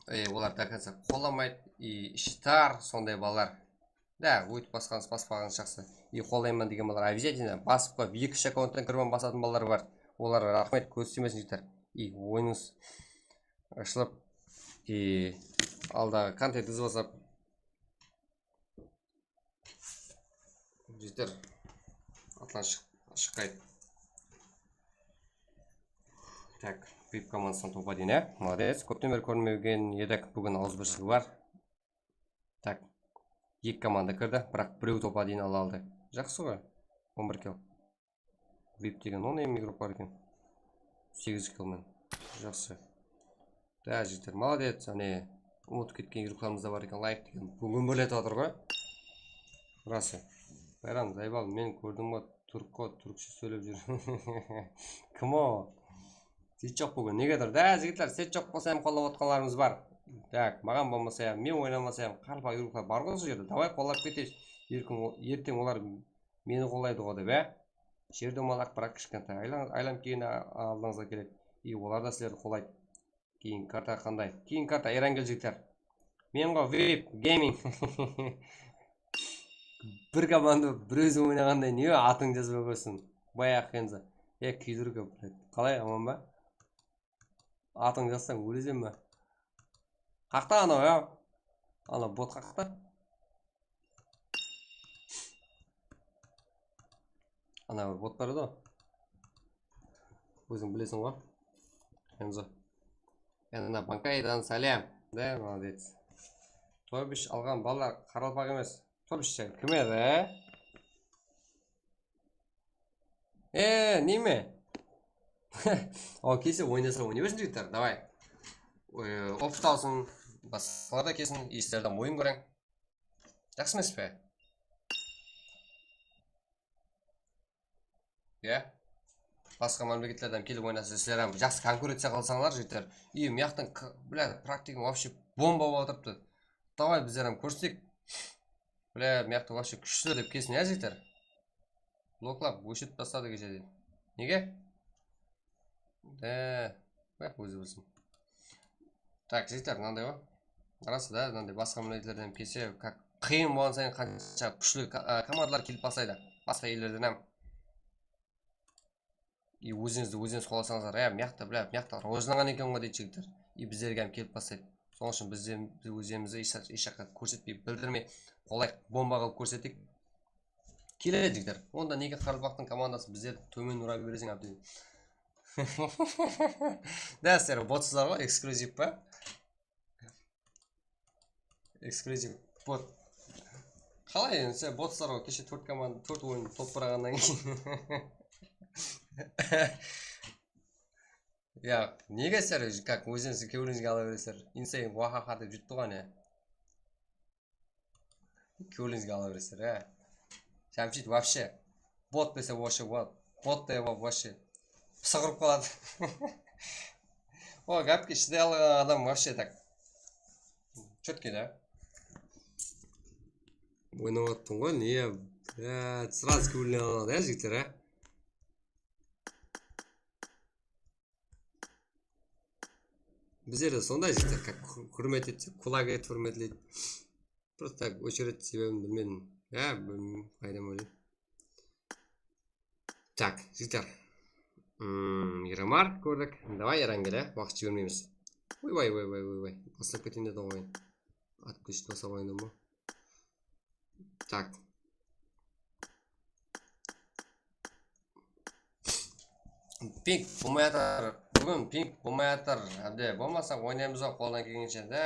e, olar до конца qollamaydı, i, ishi tar, sonday balalar. Da, óytip basqańız, baspaǵanıńız jaqsı. I, qollayman degen balalar обязательно basıp qoyıp, eki-úsh akkaunttan kirip basatın balalar bar. Olar raxmet, kóz tiymesin, jigitler. I, oyınıńız ashılıp, i, aldaǵı kontentińiz basap. Jigitler, atlan shıq-, shıqqaydı. Tak, vip komandasınan topa deyin, á? Молодец. Kópten beri kórmegen edik, búgin awızbirshilik bar. Tak. Eki komanda kirdi, biraq birew topa deyin ala aldı. Jaqsı ǵoy. On bir kill. Vip degen no name igrok bar eken. Segiz kill men. Jaqsı. Da, jigitler, молодец. Áne, umıtıp ketken igroklarımız da bar eken. Layk degen. Búgin bir let atır ǵoy. Rası. Bayram, Zaybal, men kórdim ǵoy, turk ǵoy, túrkshe sóylep júr. Kim o? Set joq búgin. Negedur? Da, jigitler, set joq bolsa hám qollap otqanlarımız bar. Tak, maǵan bolmasa hám, men oynamasam hám, qarpa igroklar bar ǵoy usı jerde. Davay, qollap keteyik. Erkin, erteń olar meni qollaydı ǵoy dep, á? Jer domalaq, biraq kishkentay. Aylan-, aylanıp kelgende a-, aldıńızǵa keledi. I, olar da sizlerdi qollaydı. Keyingi karta qanday? Keyingi karta Erangel, jigitler. Men ǵoy, vip, gaming. Bir komanda bir ózi oynaǵanday, ne atıń jazbay qoysın. Bayaq kenzi. E, kiydirgi, блядь. Qalay, aman ba? Atıń jazsań, ólezen ba? Qaqta anaw, ya? Ana, bot qaqta. Ana bir bot bar edi ǵoy. Óziń bilesiń ǵoy. Enzo. Endi mına Bankaydan sálem. Da, молодец. Tobish alǵan balalar qaraqalpaq emes. Tobish sen kim edi? E, neme? Aw, kelse oynasa oynay bersin, jigitler, davay. E, opıt alsın, basqalar da kelsin, eslerden oyın kóreń. Jaqsı emes pe? Ya. Basqa mámleketlerden kelip oynasa, sizler hám jaqsı konkurenciya qılsańlar, jigitler. I, mıyaqtıń, bля, praktikim вообще bomba bolıp atırıptı. Davay, bizler hám kórsek. Bля, mıyaqtı вообще kúshli dep kelsin, ya, jigitler. Bloklap óshirip tasladı keshede. Nege? De, baq, ózi bilsin. Tak, jigitler, mınanday ǵoy. Rası da, mınanday basqa milletlerden kelse, как, qıyın bolǵan sayın qansha kúshli ka-, a, komandalar kelip baslaydı. Basqa ellerden hám. I, ózińizdi ózińiz qolasańızlar, ya, mıyaqta, bля, mıyaqta rawajlanǵan eken ǵoy, deydi jigitler. I, bizlerge hám kelip baslaydı. Sonıń ushın biz de, biz ózimizdi hesh, hesh jaqqa kórsetpey, bildirmey, qolay bomba qılıp kórseteyik. Keledi, jigitler. Onda nege qaraqalpaqtıń komandası bizlerdi tómen ura bereseń, ábdil? Da, sizler botsızlar ǵoy, eksklyuziv pa? Eksklyuziv bot. Qalay endi, sizler botsızlar ǵoy, keshe tórt komanda, tórt oyın top bir alǵannan keyin. Ya, nege sizler, как, ózińiz kewlińizge ala beresizler? Insane, wahaha dep júripti ǵoy, áne. Kewlińizge ala beresizler, á. Jamshid, вообще. Bot dese, вообще, bot. Bot dese, вообще. Pısıq urıp qaladı. O, gápke shıday alǵan adam вообще так. Чёткий da. Oynap attıń ǵoy, ne? Ya, сразу kewlinen aladı, ya, jigitler, á. Bizlerde sonday jigitler, как, húrmet etsek, kulak etip húrmetleydi. Просто так, очередь sebebin bilmedim. Ya, bilmeymen, qaydan bileyim. Так, jigitler. Hmm, Miramar kórdik. Davay, Erangel, waqıt jibermeymiz. Oy, oy, oy, oy, oy, oy. Baslap keteyin dedim oyın. Atqıshlı basap oynadım ba? Tak. Ping bolmay atır. Búgin ping bolmay atır. Ábde, bolmasa oynaymız-aw qoldan kelgenshe. Da,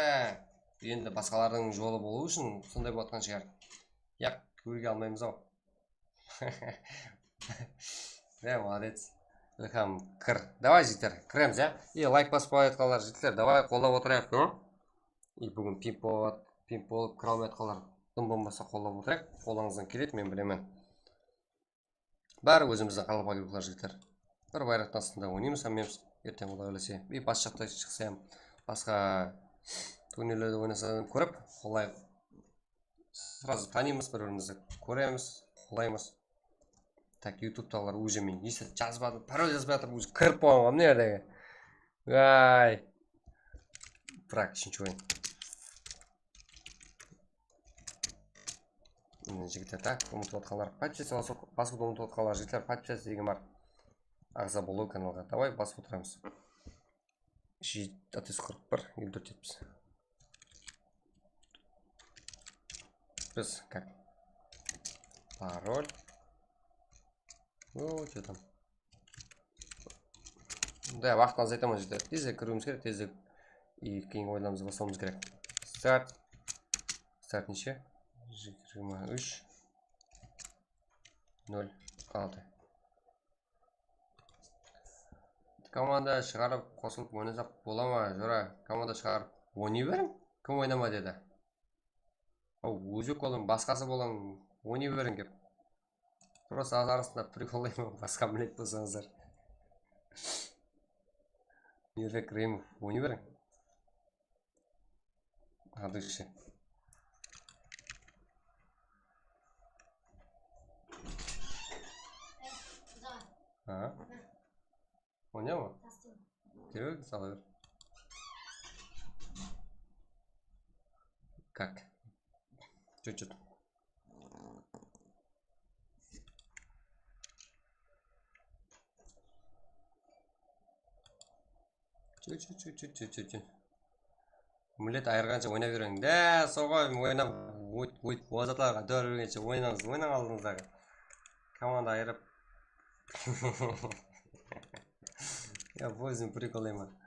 endi basqalardıń jolı bolıw ushın sonday bolatqan shıǵar. Yaq, kórge almaymız-aw. Ya, молодец. Ilham, kir. Davay, jigitler, kiremiz, ya? E, layk basıp qoyayatqanlar, jigitler, davay, qollap otırayıq, no? E, búgin pimp bolıp, pimp bolıp kire almay atqanlar dım bolmasa qollap otırayıq. Qollarıńızdan keledi, men bilemen. Bári ózimizdiń qaraqalpaq yurtlar, jigitler. Bir bayraqtıń astında oynaymız hámmemiz. Erteń Quday qálese. E, bas jaqta shıqsa hám, basqa turnirlerde oynasa hám kórip, qollayıq. Srazı tanıymız, bir-birimizdi kóremiz, qollaymız. Tak, yutubtaǵılar уже men esi jazbadı, parol jazbay atırıp, уже kirip bolǵan mına jerdegi. Vay. Brak, úshinshi oyın. Mine, jigitler, tak, umıtıp atqanlar, podpisatsıya, basıp, basıp umıtıp atqanlar, jigitler, podpisatsıya degen bar. Aǵza bolıw kanalǵa. Davay, basıp otıramız. Jeti, altı júz qırq bir, elli tórt, jetpis. Biz как? Parol. O, что там? Da, waqtın azaytaman, jigitler. Tezirek kiriwimiz kerek, tezirek. I keyingi oyınlarımızdı baslawımız kerek. Start. Start neshe? Jigirma úsh. Nol altı. Komanda shıǵarıp, qosılıp oynasaq bola ma, jora? Komanda shıǵarıp oynay beriń. Kim oynama dedi? Aw, ózi kolań, basqası bolań, oynay beriń kep. Просто arasında prikollayman, basqa millet bolsańızlar. Miyrbek Reymov, oynay beriń. Adıkshi. Ha? Oynayma? Kire ber, sala ber. Как? Чё, чё там? Чё, чё, чё, чё, чё, чё, чё? Millet ayırǵansha oynap júreń. Dá, sol ǵoy, oynap, oyt, oyt, ozatlarǵa dór bergenshe oynamız, oynań aldıńızdaǵı. Komanda ayırıp. Ya, bu ózim prikollayman.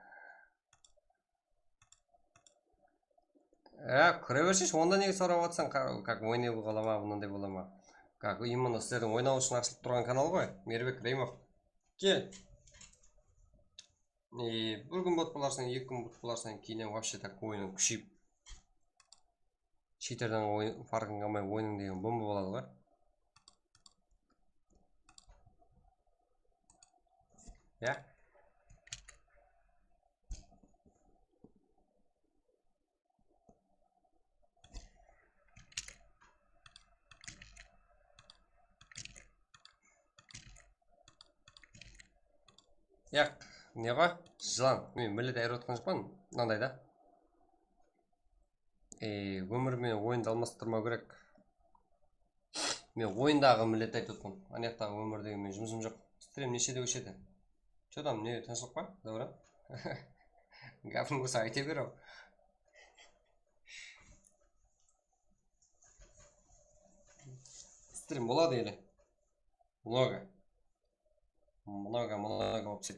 E, kire bershi, onda nege sorap atsań, ka-, как oynay bola ma, mınanday bola ma? Как, именно sizlerdiń oynaw ushın ashılıp turǵan kanal ǵoy, Miyrbek Reymov. Kel. E, bir kún bot bolarsań, eki kún bot bolarsań, keyin вообще так oyınıń kúsheyip. Chiterden oyın, farqın qalmay oyınıń degen bomba boladı ǵoy. Ya. Yaq, ne ǵoy? Jılan. Men millet ayırıp atqan joqpan, mınanday da. E, ómir menen oyındı almastırmaw kerek. Men oyındaǵı millet aytıp atırman. Anayaqtaǵı ómir degen men jumısım joq. Strem neshede óshedi? Что там, ne, tınıshlıq pa, Dáwran? Gápiń bolsa ayta ber-aw. Strem boladı ele. Много. Много, много вообще.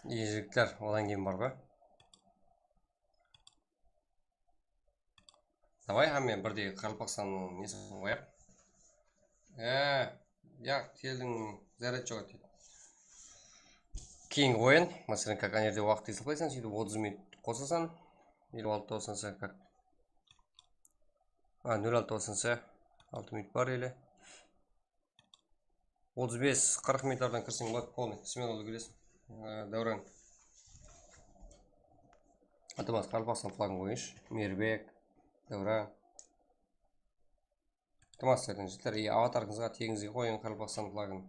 Jigitler, odan keyin bar ǵoy. Davay, hámme birdey Qaraqalpaqstannıń nesin qoyaq. E, yaq, teldiń zaryadı joq edi. Keyingi oyın, máselen, как, ana jerde waqıt esaplaysań, sóytip otız minut qosasań, elli altı toqsan, как. A, nol altı toqsan, altı minut bar ele. Otız bes, qırq minutlardan kirseń boladı, polnıy smena úlgereseń. Ee, Dáwran. Iltimas, Qaraqalpaqstan flagın qoyıńshı. Mirbek, Dáwran. Iltimas, sizlerden jigitler, e, avatarıńızǵa tegińizge qoyıń Qaraqalpaqstan flagın.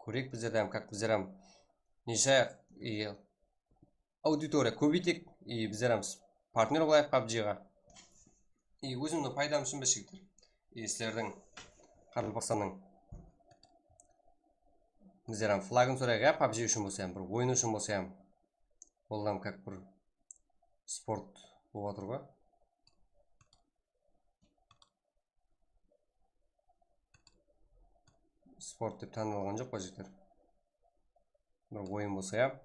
Kóreyik bizler de hám, kak bizler hám. Neshe, e, auditoriya kóbeyteyik, e, bizler hám partnyor bolayıq pabjiǵa. E, ózimniń paydam ushın be, jigitler. E, sizlerdiń Qaraqalpaqstannıń bizler hám flagın sorayıq, ya, pabji ushın bolsa hám, bir oyın ushın bolsa hám. Ol hám kak bir sport bolıp atır ǵoy. Sport dep tanılǵan joq pa, jigitler? Bir oyın bolsa, ya.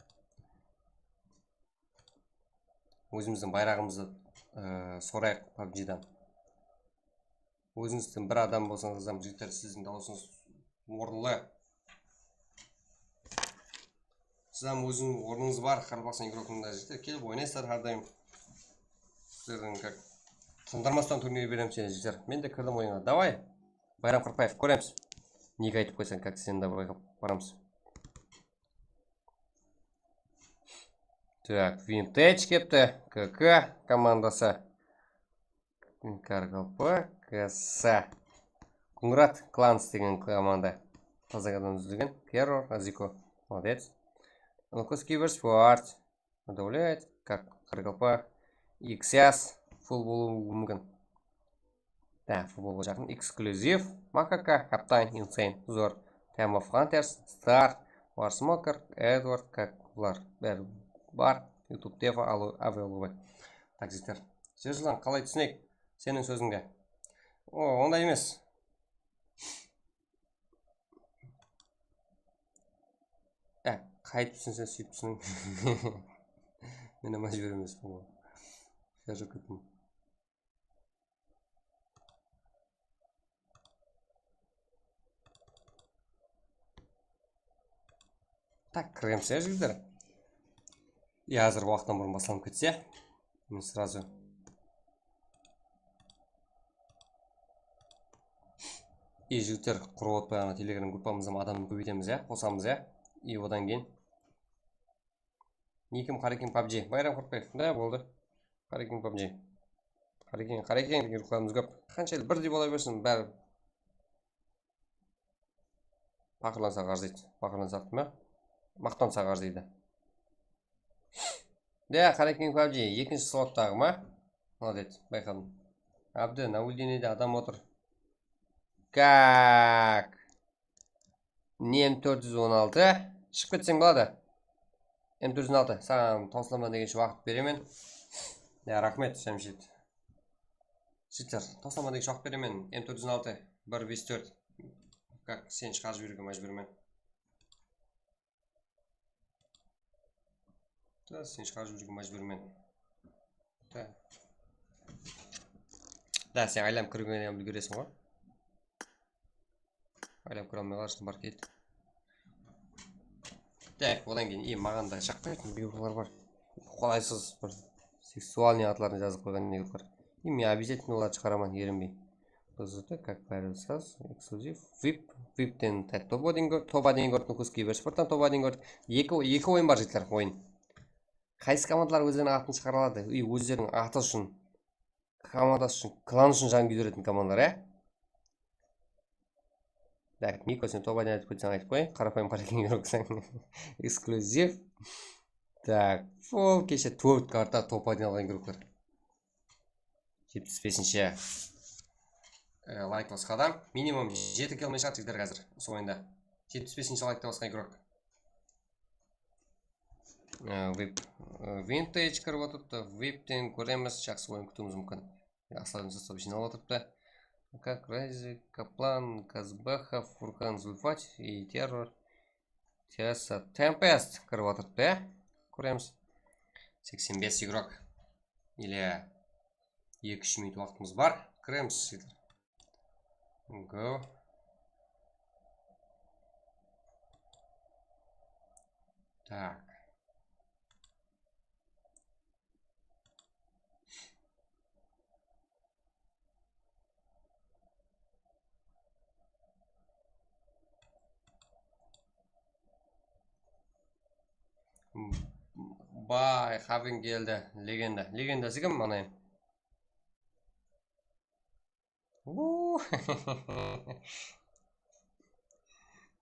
Ózimizdiń bayraǵımızdı, e, sorayıq pabjidan. Ózińizden bir adam bolsańız hám, jigitler, sizdiń dawısıńız orınlı. Siz hám ózińiz ornıńız bar, Qaraqalpaqstan igrokında, jigitler, kelip oynaysızlar hár dayım. Sizlerdiń kak tındırmastan turnir beremiz, jigitler. Men de kirdim oyınǵa. Davay, Bayram Qırıqbaev, kóremiz. Nik aytıp qoysań, kak, seni de bayqap baramız. Tak, Vintage kepti. K K komandası. Qaraqalpaq, K S. Kungrat Clans degen komanda. Taza adam dúzilgen. Terror, Aziko. Молодец. Nukus Kibersport. Добавляет. Kak, Qaraqalpaq. X S. Full bolıwı múmkin. Da, futbolǵa jaqın. Ekskllyuziv. Makaka, Kaptan, Insane, Zor, Time of Hunters, Star, Warsmoker, Edward, kak, bular bári bar. YouTube Defa, Alo, Avel, Ubay. Tak, jigitler. Serjlan, qalay túsinek seniń sózińdi? O, onday emes. Á, qaytip túsinseń, súyip túsin. Men aman jiberemespen ǵoy. Serjlan, kettim. Tak, kiremiz, ya, jigitler. Ya, házir waqıttan burın baslanıp ketse, men srazu. E, jigitler, qurı otpay, ana, Telegram gruppamızda adamdı kóbeytemiz, ya, qosamız, ya. E, odan keyin Nikim Qarekin pabji. Bayram Qurtbaev. Da, boldı. Qarekin pabji. Qarekin, Qarekin degen ruxlarımız kóp. Qansha birdey bola bersin, bári paqırlansa qarzıydı. Paqırlansa ma? Maqtansa qarzıydı. Da, Qarekin pabji, ekinshi slottaǵı ma? Молодец, bayqadım. Abdi, Nauldinede adam otır. Kak. Ne M tórt júz on altı? Shıǵıp ketseń boladı. M tórt júz on altı, saǵan tawsılaman degenshe waqıt beremen. Ya, raxmet, Jamshid. Jigitler, tawsılaman degenshe waqıt beremen. M tórt júz on altı, bir bes tórt. Kak, seni shıǵarıp jiberiwge májbúrmen. Da, sen shıǵarıp jiberiwge májbúrmen. Da. Da, sen aylanıp kiriwge hám úlgereseń ǵoy. Aylanıp kire almay qalarsań, bar ket. Tak, odan keyin, e, maǵan da jaqpaytuǵın buyrıqlar bar. Qolaysız bir seksualnıy atlardı jazıp qoyǵan ne bar. E, men обязательно olardı shıǵaraman, erinbey. Buzdı, как говорится, эксклюзив. Vip, Vipten, tak, Toba degen kórdi, Toba degen kórdi, Nukus Kibersporttan Toba degen kórdi. Eki, eki oyın bar, jigitler, oyın. Qaysı komandalar ózleriniń atın shıǵara aladı? I, ózleriniń atı ushın, komandası ushın, klan ushın jan kúydiretin komandalar, ya? Tak, Miko, sen Tobadan aytıp ketseń, aytıp qoyayın. Qarapayım, Qarekin igroksań. Ekskllyuziv. Tak, full keshe tórt karta Tobadan alǵan igroklar. Jetpis besinshi, e, layk basqan adam. Minimum jeti kill men shıǵadı, jigitler, házir usı oyında. Jetpis besinshi laykta basqan igrok. E, Vip, e, Vintage kirip otırıptı. Vipten kóremiz, jaqsı oyın kútiwimiz múmkin. Aslan Sosov jıynalıp otırıptı. Как Райзи, Каплан, Казбахов, Фуркан Зульфат и Террор. Tessa Tempest kirip atırıptı, ya. Kóremiz. Seksen bes igrok. Ele eki-úsh minut waqtımız bar. Kiremiz, jigitler. Go. Tak. Oppay, Haven keldi. Legenda. Legendası kim, anayım? Uu.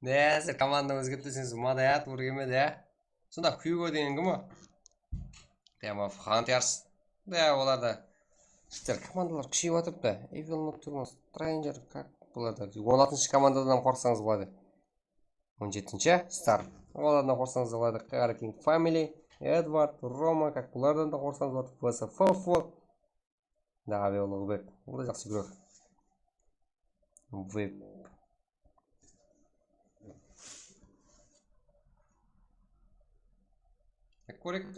Ne, sizler komanda ózgertpeseńiz, Madayat, Urgeme de. Sonda Hugo degen kim o? Demo Hunters. De, olar da. Sizler komandalar kúsheyip atırıptı. Evil Nocturne, Stranger, kak bular da. On altınshı komandadan qorqsańız boladı. On jetinshi Star. Olardan qorqsańız boladı. Qara keyin Family, Edward, Roma, kak bulardan da qorqsańız boladı. Vs Fofo. Da, Aviolog Web. Bul da jaqsı igrok. Web. Kóreyik.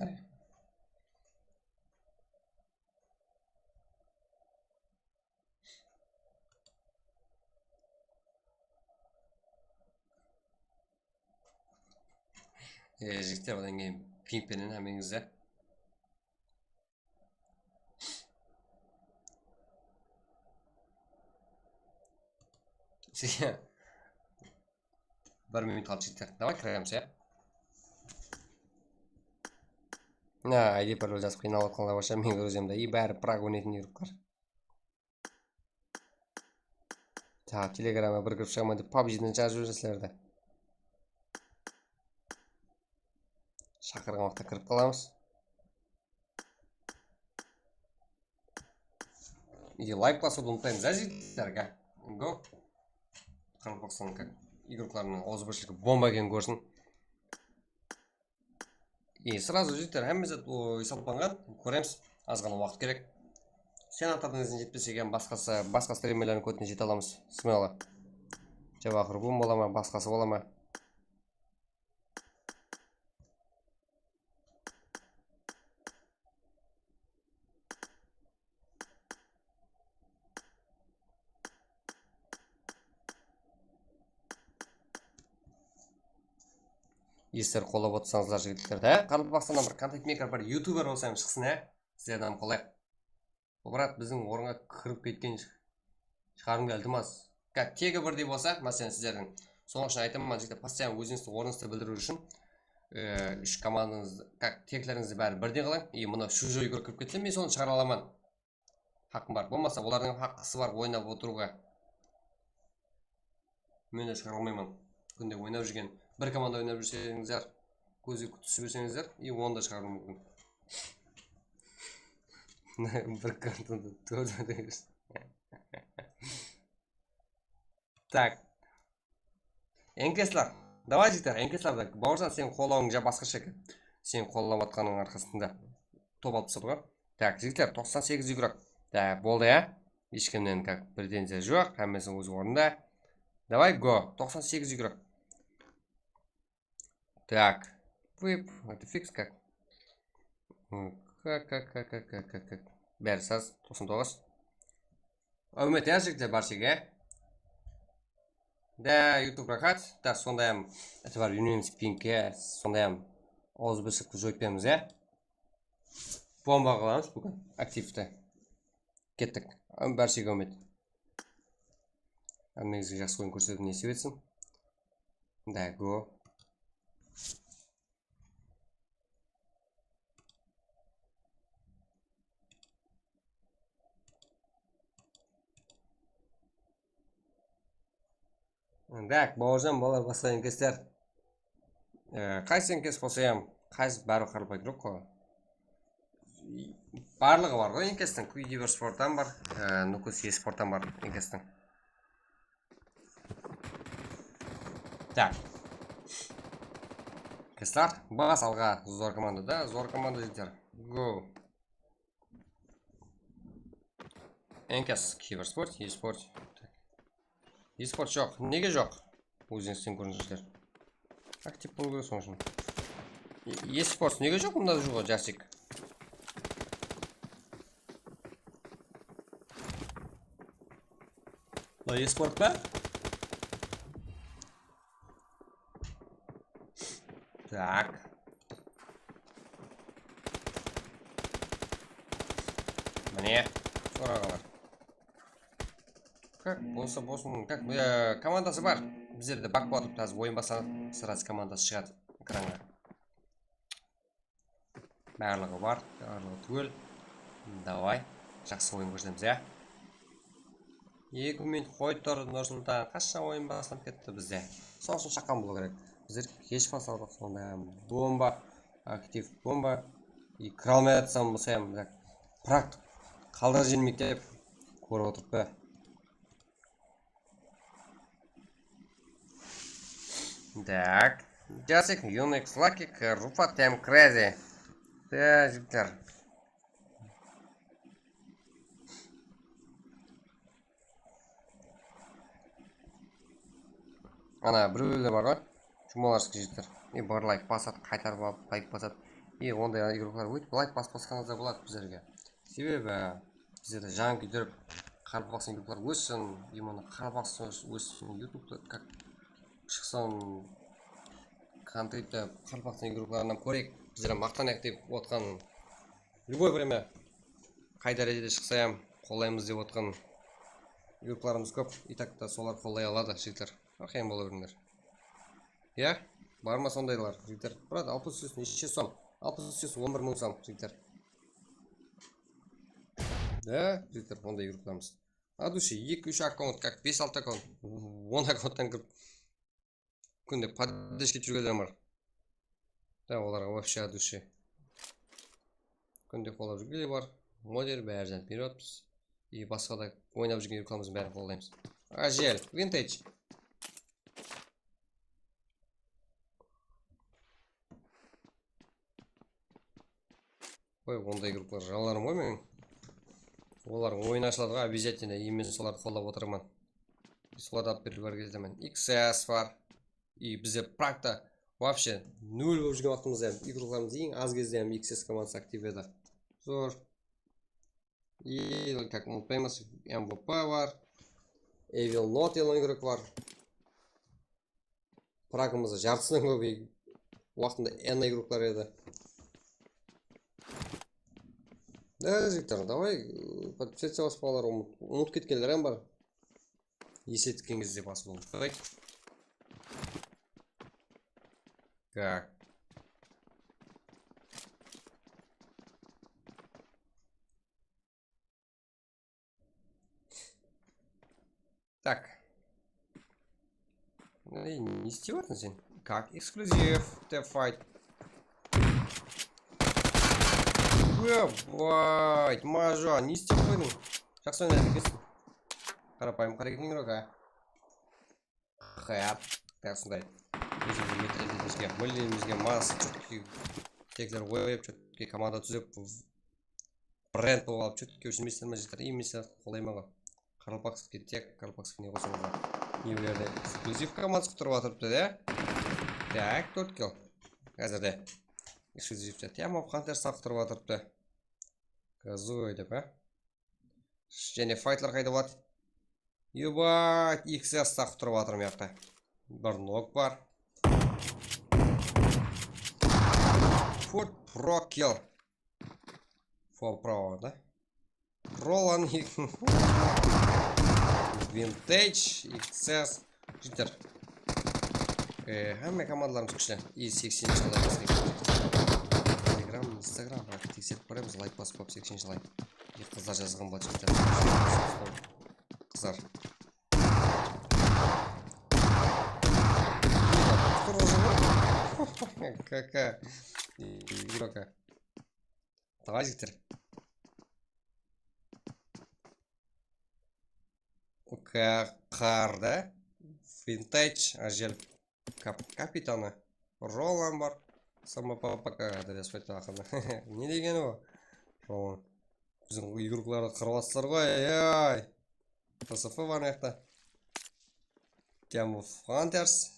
E, jigitler, odan keyin ping penen hámmeńizdi. Bir minut qaldı, jigitler. Davay, kiremiz, ya. Na, I D parol jazıp qıynalıp atqanlar bar shıǵar, meniń gruziyamda. I, bári prag oynaydın igroklar. Ta, Telegramǵa bir kirip shıǵaman dep, pabjiden shıǵarıp júrsizler de. Shaqırǵan waqıtta kirip qalamız. I layk basıwdı umıtpaymız, á, jigitler, go. Qaraqalpaqstan igroklarınıń awızbirshiligi bomba ekenin kórsin. I srazu, jigitler, hámme zat, o, esaplanǵan. Kóremiz, azǵana waqıt kerek. Senatordıń izin jetpesek hám basqası, basqa strimerlerdiń kótine jete alamız. Smaylı. Jawahir Bum bola ma, basqası bola ma? Esler qollap otırsańızlar, jigitler, há? Qaraqalpaqstannan bir kontent meyker, bir youtuber bolsa hám shıqsın, há? Sizlerden qolayıq. Brat, biziń orınǵa kirip ketken shı-, shıǵarǵım keldi ma? Kak, tegi birdey bolsa, máselen, sizlerdiń. Sonıń ushın aytaman, jigitler, postoyanno ózińizdiń ornıńızdı bildiriw ushın, e, úsh komandańızdı, kak, teglerińizdi bárin birdey qılıń. I mına Shujoy kirip ketse, men sonı shıǵara alaman. Haqqım bar. Bolmasa, olardıń haqqısı bar oynap otırıwǵa. Men de shıǵara almayman. Kúnde oynap júrgen, bir komanda oynap júrseńizler, kózge túsip júrseńizler, i onı da shıǵarıwım múmkin. Bir kartonda tórt adam. Tak. Enkesler. Davay, jigitler, enkesler de. Bawırjan, seniń qollawıń ja basqasha eken. Seniń qollap atqanıń arqasında top alıp tasladı ǵoy. Tak, jigitler, toqsan segiz igrok. Tak, boldı, ya. Hesh kimnen, kak, pretenziya joq, hámmesi óz ornında. Davay, go, toqsan segiz igrok. Tak, vip, это fix, kak. Kak, kak, kak, kak, kak, kak. Bári saz, toqsan toǵız. Áwmet, ya, jigitler, bárshege. Da, YouTube raxat. Da, sonday hám itibar bermeymiz pingke, sonday hám awızbirshiliktı joyıp beremiz, ya. Bomba qılamız búgin aktivti. Kettik. Bárshege úmit. Hámmeńizge jaqsı oyın kórsetiw nesip etsin. Da, go. Tak, Bawırjan, bular basqa enkesler. E, qaysı enkes bolsa hám, qaysı, bári qaraqalpaq igrok ǵoy. Barlıǵı bar ǵoy enkestiń. Kibersporttan bar, e, Nukus esporttan bar enkestiń. Tak. Enkesler, bas alǵa, zor komanda da, zor komanda, jigitler. Go. Enkes, kibersport, esport. Esport joq. Nege joq? Ózińizden kóriń, jigitler. Aktiv bolıw kerek sonıń ushın. E-, esport nege joq mında, joq, jasik? Mına esport pa? Tak. Mine, soraǵanlar. Kak bolsa bolsın, kak, e, komandası bar. Bizlerde bak atıp, házir oyın baslanıp, srazı komandası shıǵadı ekranǵa. Barlıǵı bar, barlıǵı túgil. Davay, jaqsı oyın kórsemiz, ya. Eki minut qoyıp tur, Nursultan. Qashan oyın baslanıp ketti bizde? Sol ushın shaqqan bolıw kerek. Bizler kesh basladıq, sonda bomba, aktiv bomba. И kira almay atsam, bolsa ham, так, праг qaldırıp jibermeydi dep kórip otırıp pa. Так. Jasik, Unix, Lucky, Rufa, Tem, Crazy. Да, jigitler. Ana, birewler bar ǵoy. Chumalarskiy jigitler. E, bir layk basat, qaytarıp alıp layk basat. E, onday igroklar óytip layk basıp basqanıńızda boladı bizlerge. Sebebi bizlerdi jan kúydirip, qaraqalpaqstan igroklar óssin, именно qaraqalpaqstan óssin, YouTubeta как shıqsın, kontentti qaraqalpaqstan igroklarınan kóreyik, bizler maqtanayıq dep otqan любое время, qay dárejede shıqsa ham qollaymız dep otqan igroklarımız kóp. И так ta solar qollay aladı, jigitler. Áqıyın bola berińler. Ya, bar ma sondaylar, jigitler? Brat, alpıs ústi neshe som? Alpıs ústi on bir mıń som, jigitler. Da, jigitler, onday igroklarımız. От души, eki, úsh akkaunt, как bes, altı akkaunt, on akkaunttan kirip, kúnde поддержка júrgenler bar. Da, olarǵa вообще от души. Kúnde qollap júrgenler bar. Moder, bári zat berip atırmız. И basqa da oynap júrgen igroklarımızdıń bárin qollaymız. Ájel, Vintage. Oy, onday igroklar janlarım ǵoy meniń. Olardıń oyını ashıladı ǵoy, обязательно, и men solardı qollap otırman. Solardı alıp beriwge háreket etemen. X S bar. И bizde прагta вообще nol bolıp júrgen waqtımızda ham igroklarımız eń az gezde ham X S komandısı aktiv edi. Zor. И как umıtpaymız, M V P bar. Evil Not degen igrok bar. Pragımızda jartısınan kóp waqtında N igroklar edi. Da, jigitler, davay, подписаться basıp alar, umıt, umıtıp ketkenler ham bar. Esletken gezde basıp alıp. Davay. Так. Так. Ey, ne istep atırsań sen? Как эксклюзив, Teamfight. Ебать, Majo, ne istep qoydıń? Jaqsı oynadı ekensiń. Qarapayım, qara ekenler, aka. Xayat, так, usınday. Ózimizge, mentalitetimiz, milligimizge mas, четкий tegler qoyıp, четкий komanda túzip, brend bolıp alıp, четкий ushın mester ma jigitler, и mester qolayman ǵoy. Qaraqalpaqskiy tek, qaraqalpaqskiy ne qoysańız da. Nelerdi, эксклюзив komandası qutırıp atırıptı da. Так, tórt kill. Házirde. Эксклюзивte Team of Hunters qutırıp atırıptı. Gazoy dep, á? Jáne faytlar qayda boladı? Ебать, X S ta qutırıp atır mıyaqta. Bir nok bar. Four pro kill. Four pro da. Roland Vintage X S. Jigitler. E, hámme komandalarımız kúshli. I seksen jılay basqan. Telegram, Instagram, bak, tekserip baramız, layk basıp qoyıp, seksen jılay. E, qızlar jazǵan bol, jigitler. Qızlar. Qurı jılı. Kaka. Игрока. Давай, jigitler. Ka-, qarda. Vintage, Ajel. Kap-, kapitanı. Roland bar. Sama papa ka adres qoydı aqırında. Ne degeni o? Roland. Biziń igroklardı qırıp atırlar ǵoy, ey. T S F bar mıyaqta. Team of Hunters.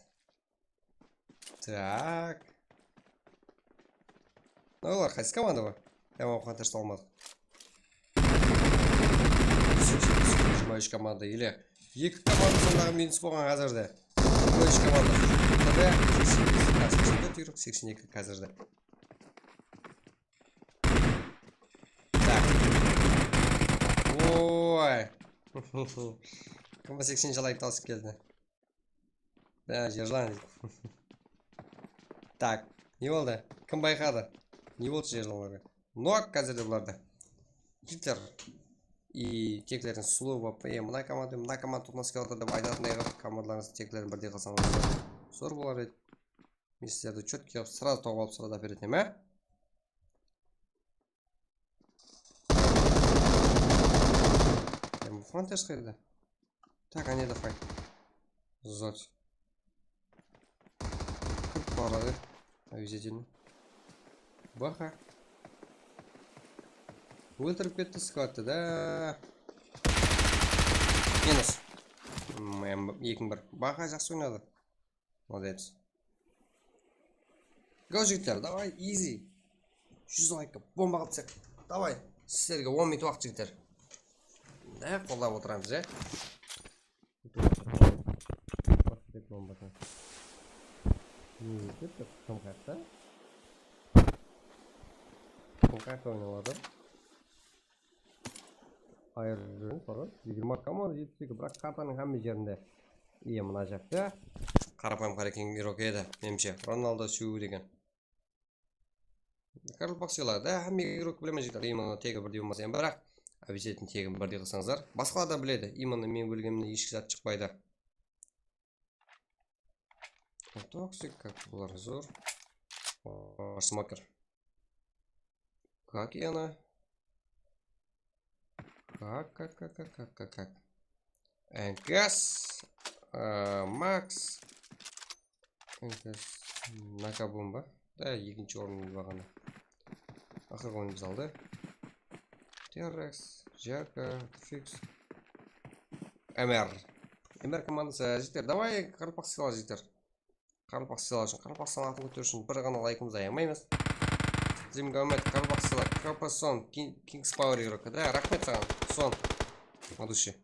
Так. Mınalar qaysı komanda bu? Team of Hunters almadıq. Jigirma úsh komanda ele. Eki komanda sondaǵı minus bolǵan házirde. Jigirma úsh komanda. T B seksen eki, seksen eki házirde. Так. Oy. Kim seksen jılay tasıp keldi. Da, jırlan. Так, ne boldı? Kim bayqadı? Ne boldı jaylalarǵa? Nok házirde bularda. Jigitler. I teklerdiń sulıwı, e, mına komanda, mına komanda toqnas kiyatır dep aytatınday qılıp, komandalarıńızdıń teklerin birdey qılsańız zor bolar edi. Men sizlerdi chotki qılıp srazı tawıp alıp srazı áperetin edim, á? Em, frontash qayda? Так, áne de fight. Золотце. Kirip baradı. Обязательно. Baha. Óltirip ketti skladtı da. Minus. Hmm, em, ekiń bir. Baha jaqsı oynadı. Молодец. Go, jigitler, davay, easy. Júz layk bomba qılıp tashlayıq. Davay, sizlerge on minut waqıt, jigitler. Da, qollap otıramız, ya. Tek bombadan. Ne etip, qamqaqta? Qamqaqta oynap atır. Ayırıp júremiz, baran. Jigirma komanda, jetpis eki, biraq kartanıń hámme jerinde. Iye, mına jaqta. Qarapayım Qarekeńniń igroki edi, menimshe. Ronaldo Syu degen. Qaraqalpaqsılar da hámme igrok bilemen, jigitler. Именно tegi birdey bolmasa ham, biraq обязательно tegin birdey qılsańızlar. Basqalar da biledi. Именно men bilgenimnen hesh zat shıqpaydı. Toksik, как bular zor. Smokер. Как я на? Как, как, как, как, как, как, как? Энкас, э, Макс. Энкас, Накабумба. Da, ekinshi orın baǵana. Aqırǵı oyınımız aldı. Terrex, Jarka, Fix. M R. M R komandası, jigitler, davay, qaraqalpaq sıylaǵı, jigitler. Qaraqalpaq sıylaǵı ushın, qaraqalpaq sıylaǵı atın kóteriw ushın bir ǵana laykımızdı ayamaymız. Dream Gaumet, qaraqalpaq sıylaǵı, K P Son, King-, Kings Power igroki. Da, raxmet saǵan, Son. От души.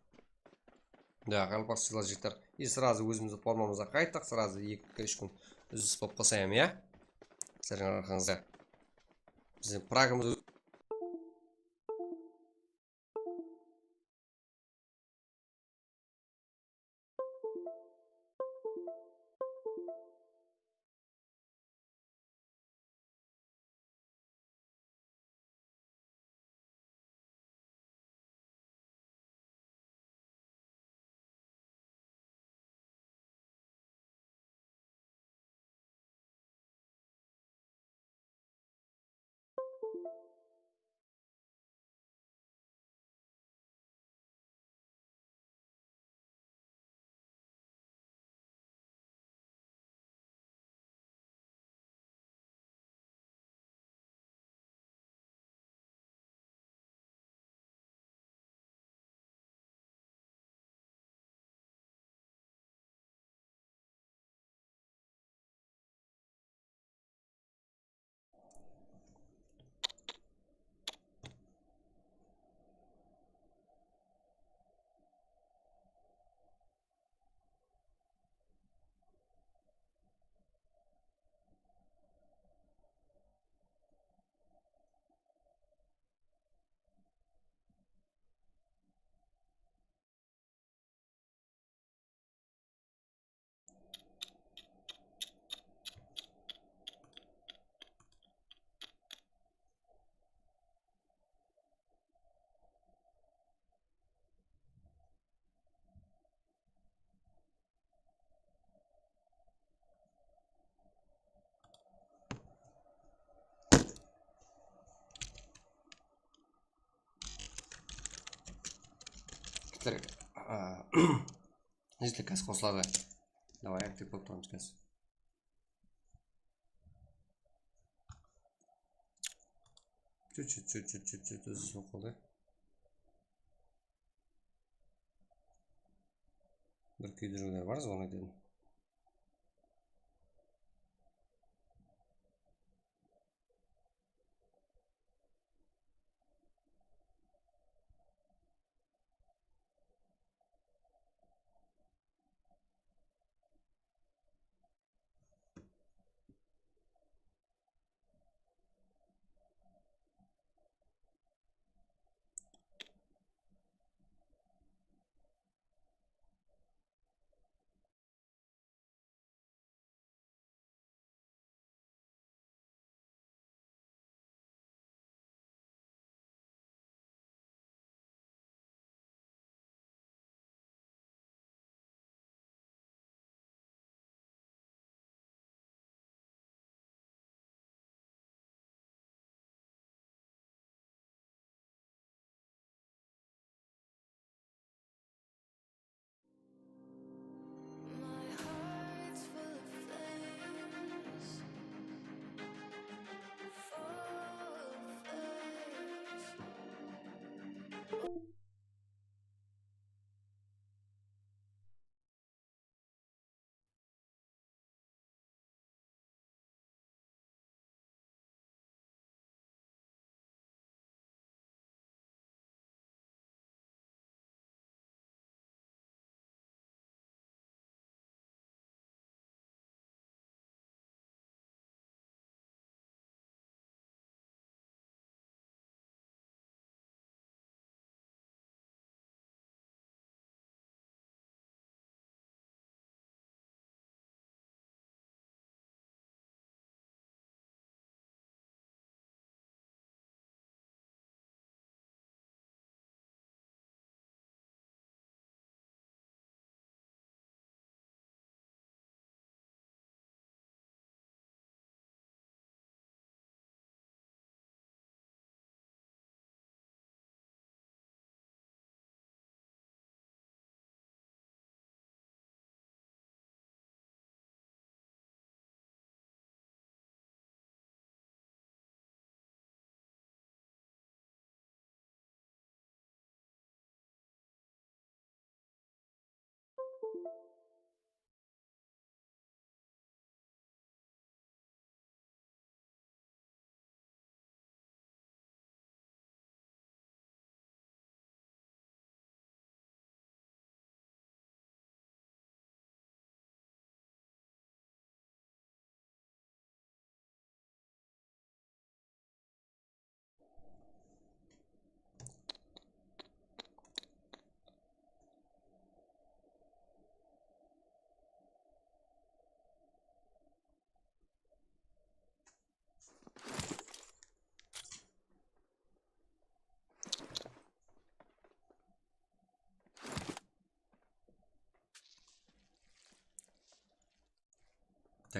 Da, qaraqalpaq sıylaǵı jigitler. И сразу ózimiz formamızǵa qayttıq, сразу eki kún, úsh kún úzilis bolıp qalsa ham, ya? Sizlerdiń arqańızda. Biziń pragımız Jigitler, a, jigitler, gaz qosıladı. Davay, aktiv bolıp turmız, gaz. Чуть-чуть, чуть-чуть, чуть-чуть úzilis bolıp qaldı. Bir kúydiriwler bar, звонить edim.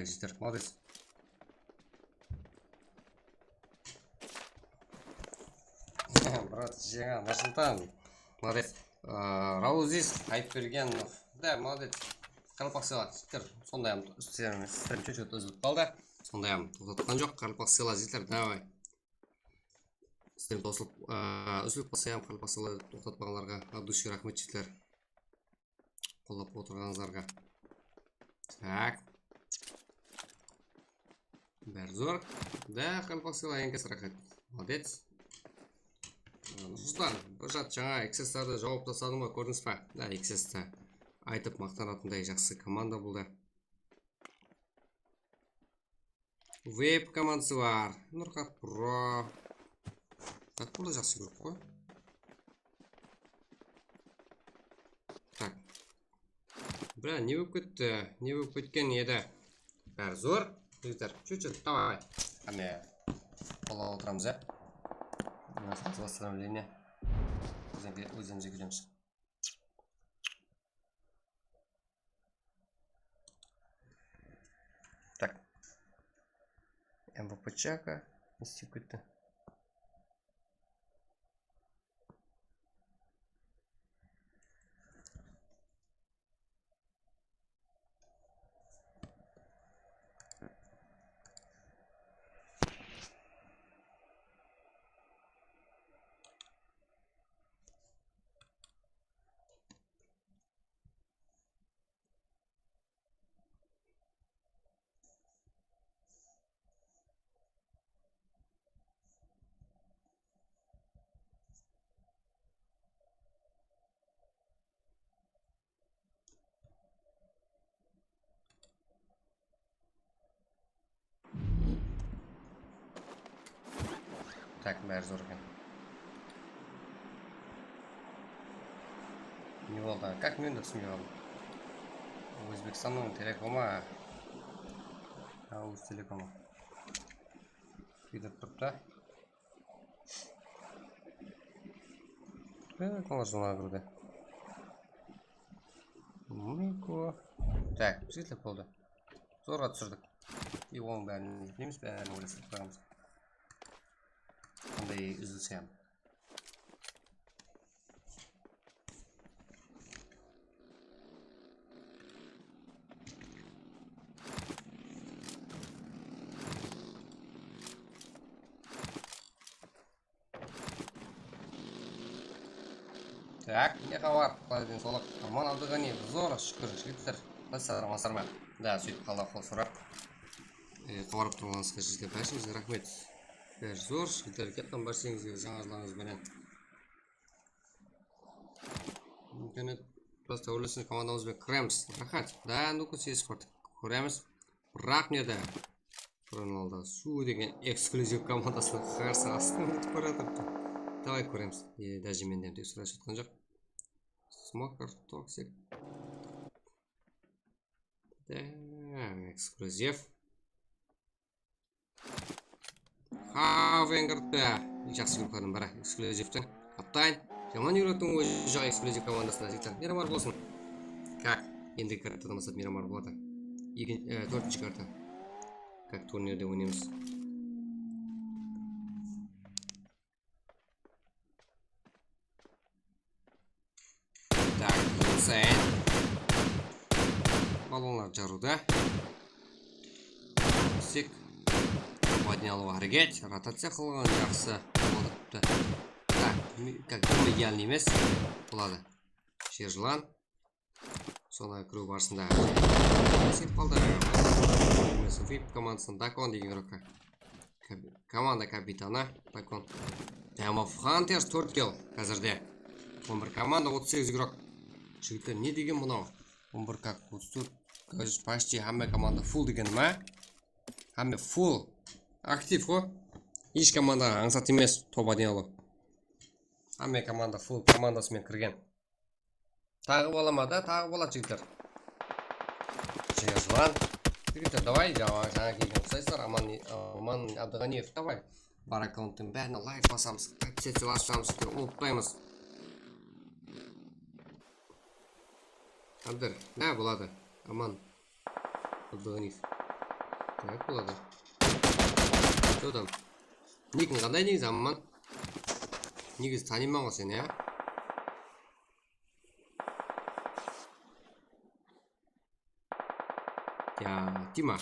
Jigitler, молодец. Brat, jańa Nursultan. Молодец. Rauzis Aytbergenov. Da, молодец. Qaraqalpaq sıyla, jigitler. Sonday ham sizler, sizler chot-chot úzilip qaldı. Sonday ham toqtatqan joq. Qaraqalpaq sıyla, jigitler, давай. Sizler tosılıp, aa, úzilip qalsa ham, qaraqalpaq sıyla toqtatpaǵanlarǵa, от души raxmet, jigitler. Qollap otırǵanıńızlarǵa. Tak. Bári zor. Da, qaraqalpaq sıyla, eń kesi raxmet. Молодец. Ruslan, bir jat jańa X S lardı jawıp tasladım ǵoy, kórdińiz ba? Da, X S te aytıp maqtanatınday jaqsı komanda boldı. Web komandası bar. Nurxat Pro. Tak, bul da jaqsı grup ǵoy. Tak. Bra, ne bolıp ketti? Ne bolıp ketken edi? Bári zor. Jigitler, чуть-чуть, давай. Hámme qollap otıramız, ya. Mına sırası восстановление. Ózimizge, ózimizge kelemiz. Tak. M V P Chaka ne istep ketti? Tak, bári zor eken. Ne boldı? Как, men de túsinbey qaldım. Ózbekstannıń telekomı. Ha, Uz telekomı. Kiydirip turıptı. Telekomlar zona kirdi. Miko. Tak, jigitler, boldı. Zorǵa túsirdik. И onıń bárin, nemiz bárin oylasıp qoyamız. Qanday úzilse ham. Tak, ne xabar? Qalay, densolıq? Aman Abdıǵaniyev, zor, shúkir, jigitler. Qaysılar, amansızlar ma? Da, sóytip qala qol sorap. E, qabarıp turǵanıńızǵa, jigitler, bársheńizge raxmet. Bári zor, jigitler, ketken bárshenińizge jańa jıllarıńız benen. Internet, просто óyleseń, komandamız benen kiremiz. Raxat. Da, ну-ка, seyis kóremiz. Biraq nede? Ronaldo suw degen eksklyuziv komandasına qarsı astın útip baratırıptı. Davay, kóremiz. E, daje menden de sırashıp atqan joq. Smoker, toksik. Da, eksklyuziv. Ha, Wenger da. Jaqsı gruppanıń biri, ekskluzivtiń. Qaptan. Jaman úyrektiń ózi joq ekskluziv komandasına jigitler. Miramar bolsın. Kak, endigi kartadan baslap Miramar boladı. Ekin-, e, tórtinshi karta. Kak, turnirde oynaymız. Tak, Hussein. Ballonlar jarıwda. Sek. Podnyalıwǵa háreket. Rotaciya qılǵan jaqsı. Bolıptı. Tak, mi-, как бы идеальный emes. Boladı. Sher jılan. Sonday kiriw barısında esep qaldı. Vip komandasınan Dakon degen игрокка. Kap-, komanda kapitanı Dakon. Time of Hunters tórt kill házirde. On bir komanda, otız segiz игрок. Jigitler, ne degen mınaw? On bir kak, otız tórt, почти hámme komanda full degenim, á? Hámme full. Aktiv ǵo. Hesh komanda ańsat emes, top odnyalı. Hámme komanda full komandası menen kirgen. Taǵı bola ma da, taǵı boladı, jigitler. Jigitler, davay, jańa, jańa kelgen uqsaysızlar, Aman, Aman Abdıǵaniyev, davay. Bar akkaunttıń bárine layk basamız, podpisatsiya basıp shıǵamız, umıtpaymız. Abdur, ne boladı? Aman Abdıǵaniyev. Tak, boladı. Что там? Nikiń qanday negizi, aman? Negizi tanıyman ǵoy seni, ya? Ya, Dima.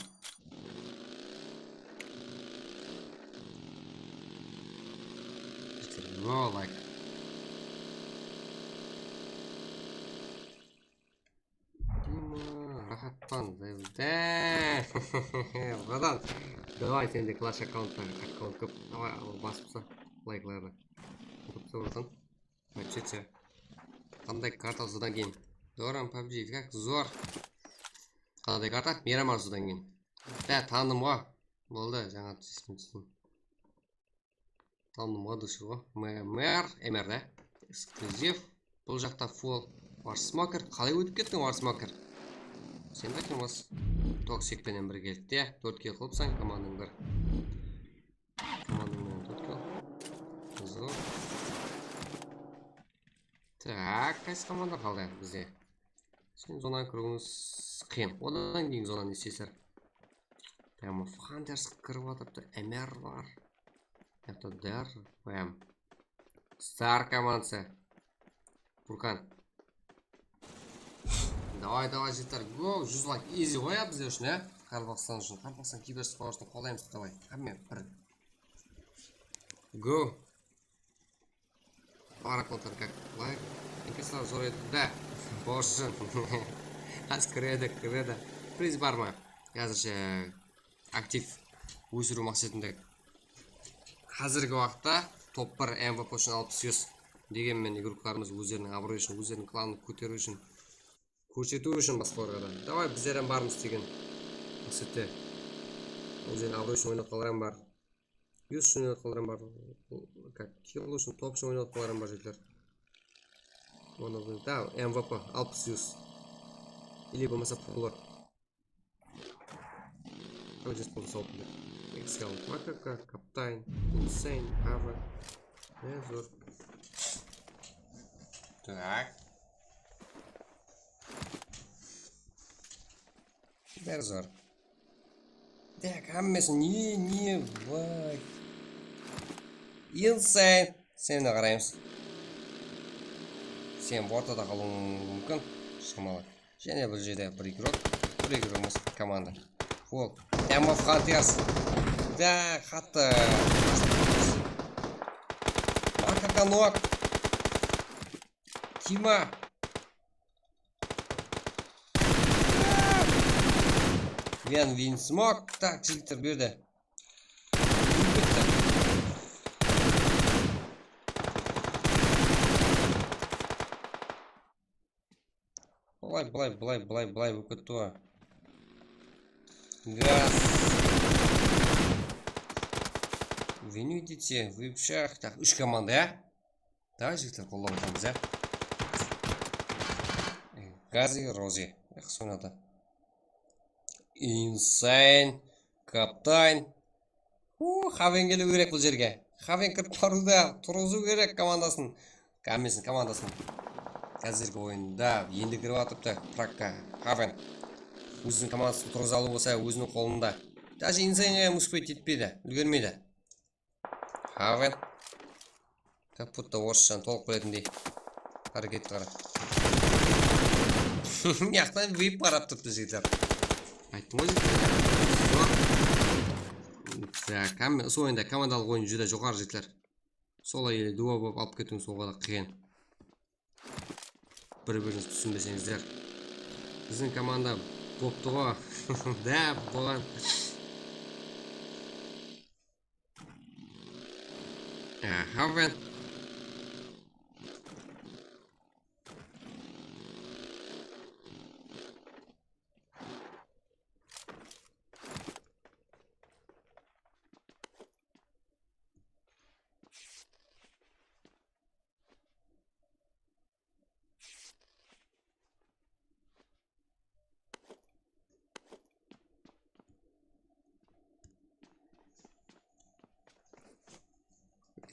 No like. Dima, rahattan, da. Bratан, давай, sende Clash аккаунтта, аккаунт kóp. Давай, al, basıp tasa, layklardı. Kóp sorasań. Вообще, qanday karta sodan keyin? Doran, PUBG, как zor. Qanday karta? Miramar sodan keyin. Da, tanıdım ǵoy. Boldı, jańa tústim, tústim. Tanıdım ǵoy, dúshir ǵoy. M R, M R da. Eksklyuziv. Bul jaqta full. War Smoker. Qalay ótip kettiń, War Smoker? Sen de kim os? Toksik penen birge keldik te. Tórt kill qılıpsań, komandań bir. Komandań menen tórt kill. Zor. Tak, qaysı komanda qaldı bizde? Sen zonaǵa kiriwińiz qıyın. Odan keyin zonanı isleysiz. Tamam, Hunters kirip atırıptı, M R bar. Mıyaqta D R, M. Star komandası. Furkan. Давай, давай, jigitler, go, júz layk, easy ǵoy, ya, bizler ushın, ya. Qaraqalpaqstan ushın, Qaraqalpaqstan kibersportın qollaymız, давай. Hámme bir. Go. Barakotar, как layk. Inkaslar zor edi, da. Boshın. Házir kiredi, kiredi. Priz bar ma? Házirshe aktiv ósiriw maqsetinde. Házirgi waqıtta top bir M V P ushın alpıs yuz. Degenmen, igroklarımız ózleriniń abırayı ushın, ózleriniń klanın kóteriw ushın, kórsetiw ushın basqalarǵa da. Davay, bizler hám barmız degen maqsette. Ózleriniń abırayı ushın oynatqanlar hám bar. Yus ushın oynatqanlar hám bar. Как kill ushın, top ushın oynatqanlar hám bar, jigitler. Onı bil-, da, M V P, alpıs yus. Или bolmasa pullar. Kalajins bolsa sawıp biler. Excalibur, Makaka, Kaptain, Insane, Ava. Ne zor. Так. Bári zor. Tak, hámmesi ne, ne, vay. Insane. Seni qaraymız. Sen ortada qalıwıń múmkin. Shamalı. Jáne bul jerde bir igrok. Bir igrogımız komanda. Ol. Dam of Hunters. Da, qattı. Makaka nok. Tima. Men win smok. Tak, jigitler, bu jerde. Bılay, bılay, bılay, bılay, bılay bolıp ketti ǵoy. Gaz. Вы не видите, вы в ушах. Tak, úsh komanda, ya? Davay, jigitler, qollap atırmız, ya. Gazi, Rozi. Yaqshı oynadı. Insane, Kaptain. Uu, Haven keliw kerek bul jerge. Haven kirip barıwda, turǵızıw kerek komandasın. Hámmesin, komandasın. Házirgi oyında endi kirip atırıptı, prakka, Haven. Óziniń komandasın turǵıza alıw bolsa, óziniń qolında. Даже Insanege hám uspet etpeydi, úlgermeydi. Haven. Как будто orısshanı tolıq biletindey. Háreketti qara. Mıyaqtan vip qarap turıptı, jigitler. Ayttım ǵoy, jigitler. Zor. Tak, hámme usı oyında komandalıq oyın júdá joqarı, jigitler. Solo ele duo bolıp alıp ketiwińiz oǵada qıyın. Bir-birińiz túsinbeseńizler. Biziń komanda boptı ǵo. Da, bolǵan. Aha, Haven.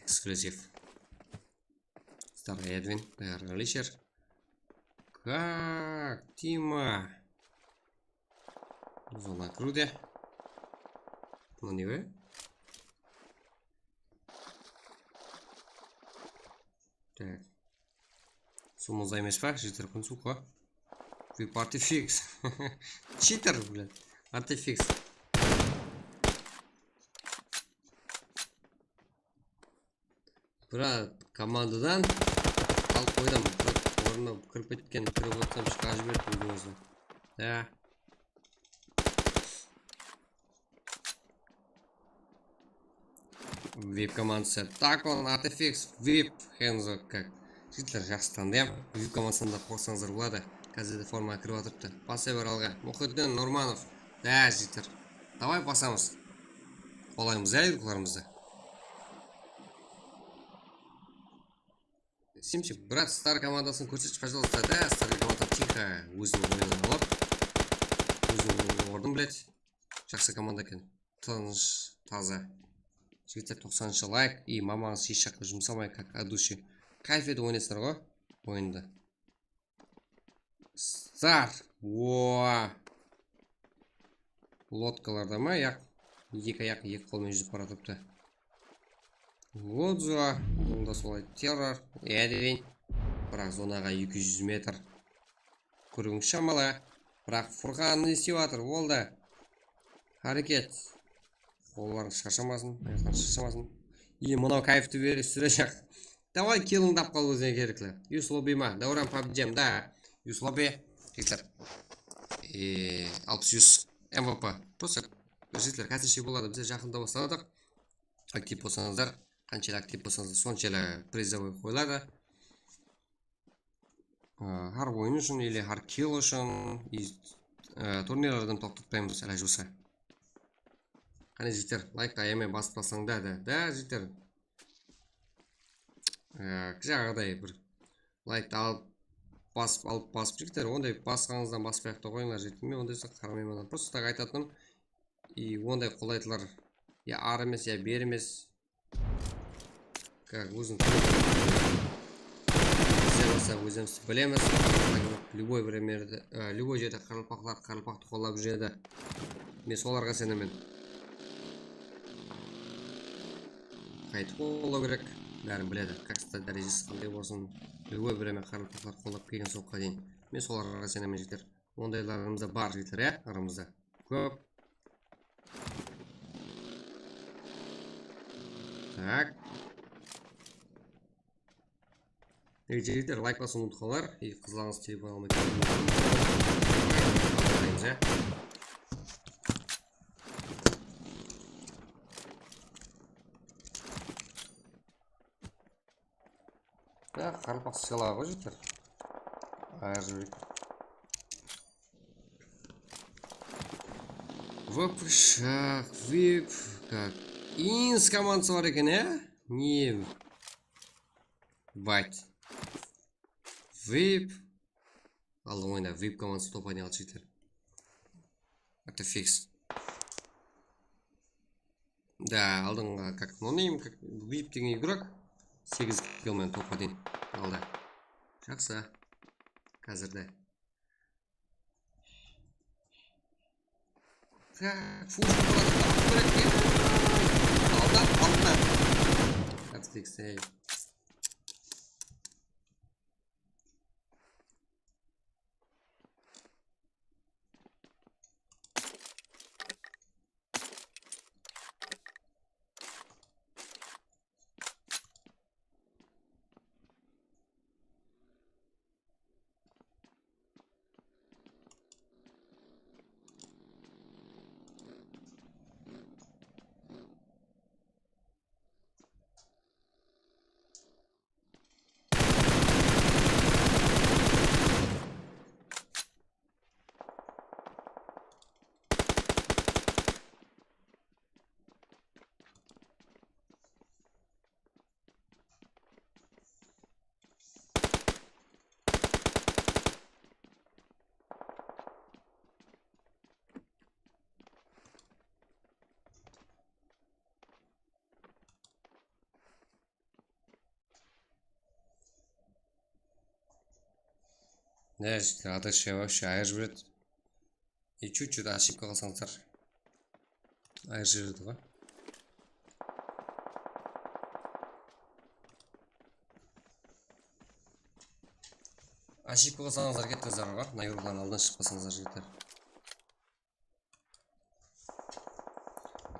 Эксклюзив. Старый Эдвин, Р Личер. Как, Дима? Зона кірді. Mına ne be? Tak. Sumızda emes pa? Jigitler, kun suwıq pa? Vip artifix. Cheater, блядь. Artifix. Brat, komandadan alıp qoydım. Brat, ornına kirip ketken, kirip otsam, shıǵarıp jiberdi ózin-ózi. Ya. Vip komandası. Tak, on artifix, vip, Henzo, kak. Jigitler, jaqsı tanıdım. Vip komandasında qossańızlar boladı. Házir de formaǵa kirip atırıptı. Basa ber alǵa. Muhiddin Nurmanov. Da, jigitler. Davay, basamız. Qolaymız, ya, yurıqlarımızdı. Simchik, brat, Star komandasın kórsetshi, пожалуйста. Da, Star komanda tixo, óziniń oyının alıp, óziniń oyının ornın biledi. Jaqsı komanda eken. Tınısh, taza. Jigitler, toqsanınshı layk. I mamańız hesh jaqqa jumsamay, как от души. Kayf etip oynaysızlar ǵoy oyındı. Star. Oa. Lodkalarda ma, yaq? Eki ayaq, eki qolmen júzip baratırıptı. Lodza. Onda solay terror. Edvin. Biraq zonaǵa eki júz metr. Kóriwińiz shamalı. Biraq Furqan ne islep atır? Ol da. Háreket. Qollarıń sharshamasın, ayaqlarıń sharshamasın. E, mınaw kayfti bere súrejaq. Davay, killdi tap qal ózińe kerekli. Use lobby ma? Dáwran, pabjem, da. Use lobby. Jigitler. E, alpıs use M V P. Просто, jigitler, kásirshek boladı. Bizler jaqında basladıq. Aktiv bolsańızlar, qanshelli aktiv bolsańızlar, sonshelli prizovoy qoyıladı. Á, hár oyın ushın ele hár kill ushın, e, turnirlerden toqtatpaymız, ilaj bolsa. Qáne, jigitler, layktı ayamay basıp basań da, da, da, jigitler. Á, jaǵıday bir layktı alıp, basıp, alıp, basıp, jigitler, onday basqanıńızdan basıp ayaqta qoyıńlar, jigitler. Men onday zat qaramayman. Просто так aytatınım, и onday qolaylıqlar ya ar emes, ya ber emes. Как, ózin bizler bolsa ózimizdi bilemiz. Любой bir jerde, e, любой jerde qaraqalpaqlar qaraqalpaqtı qollap júredi. Men solarǵa isenemen. Qaytip qollaw kerek. Bárin biledi. Как sta dárejesi qanday bolsın. Любой bir qaraqalpaqlar qollap kelgen soqqa deyin. Men solarǵa isenemen, jigitler. Ondaylarımız da bar, jigitler, ya, aramızda. Kóp. Tak. E, jigitler, layk basıwdı umıtıp qalmanglar. E, qızlarıńız telefon almay tursa, ya. Ya, qaraqalpaq sıylaǵı ǵoy, jigitler. Ayır júrek. Vıpshaq, vip, как. Ins komandısı bar eken, ya? Ne? Bait. Vip. Aldın oyında vip komandısı top oynay aldı, jigitler. Это фикс. Да, aldınǵı, как, no name, как, vip degen игрок. Segiz kill menen topqa deyin aldı. Jaqsı. Házirde. Так, фуш, aldın, aldın. Как фикс, ey. Ne, jigitler, atışka вообще ayırıp júredi. И чуть-чуть ошибка qılsańızlar. Ayırıp jiberdi ǵoy. Ошибка qılsańızlar kettińizler ǵoy. Mına yurıqlardıń aldına shıqpasańızlar jigitler.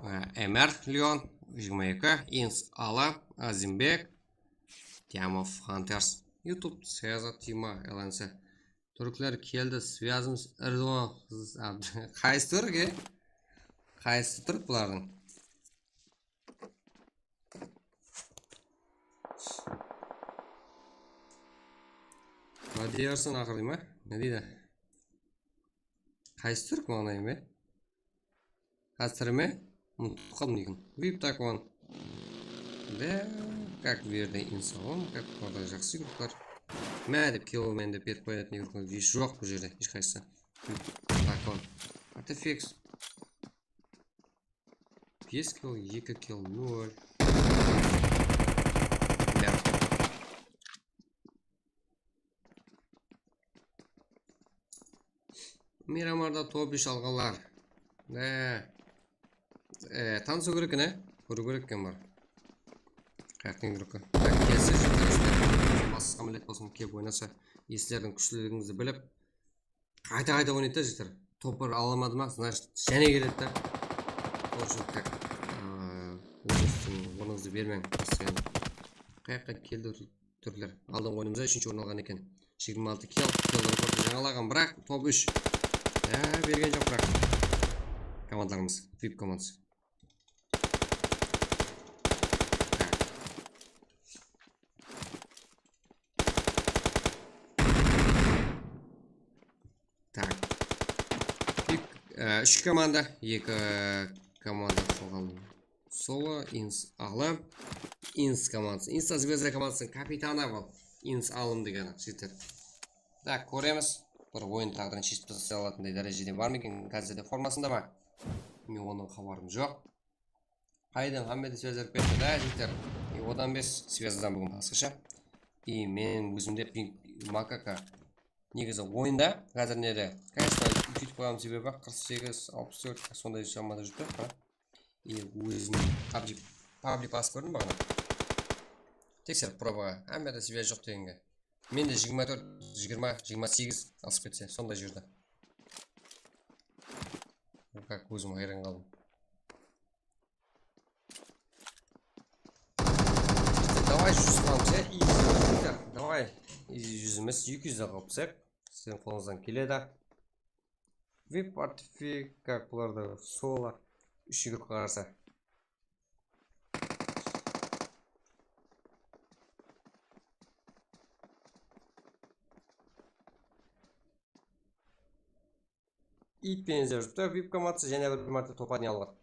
Á, Emer, Leon, jigirma eki, Ins, Ala, Azimbek, Tyamov, Hunters, YouTube, Seza, Tima, L N C. Túrkler keldi, svyazımız irdo. Qaysı túrk, e? Qaysı túrk bulardıń? Radiyarsan aqır deyme? Ne deydi? Qaysı túrk maǵanayım, e? Házir me? Umıtıp qaldım deyken. Vip takon. Da, как berdi insalım, как bularda jaqsı igroklar. Má dep kill mende berip qoyatın igroklar hesh joq bul jerde, hesh qaysısı. Vip takon. Artifix. Bes kill, eki kill, nol. Merde. Miramarda top úsh alǵanlar. E, e, tanısıw kerek eken, e? Kóriw kerek eken bar. Qayaqtıń grupi. Kelse, basqa millet bolsın, kelip oynasa, eslerdiń kúshliligińizdi bilip, qayta-qayta oynaydı da, jigitler. Top bir ala almadı ma, значит, jáne keledi da. Sol ushın, так, ıı, ózingizdiń ornıńızdı bermeń, постоянно. Qayaqqa keldi túrkler. Aldınǵı oyınımızda úshinshi orın alǵan eken. Jigirma altı kill, kill rekordı jańalaǵan, biraq top úsh. Ya, bergen joq, biraq. Komandalarımız, vip komandası. Tak. Eki, e, úsh komanda, eki, e, komanda qalǵan. Solo, Ins, Alım, Ins komandası. Ins Zvezda komandasınıń kapitanı bul. Ins Alım degeni, jigitler. Tak, kóremiz. Bir oyın táǵdirin sheship taslay alatınday dárejede bar ma eken? Házirde formasında ma? Men onnan xabarım joq. Qaydan hámmede svyazarıp ketti da, jigitler. E, odan bes svyazdan búgin basqasha. E, men ózimde ping makaka. Negizi oyında, házir nede? Конечно, úlkeytip qoyamın, sebebi qırq segiz, alpıs tórt, sonday shamada júrip tur. E, ózim pabji, pabji basıp kórdim baǵana. Tekserip probaǵa, hámmede svyaz joq degenge. Mende jigirma tórt, jigirma, jigirma segiz asıp ketse, sonday júrdi. Как, ózim hayran qaldım. Давай júz qalıp, ya, easy, давай, easy júz emes, eki júz de qalıp, sizdiń qolıńızdan keledi. Vip artifik, как bularda solo, úsh igrokqa qarsı. Iyt penen izlep júripti. Vip komandası jáne bir márte topa ne alǵan.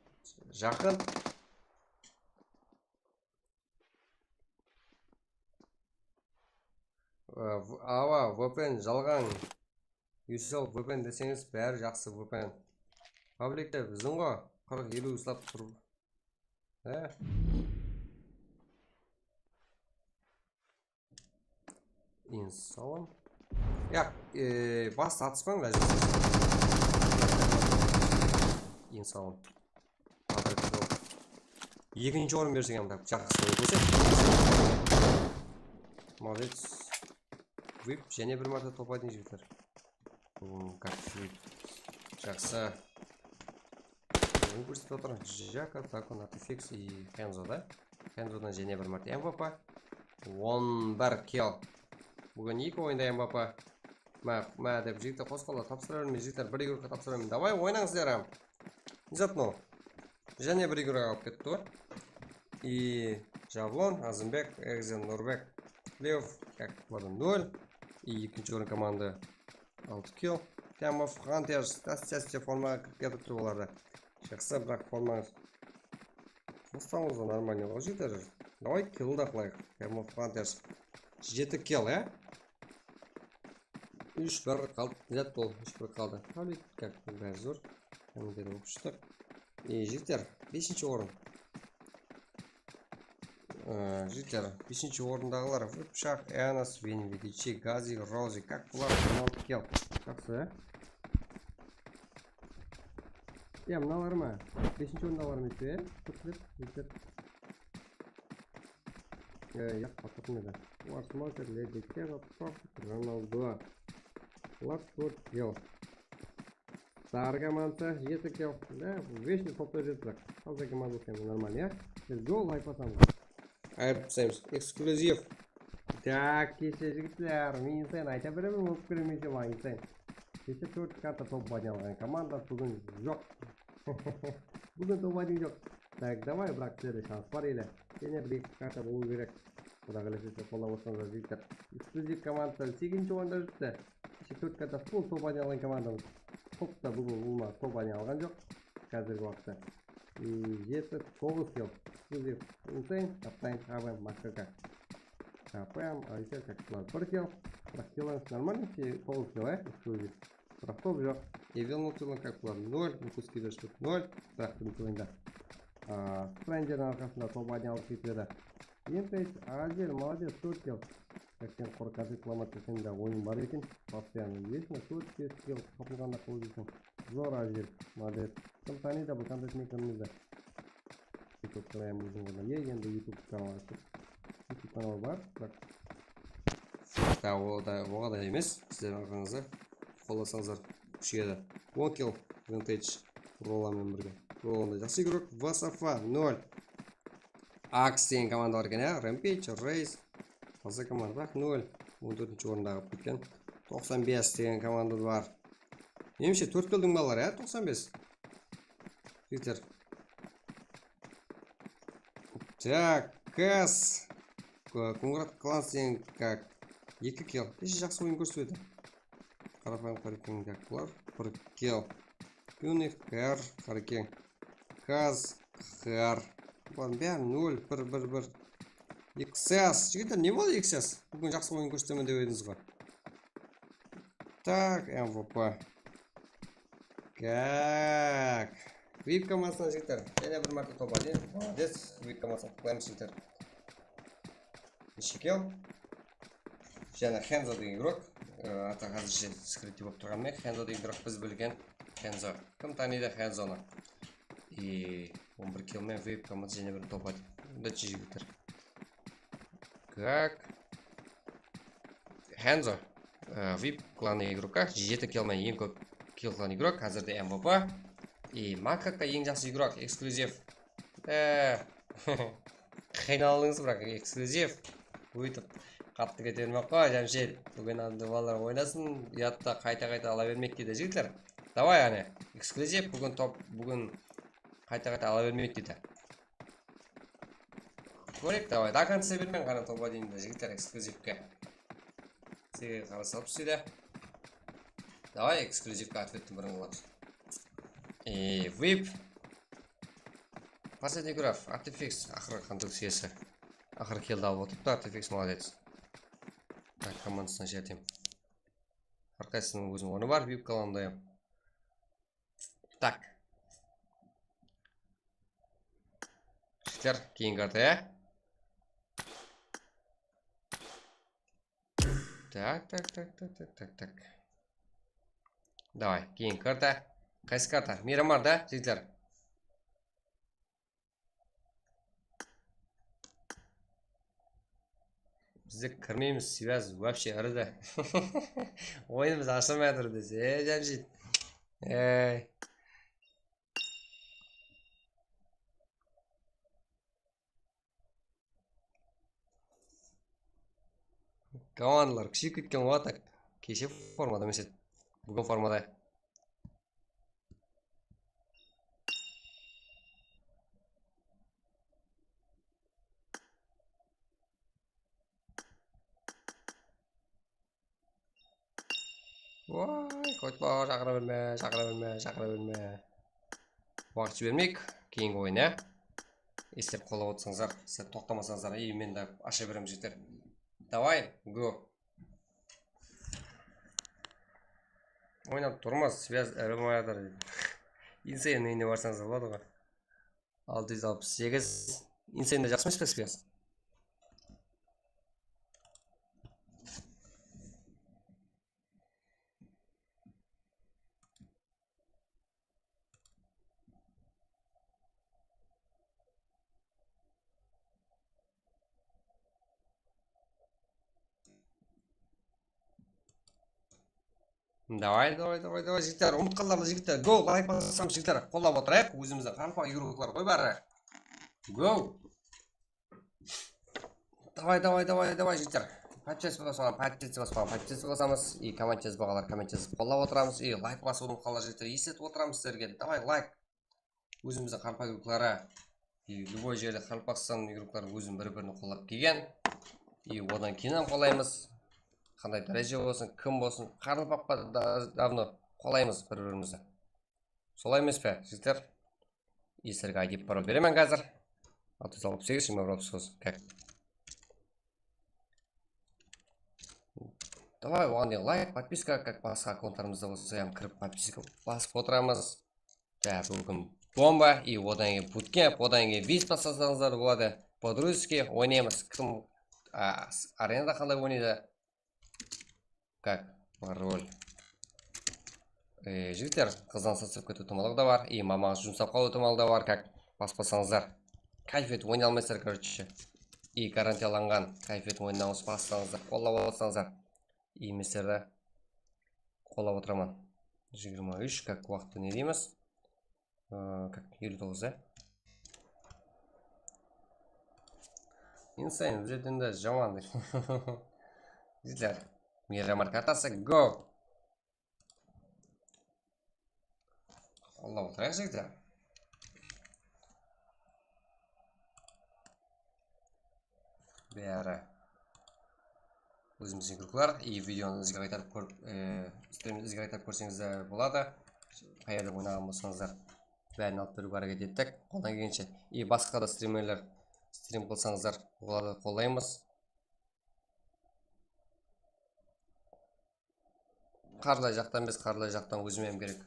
Jaqın. Awa, V P N jalǵan. Ucell V P N deseńiz, bári jaqsı V P N. Pablikte biziń ǵo, qırq eliw uslap tur. Há? Insalım. Ya, e, bas atıspań, lajım. Insalım. Ekinshi orın bersek, jaqsı bolar. Молодец. Vip, jáne bir márte topaydıń, jigitler. Hmm, как vip. Jaqsı. Oyın kórsetip atır. Jaka, Takun, Artifix и Kenzo da. Kenzodan jáne bir márte M V P. On bir kill. Búgin eki oyında M V P. Má, má dep jigitler qosqanlar tapsıra bermey, jigitler bir igrokqa tapsıra bermey. Давай, oynańızlar ham. Izatno. Jáne bir igrok alıp ketti ǵoy. И Javlon, Azımbek, Egzen, Nurbek, Lev, как bularda nol. И ekinshi orın komanda altı kill. Tyamov, Hunters, tás-tás formaǵa kirip kiyatırıptır olar da. Jaqsı, biraq formańız. Bastan bolsa нормально ǵoy, jigitler. Давай, kill da qılayıq. Tyamov, Hunters. Jeti kill, ya? Úsh bir qaldı. Net bol, úsh bir qaldı. Pablik, как, bári zor. Hámmede bolıp shıqtıq. E, jigitler, besinshi orın. E, jigitler, besinshi orındaǵılar. Vıpshaq, Enos, Vini, Vidichi, Gazi, Rozi, как bular? On altı kill. Jaqsı, e? Ya, mınalar ma? Besinshi orındalar ma, ya? Kóplep, kóplep. Ya, ya, patlatmaydı. Ular smalter, Ledi Keba, Profit, Ronaldo. Ular tórt kill. Sarı komanda jeti kill. Da, вечно topta júrdi. Taza komanda bolsa endi normal, ya. Biz gol aypasamız. Ayırıp taslaymız. Eksklyuziv. Tak, keshe jigitler, men sen ayta beremen, bolıp kóremen sen maǵan sen. Keshe tórt karta top badiń alǵan komanda búgin joq. Búgin top badiń joq. Tak, davay, biraq bizlerde shans bar ele. Kene bir eki karta bolıw kerek. Quda qálese, qollap otsańızlar, jigitler. Eksklyuziv komanda segizinshi orında júripti. Keshe tórt karta full top badiń alǵan komandamız. Topta búgin ulıwma top badiń alǵan joq. Házirgi waqıtta. E, jeti, toǵız kill. Eksklyuziv. Insane, kaptan, Aben, Makaka. Kaptan, Alisher, как bular bir kill. Biraq killimiz нормально, toǵız kill, e, eksklyuziv. Biraq top joq. Evil Nocturne, как bular nol, Lukas Kibershot nol. Biraq birinshi oyında. A, Strangerdiń arqasında top badiń alıp ketedi. Vintage, Azir, молодец, tórt kill. Как sen qorqasıń, reklama deseń de oyın bar eken. Постоянно, вечно tórt bes kill, qapılǵanda qılıp júrseń. Zor, Azir, молодец. Kim tanıydı bul kontent meykerimizdi? Youtube kanalımızdıń ornına. E, endi Youtube kanalı ashıp, Youtube kanalı bar, biraq. Da, o da, oǵan da emes. Sizlerdiń arqańızda qollasańızlar, kúsheyedi. On kill, Vintage, Roland menen birge. Roland da jaqsı igrok. Vasafa, nol. Aks degen komanda bar eken, ya. Rampage, Raze. Taza komanda, biraq nol. On tórtinshi orında qalıp ketken. Toqsan bes degen komanda bar. Menimshe, tórt killdiń balaları, ya, toqsan bes. Jigitler. Tak, Kaz. Ko-, Kungrat Klans degen, как, eki kill. Hesh jaqsı oyın kórsetpedi. Qarapayım Hariken, как, bular bir kill. Pyunik, Kar, Hariken. Kaz, Kar. Bulardıń bári nol, bir, bir, bir. X S. Jigitler, ne boldı X S? Búgin jaqsı oyın kórsetemen dep edińiz ǵoy. Tak, M V P. Kak. Vip komandasına, jigitler. Jáne bir márte top alayın. Молодец. Vip komandasına tıklaymız, jigitler. Neshe kill? Jáne Henzo degen igrok. E, atı házirshe skryptı bolıp turǵanı menen. Henzo degen igrok biz bilgen Henzo. Kim tanıydı Henzonı? E, on bir kill menen Vip komandası jáne bir top alayın. Mında jigitler. Как? Henzo. E, Vip klanı igrok, jeti kill menen eń kóp kill qılǵan igrok, házirde M V P. I Makaka eń jaqsı igrok, eksklyuziv. E, qıynaldıńız, biraq eksklyuziv. Óytip qattı ketermek ǵoy, Jámshid. Búgin endi balalar oynasın, uyatta qayta-qayta ala bermeyik, deydi jigitler. Davay, áne, eksklyuziv, búgin top, búgin qayta-qayta ala bermeyik, deydi. Kóreyik, davay, до конца bermeń, qara, topa deyin de, jigitler, ekskluzivke. Sizge qara salıp isteydi. Davay, ekskluzivke otvetni birin qılamız. E, vip. Последний graf, Artifix, aqırı qandık siyesi. Aqırı keldi alıp otırıptı, Artifix, молодец. Tak, komandasına jártem. Hár qaysısınıń óziniń ornı bar, vip klanında. Tak. Jigitler, keyingi karta, ya? Tak, tak, tak. Davay, keyingi karta. Qaysı karta? Miramar da, jigitler. Bizde kirmeymiz, связь вообще ırıdı. Oyınımız ashılmay atır dese, e, Jámshid. Ey. Komandalar kúsheyip ketken ǵoy, tak. Keshe formada emes edi. Búgin formada. Voy, qoytpa, shaqıra berme, shaqıra berme, shaqıra berme. Waqıt jibermeyik, keyingi oyın, ya. Esler qollap otsańızlar, sizler toqtamasańızlar, ey, men de asha beremiz, jigitler. Davay, go. Oynap turmız, связь ırımay atır. Insane úyine barsańız boladı ǵoy. Altı júz alpıs segiz. Insane de jaqsı emes pe, связь? Davay, davay, davay, davay, jigitler, umıtqanlardı, jigitler, go, layk basamız, jigitler, qollap otırayıq, ózimizdiń qaraqalpaq igroklar ǵoy bári. Go! Davay, davay, davay, davay, jigitler. Podpiska baspaǵan, podpiska baspaǵan, podpiska basamız. I komment jazbaǵanlar, komment jazıp qollap otıramız. I layk basıwdı umıtqanlar, jigitler, esletip otıramız sizlerge. Davay, layk. Ózimizdiń qaraqalpaq igrokları, i любой jerli Qaraqalpaqstan igrokları ózin bir-birin qollap kelgen. I odan keyin hám qollaymız. Qanday dáreje bolsın, kim bolsın, qaraqalpaq pa da-, давно qollaymız bir-birimizdi. Solay emes pe, jigitler? I sizlerge I D parol beremen házir. Altı júz alpıs segiz, jigirma bir, alpıs toǵız. Kak. Davay, oǵan deyin layk, podpiska, kak basqa akkauntlarımızda bolsa hám kirip podpiska basıp otıramız. Da, búgin bomba, i odan keyin bootcamp, odan keyin визип taslasańızlar boladı. По-дружески oynaymız. Kim, a, s-, arenada qanday oynaydı? Kak, parol. E, jigitler, qızdan sasırıp ketiw itimalıǵı da bar. I mamańız jumsap qalıw itimalıǵı da bar, kak, baspasańızlar. Kayf etip oynay almaysızlar, короче. I garantiyalanǵan kayf etip oynamasın, baspasańızlar, qollap otsańızlar. I men sizlerdi qollap otıraman. Jigirma úsh, kak, waqıttı ne deymiz? Aa, kak, eliw toǵız, ya? Insane, bizlerden de jaman. Jigitler, Miramar kartası, go! Qollap otırayıq, jigitler. Bári ózimizdiń igroklar, i videonı izge qaytarıp kórip, e, strimdi izge qaytarıp kórseńiz de boladı. Qayerde oynaǵan bolsańızlar, bárin alıp beriwge háreket ettik, qoldan kelgenshe. I basqa da strimerler strim qılsańızlar, olardı qollaymız. Qarday jaqtan emes, qarday jaqtan ózime hám kerek.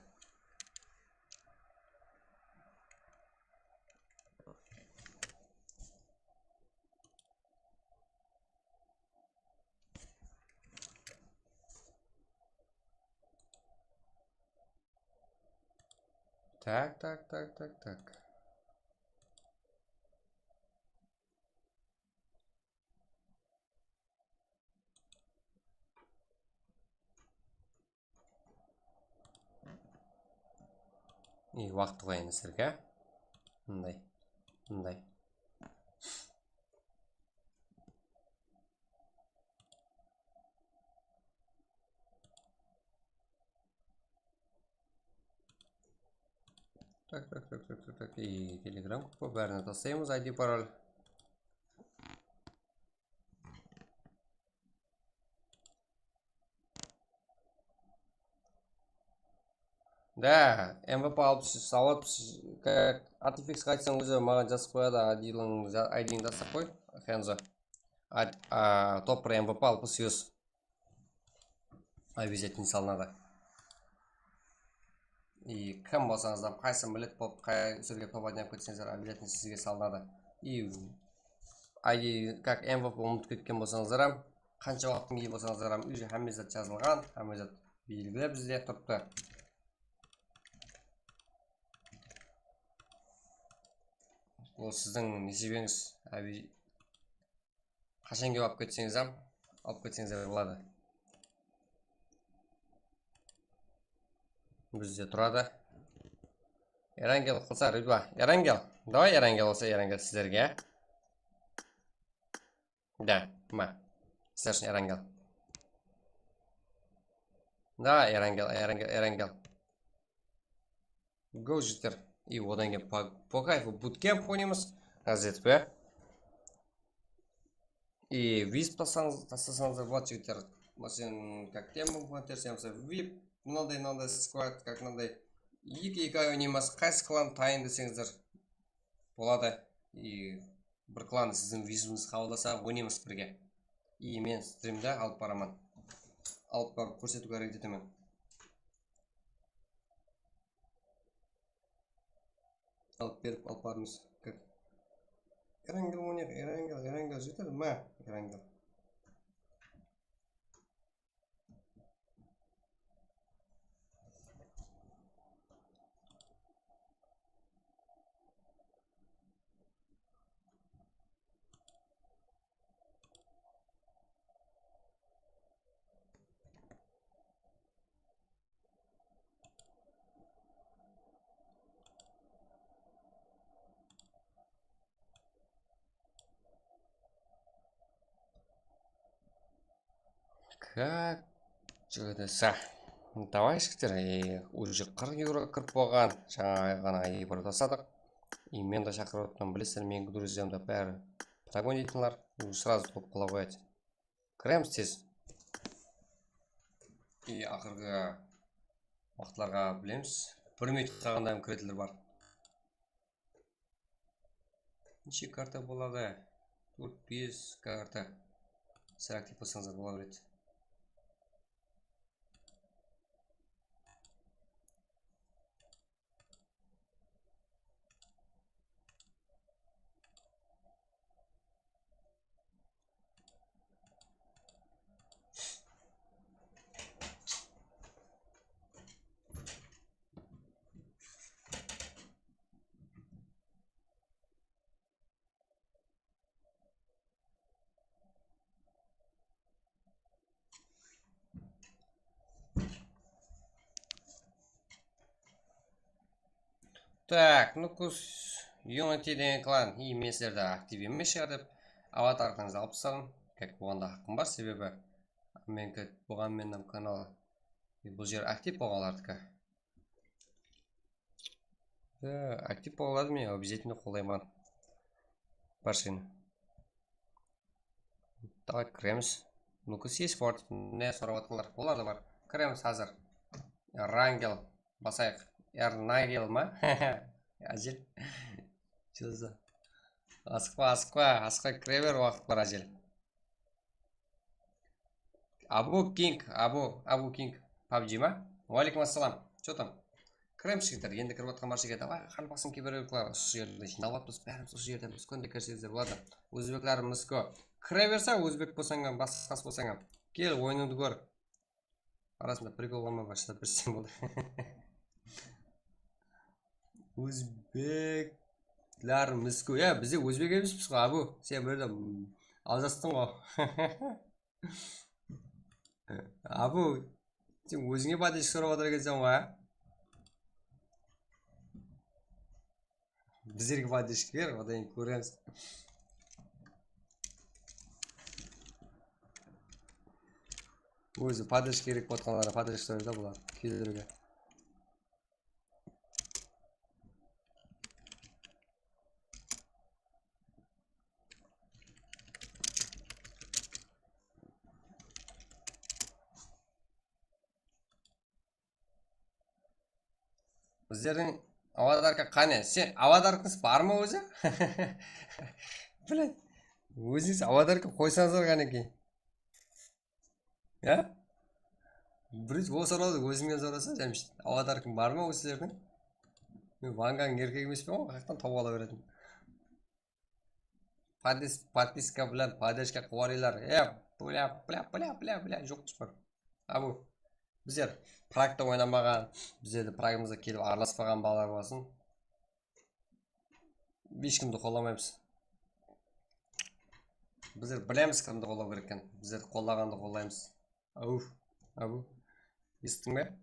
Tak, tak, tak, tak, tak. I waqıt qoyayın sizlerge. Mınday. Mınday. Tak, tak, tak, tak, tak, tak. I Telegram grupa, bárin taslaymız, I D parol. Da, M V P alpıs, alpıs, kak, Artifex qaytsań ózi maǵan jazıp qoyadı, I D-ńdi ja-, I D-ńdi taslap qoy, Kenzo. A, a, top bir M V P alpıs, yuz. Обязательно salınadı. I kim bolsańız da, qaysı millet bolıp, qay sizlerge top oynap ketseńizler, обязательно sizge salınadı. I I D, kak, M V P umıtıp ketken bolsańızlar hám, qansha waqıttıń iye bolsańızlar hám, уже hámme zat jazılǵan, hámme zat belgili bizde turıptı. Ol sizdiń nesibeńiz, ábi-, qashan kelip alıp ketseńiz hám, alıp ketseńiz de boladı. Bizde turadı. Erangel qılsa, Riba. Erangel. Davay, Erangel bolsa, Erangel sizlerge. Da, ma. Sizler ushın Erangel. Da, Erangel, Erangel, Erangel. Go, jigitler. I odan keyin po, po kayfu bootcamp oynaymız. Razet pe? I визип taslasańız, taslasańızlar boladı, jigitler. Máselen, как tem boladı, terse bolsa vip, mınanday, mınanday squad, как mınanday eki eki ay oynaymız, qaysı klan tayın deseńizler boladı. I bir klan sizdiń vizibińizdi qabıllasa, oynaymız birge. I men strimdi alıp baraman. Alıp barıp kórsetiwge háreket etemen. Alıp berip, alıp barımız. Erangel oynayıq, Erangel, Erangel, jigitler, ma, Erangel. Как? Чё это? Давай, jigitler, e, уже qırq evro kirip bolǵan. Jańa ǵana evro tasladıq. И men de shaqırıp otırman, bilesizler, meniń друзьям da bári прогонитинler, уже сразу top qıla qoyadı. Kiremiz tez. И aqırǵı waqıtlarǵa bilemiz, bir minut qalǵanda hám kiretinler bar. Neshe karta boladı? Tórt, bes karta. Sál aktiv bolsańızlar bola beredi. Tak, Nukus, Unity degen klan. I, men sizlerdi aktiv emes shıǵar dep avatarıńızdı alıp tasladım. Как, buǵan da haqqım bar, sebebi meniki buǵan menem kanal, bul jer aktiv bolǵanlardiki. Da, aktiv bola beredi, men обязательно qollayman. Barsheni. Давай, kiremiz. Nukus eSport, ne sorap atırlar? Olar da bar. Kiremiz házir. Rangel basayıq. Ernagel ma? Ájel. Jılsa. Asıqpa, asıqpa, asıqpa, kire ber, waqıt bar, Ájel. Abu King, Abu, Abu King, PUBG ma? Waleykum assalam. Что там? Kiremiz, jigitler, endi kirip atqan barsha jigitler. Davay, Qaraqalpaqstan kiberurokları usı jerde jıynalıp atırmız, bárimiz usı jerde, biz kúnde kirsek de boladı. Ózbeklerimiz kó. Kire berse, ózbek bolsań hám, basqası bolsań hám. Kel, oyınımdı kór. Arasında prikol qılma, bashta birseń boldı. Ózbeklerimiz kó. Ya, bizde ózbek emespiz ǵo, Abu. Sen bir jerde, mm, aljastıń ǵo. Abu, sen ózińe podderjka sorap atır ekenseń ǵoy, á? Bizlerge podderjka ber, odan keyin kóremiz. Ózi podderjka kerek bolatqanlarǵa podderjka soradı da bular, kúylerge. Bizlerdiń avatarka qáne? Sen avatarkanız bar ma ózi? Блин, ózińiz avatarka qoysańızlar qánekey. Ya? Birinshi ol sorawdı ózimnen sorasa, Jámshit, avatarkań bar ma ózi sizlerdiń? Men Vangań erkegi emespen ǵoy, qayaqtan tawıp ala beretin? Podpis-, podpiska bilan podderjka qılıp yuborıńlar. E, bla, bla, bla, bla, bla, joq, shıpır. Abu, bizler Pragta oynamaǵan, bizlerdi Pragımızǵa kelip aralaspaǵan balalar bolsın. Hesh kimdi qollamaymız. Bizler bilemiz, kimdi qollaw kerek ekenin. Bizler qollaǵandı qollaymız. Abu, Abu. Esittiń be?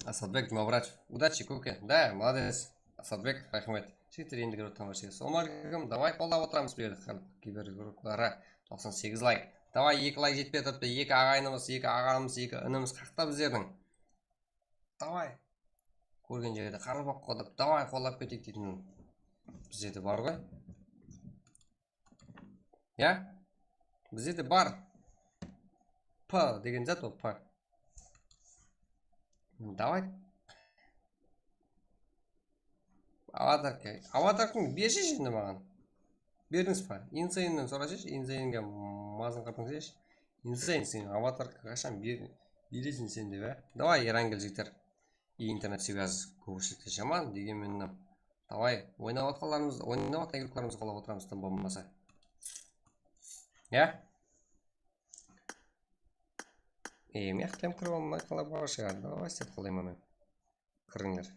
Asadbek Jumamuratov. Удачи, Kuke. Da, молодец. Asadbek, raxmet. Jigitler, endi kirip atqan barsha. Assalamualeykum. Davay, qollap otıramız bu jerdi. Kiberurokları. Toqsan segiz layk. Davay, eki layk jetpey atırıptı. Eki aǵayınımız, eki aǵamız, eki inimiz qaqta bizlerdiń. Davay. Kórgen jerde qarabaq qodap. Davay, qollap keteyik deytin. Bizde de bar ǵoy. Ya? Bizde de bar. P degen zat ol, P. Davay. Avatarka. Avatarkań bershi endi maǵan. Berdińiz ba? Insaynnen sorashı, Insaynge mazın qırtıń sesh. Insayn, sen avatarka qashan ber-, bereseń sen dep, a? Davay, Erangel jigitler. Internet seviyası kópshilikte jaman, degenmen, davay, oynap atqanlarımız, oynap atqan игрокlarımızdı qollap otıramız, tım bolmasa. Ya? E, men hám kirip almay qala bar shıǵar. Davay, sen qollayman men. Kirińler.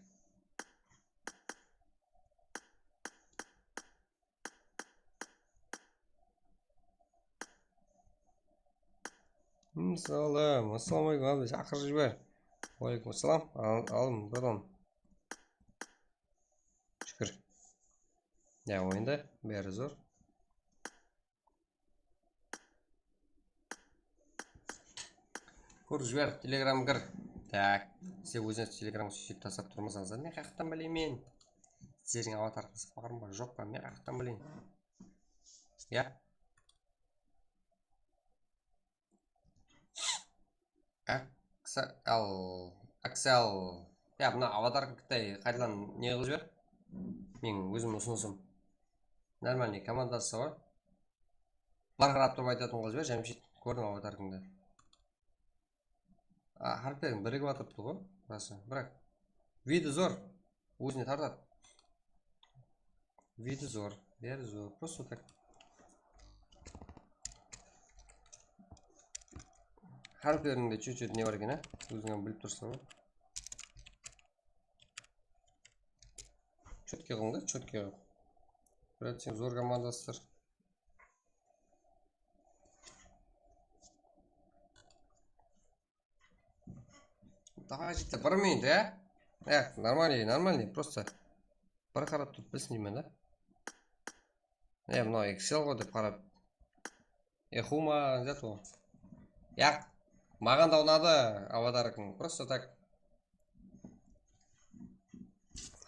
Salam, assalamu aleykum, abi, shaqırıp jiber. Aleykum assalam, al-, alım, brodom. Shúkir. Ya, oyında bári zor. Kórip jiber, Telegram kir. Tak, sizler ózińiz Telegramǵa súytip taslap turmasańız, men qayaqtan bileymen? Sizlerdiń avatar qızıqpaǵan ba, joq pa, men qayaqtan bileyin? Ya. Aksel, Aksel. Ya, mına avatarka kitay qaytadan ne qılıp jiber? Meniń ózim usınısım. Нормальный komandası bar. Bular qarap turıp aytatın qılıp jiber, Jámshid, kórdim avatarkıńdı. A, háriplerin birigip atırıptı ǵoy, burası. Biraq vidi zor. Ózine tartadı. Vidi zor, beri zor. Просто так. Háriplerinde чуть-чуть ne bar eken, á? Óziń hám bilip tursań ǵoy. Чёткий qılıń da, чёткий qılıń. Brat, sen zor komandasızlar. Давай, jigitler, bir minut, ya? Ya, нормальный, нормальный, просто bir qarap turıp bilsin deymen da. Ya, mınaw Excel ǵoy dep qarap. Exuma, zat ol. Yaq, maǵan da unadı avatarkıń, просто так.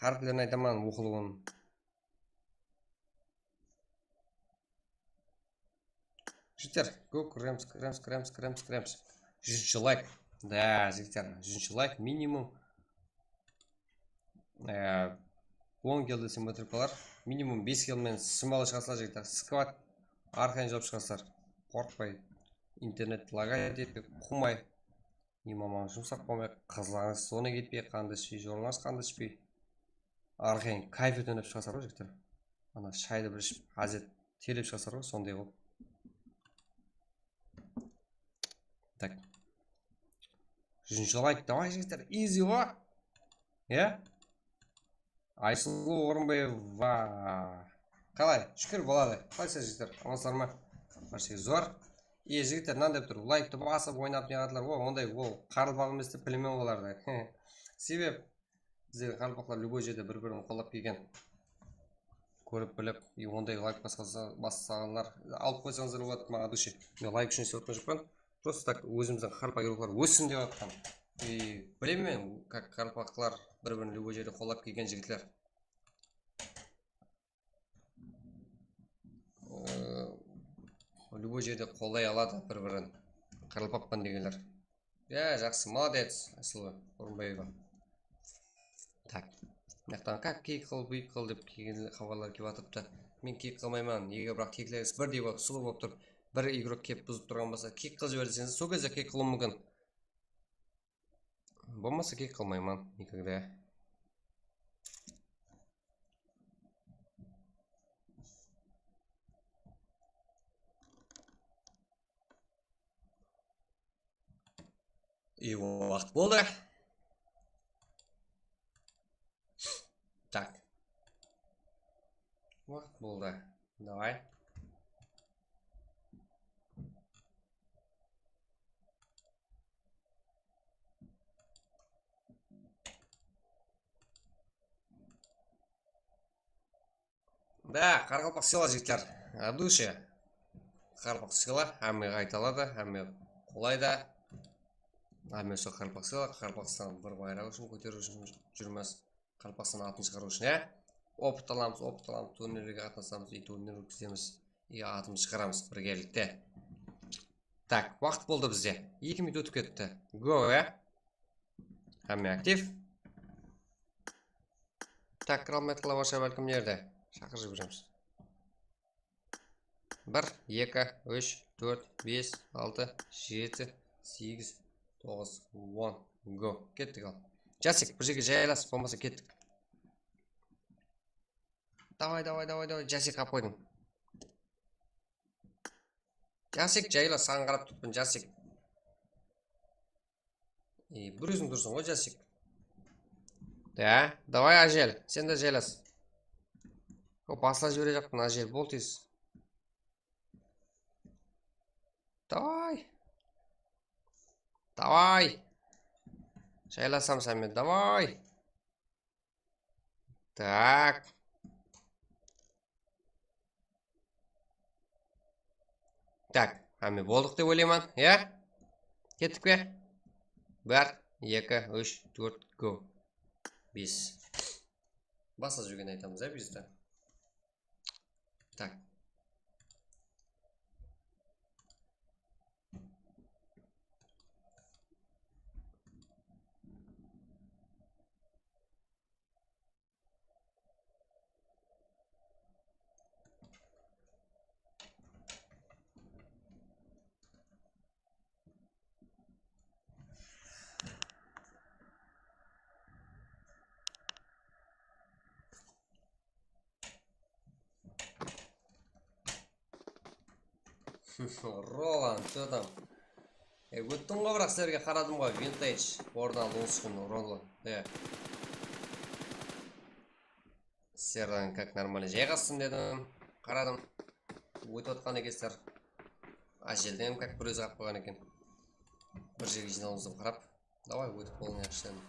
Háriplerin aytaman, oqılıwın. Jigitler, go, kiremiz, kiremiz, kiremiz, kiremiz, kiremiz. Júzinshi layk. Da, jigitler, júzinshi layk minimum. E, on kill desem ótirik bolar. Minimum bes kill menen sınbalı shıǵasızlar, jigitler. Skvat. Arqayın juwap shıǵasızlar. Qorqpay. Internet lagayt etpey, quwmay. Imamıńız jumsaq bolmay, qızlarıńız zona ketpey, qandı ishpey, jorlańız qandı ishpey. Arqayın kayf tónep shıǵasızlar ǵoy, jigitler. Ana shaydı bir iship, házir terlep shıǵasızlar ǵoy, sonday qılıp. Tak. Júzinshi layk, давай, jigitler, easy ǵoy. Ya? Aysulıw Orınbaeva. Qalay? Shúkir, boladı. Qalaysa, jigitler? Amansızlar ma? Bárshege zor. Iye, jigitler, mınaday dep tur. Laykti basıp, oynap ne qılatılar? O, onday, ol qarılpaq emes dep bilemen olardı. Sebep bizlerdiń qarılpaqlar любой jerde bir-birin qollap kelgen. Kórip bilip, e, onday layk basqasa, baslaǵanlar alıp qoysańızlar boladı, maǵan dushe. Men layk ushın islep otqan joqpan. Просто так, ózimizdiń qarılpaq игрокlar óssin dep atqan. E, bilemen, как qarılpaqlar bir-birin любой jerde qollap kelgen jigitler. E, любой jerde qollay aladı bir-birin. Qarılpaqpan degenler. Ya, jaqsı, молодец, Aysulıw Orınbaeva. Tak. Mıyaqtan, как kiyik qıl, buyıq qıl dep kelgen xabarlar kelip atırıptı. Men kiyik qılmayman. Eger biraq kiyikler birdey bolıp, sulıw bolıp turıp, bir igrok kelip buzıp turǵan bolsa, kiyik qılıp jiber deseńiz, sol gezde kiyik qılıwı múmkin. Bolmasa kiyik qılmayman, никогда. E, waqıt boldı. Tak. Waqıt boldı. Давай. Da, qaraqalpaq sıyla, jigitler. От души. Qaraqalpaq sıyla, hámme ayta aladı, hámme qolay da. Hámme sol qaraqalpaq sıyla, Qaraqalpaqstan bir bayraq ushın kóteriw ushın júrmiz. Qaraqalpaqstan atın shıǵarıw ushın, ya? Opıt alamız, opıt alamız, turnirlerge qatnasamız, i turnir ótkizemiz, i atımızdı shıǵaramız birgelikte. Tak, waqıt boldı bizde. Eki minut ótip ketti. Go, ya? Hámme aktiv. Tak, kira almay atqanlar bolsa, bálkim, nerde? Shaqırıp jiberemiz. Bir, eki, úsh, tórt, bes, altı, jeti, segiz, toǵız, on. Go. Kettik al. Jasik, bir jerge jaylas, bolmasa kettik. Davay, davay, davay, davay. Jasik, qap qoydıń. Jasik, jaylas, saǵan qarap turıppın, Jasik. E, bir óziń tursań ǵoy, Jasik. Ya, davay, Ajel, sen de jaylas. O, baslap jiberejaqpın, Ajel, bol tez. Davay. Davay. Jaylasamız hámme, davay. Tak. Tak, hámme boldıq dep oylayman, ya? Kettik pe? Bir, eki, úsh, tórt, go. Bes. Basqa júrgen aytamız, ya, bizde. Tak. Roland, что там? E, óttim ǵoy, biraq sizlerge qaradım ǵoy, vintage, ornal, lonskin, Roland. E. Sizlerden как нормально jayǵassın dedim. Qaradım. Ótip atqan ekensizler. Ájelden как bir ózi qap qoyǵan eken. Bir jerge jıynalımız dep qarap. Davay, ótip bolıń, yaqshı dedim.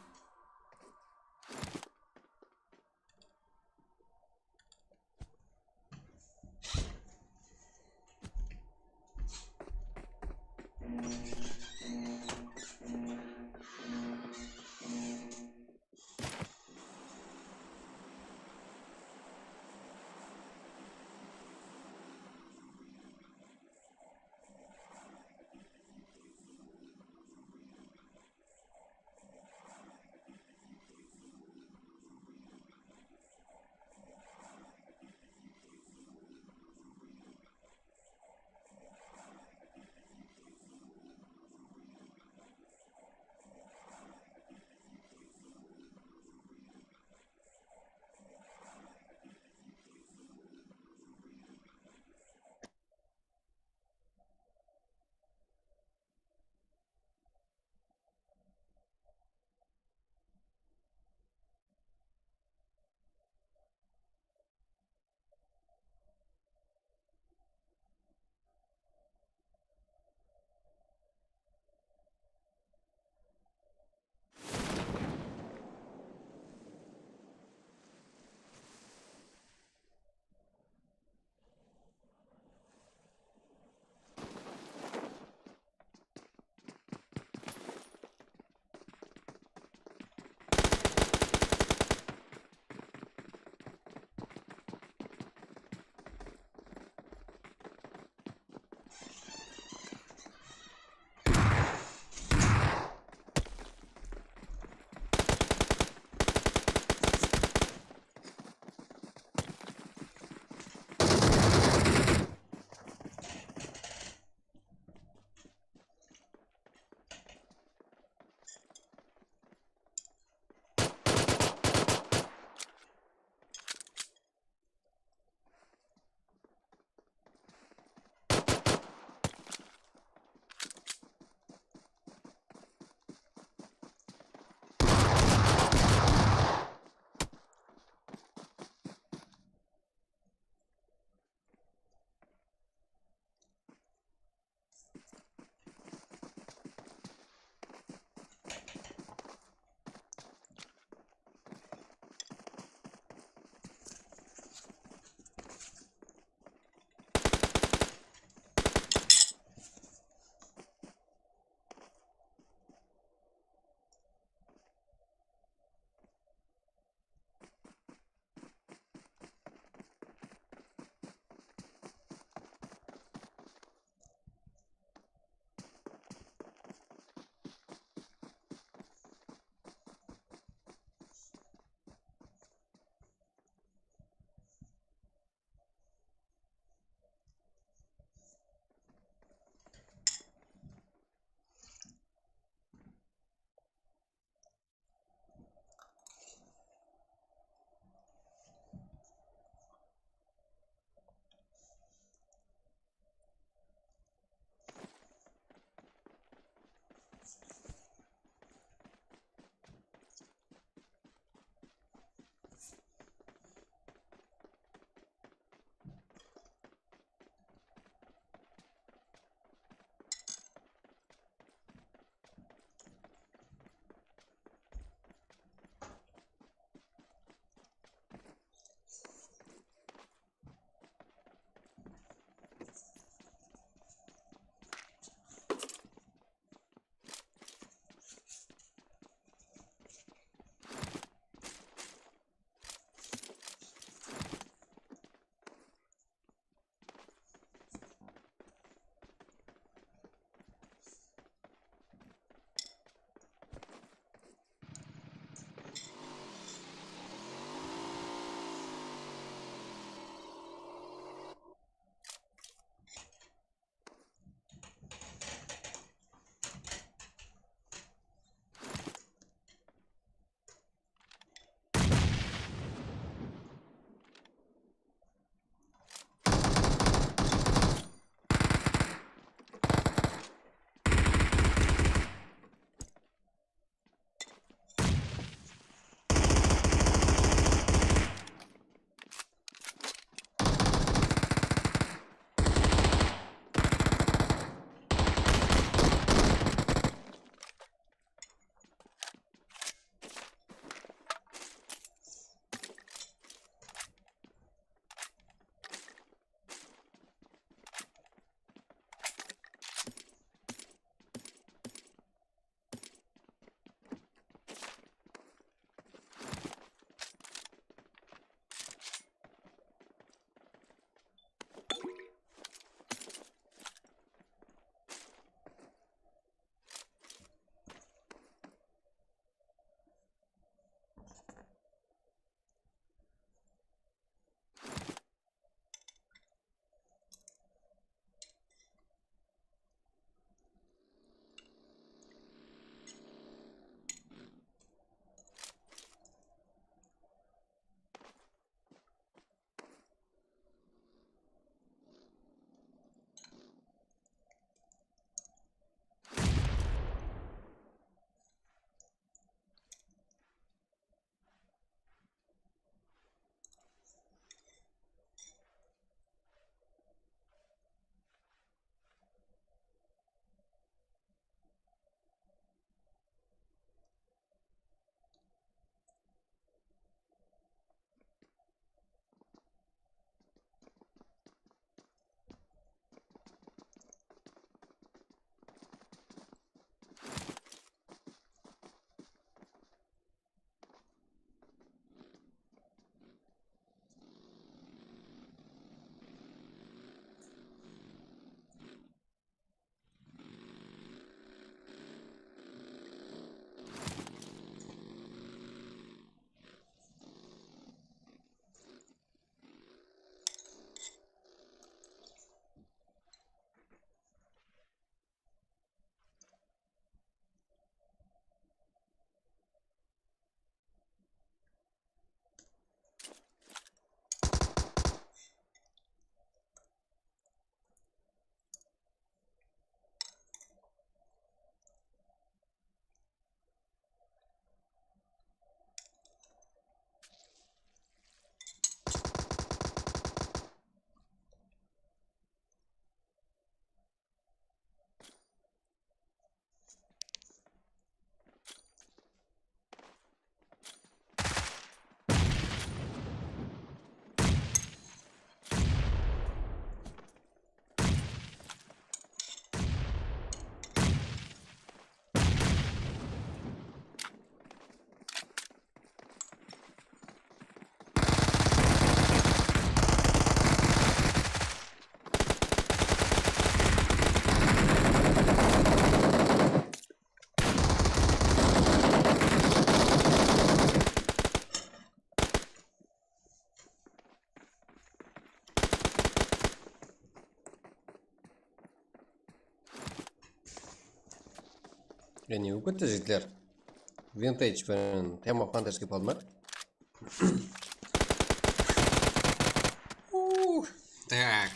Ya ne bolıp ketti, jigitler? Vintage penen Time of Hunters kelip qaldı ma? Uh, tak.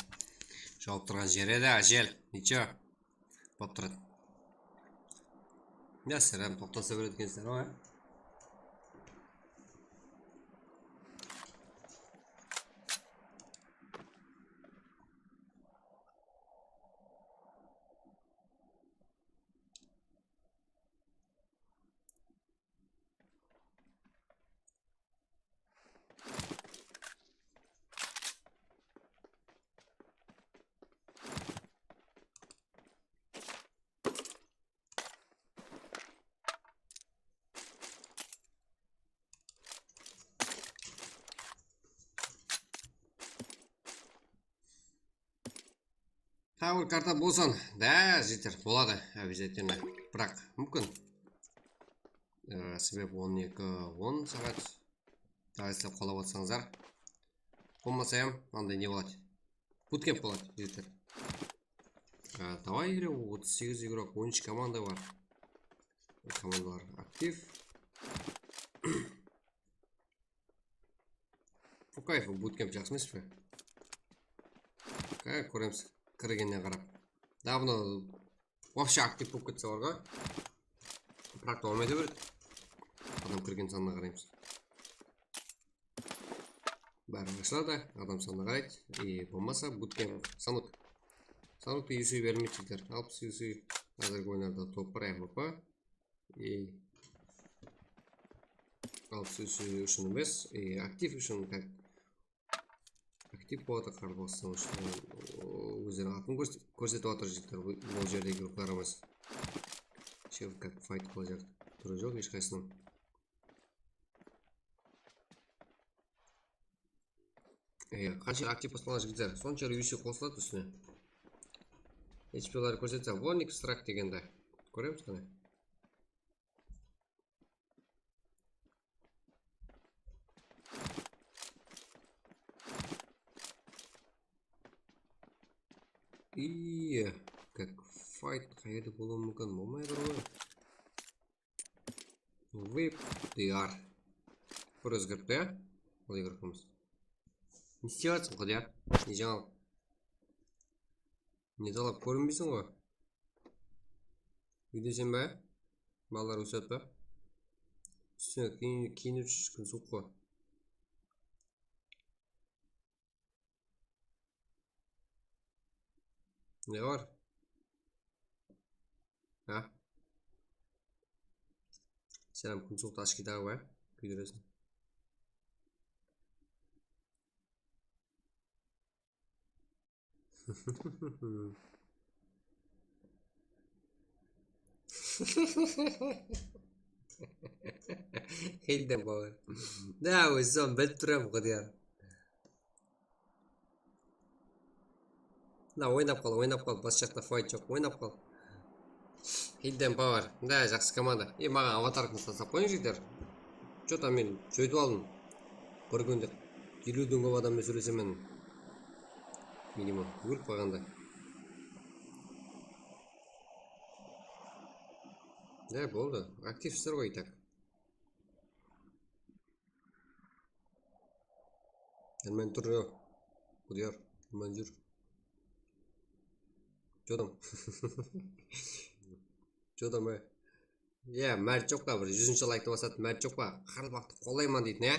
Jawıp turǵan jeri de ájel. Nicho. Bolıp turadı. Ya, sirem toqtasa beredi ekensiz, ǵoy. Tawır karta bolsın. Da, jeter, boladı, обязательно. Biraq, múmkin. Ee, sebebi on eki on saat. Daǵı islep qalap atsańızlar. Bolmasa hám, mınday ne boladı? Bootcamp boladı, jeter. Ee, давай, игрок, otız segiz игрок, on úsh komanda bar. Komandalar aktiv. По кайфу, bootcamp jaqsı emes pe? Ka, kóremiz, kirgenine qarap. Davno вообще aktiv bolıp ketse bar ǵoy. Biraq dawam ete beredi. Adam kirgen sanına qaraymız. Bári ashıladı, adam sanına qaraydı. E, bolmasa bootcamp, станок. Станокты UC bermeydi, jigitler. Alpıs UC házirgi oyunlarda top bar, M V P. E, al, siz, siz ushın emes, e, aktiv ushın, как, aktiv boladı, qaraqalpaqstan ushın, o, ózleriniń atın kórse-, kórsetip atır, jigitler, bul, bul jerdegi qaramas. Shevkat fayt qılajaq túri joq hesh qaysısınıń. E, qansha aktiv baslanǵan, jigitler, sonsha UC qosıladı ústine. HPları kórsetse, Warning Strike degendi. Kóremiz qáne. Iye, как, fayt qayerde bolıwı múmkin, bolmay atır ǵoy. Vip D R. Bir ózgeripti, ya? Ol igrokımız. Ne islep atırsań, Qudiyar? Ne jańalıq? Ne talap, kórinbeyseń ǵoy. Úydeseń be? Balalar ósedi be? Ústine kiyin-, kiyinip júrseń, kún suwıq ǵoy. Ne bar? Ha? Salam, kún suwıqta ashki daǵı ba? Kúydireseń. Hilden bawır. Da, ózi sonı bilip turam, Qudiyar. Da, oynap qal, oynap qal, bas jaqta fayt joq, oynap qal. Hidden Power. Da, jaqsı komanda. E, maǵan avatarkasın taslap qoyıń, jigitler. Что-то men joytip aldım. Bir kúnde eliw deń kóp adammen sóylesemen. Minimum. Ólip qalǵanda. Da, boldı. Aktivsizler ǵoy, и так. Ilmen tur, yo. Qudiyar, ilmen júr. Jodam. Jodam, e. Ya, márt joq pa, bir júzinshi laykti basat, márt joq pa? Qaraqalpaqtı qollayman deytin, ya?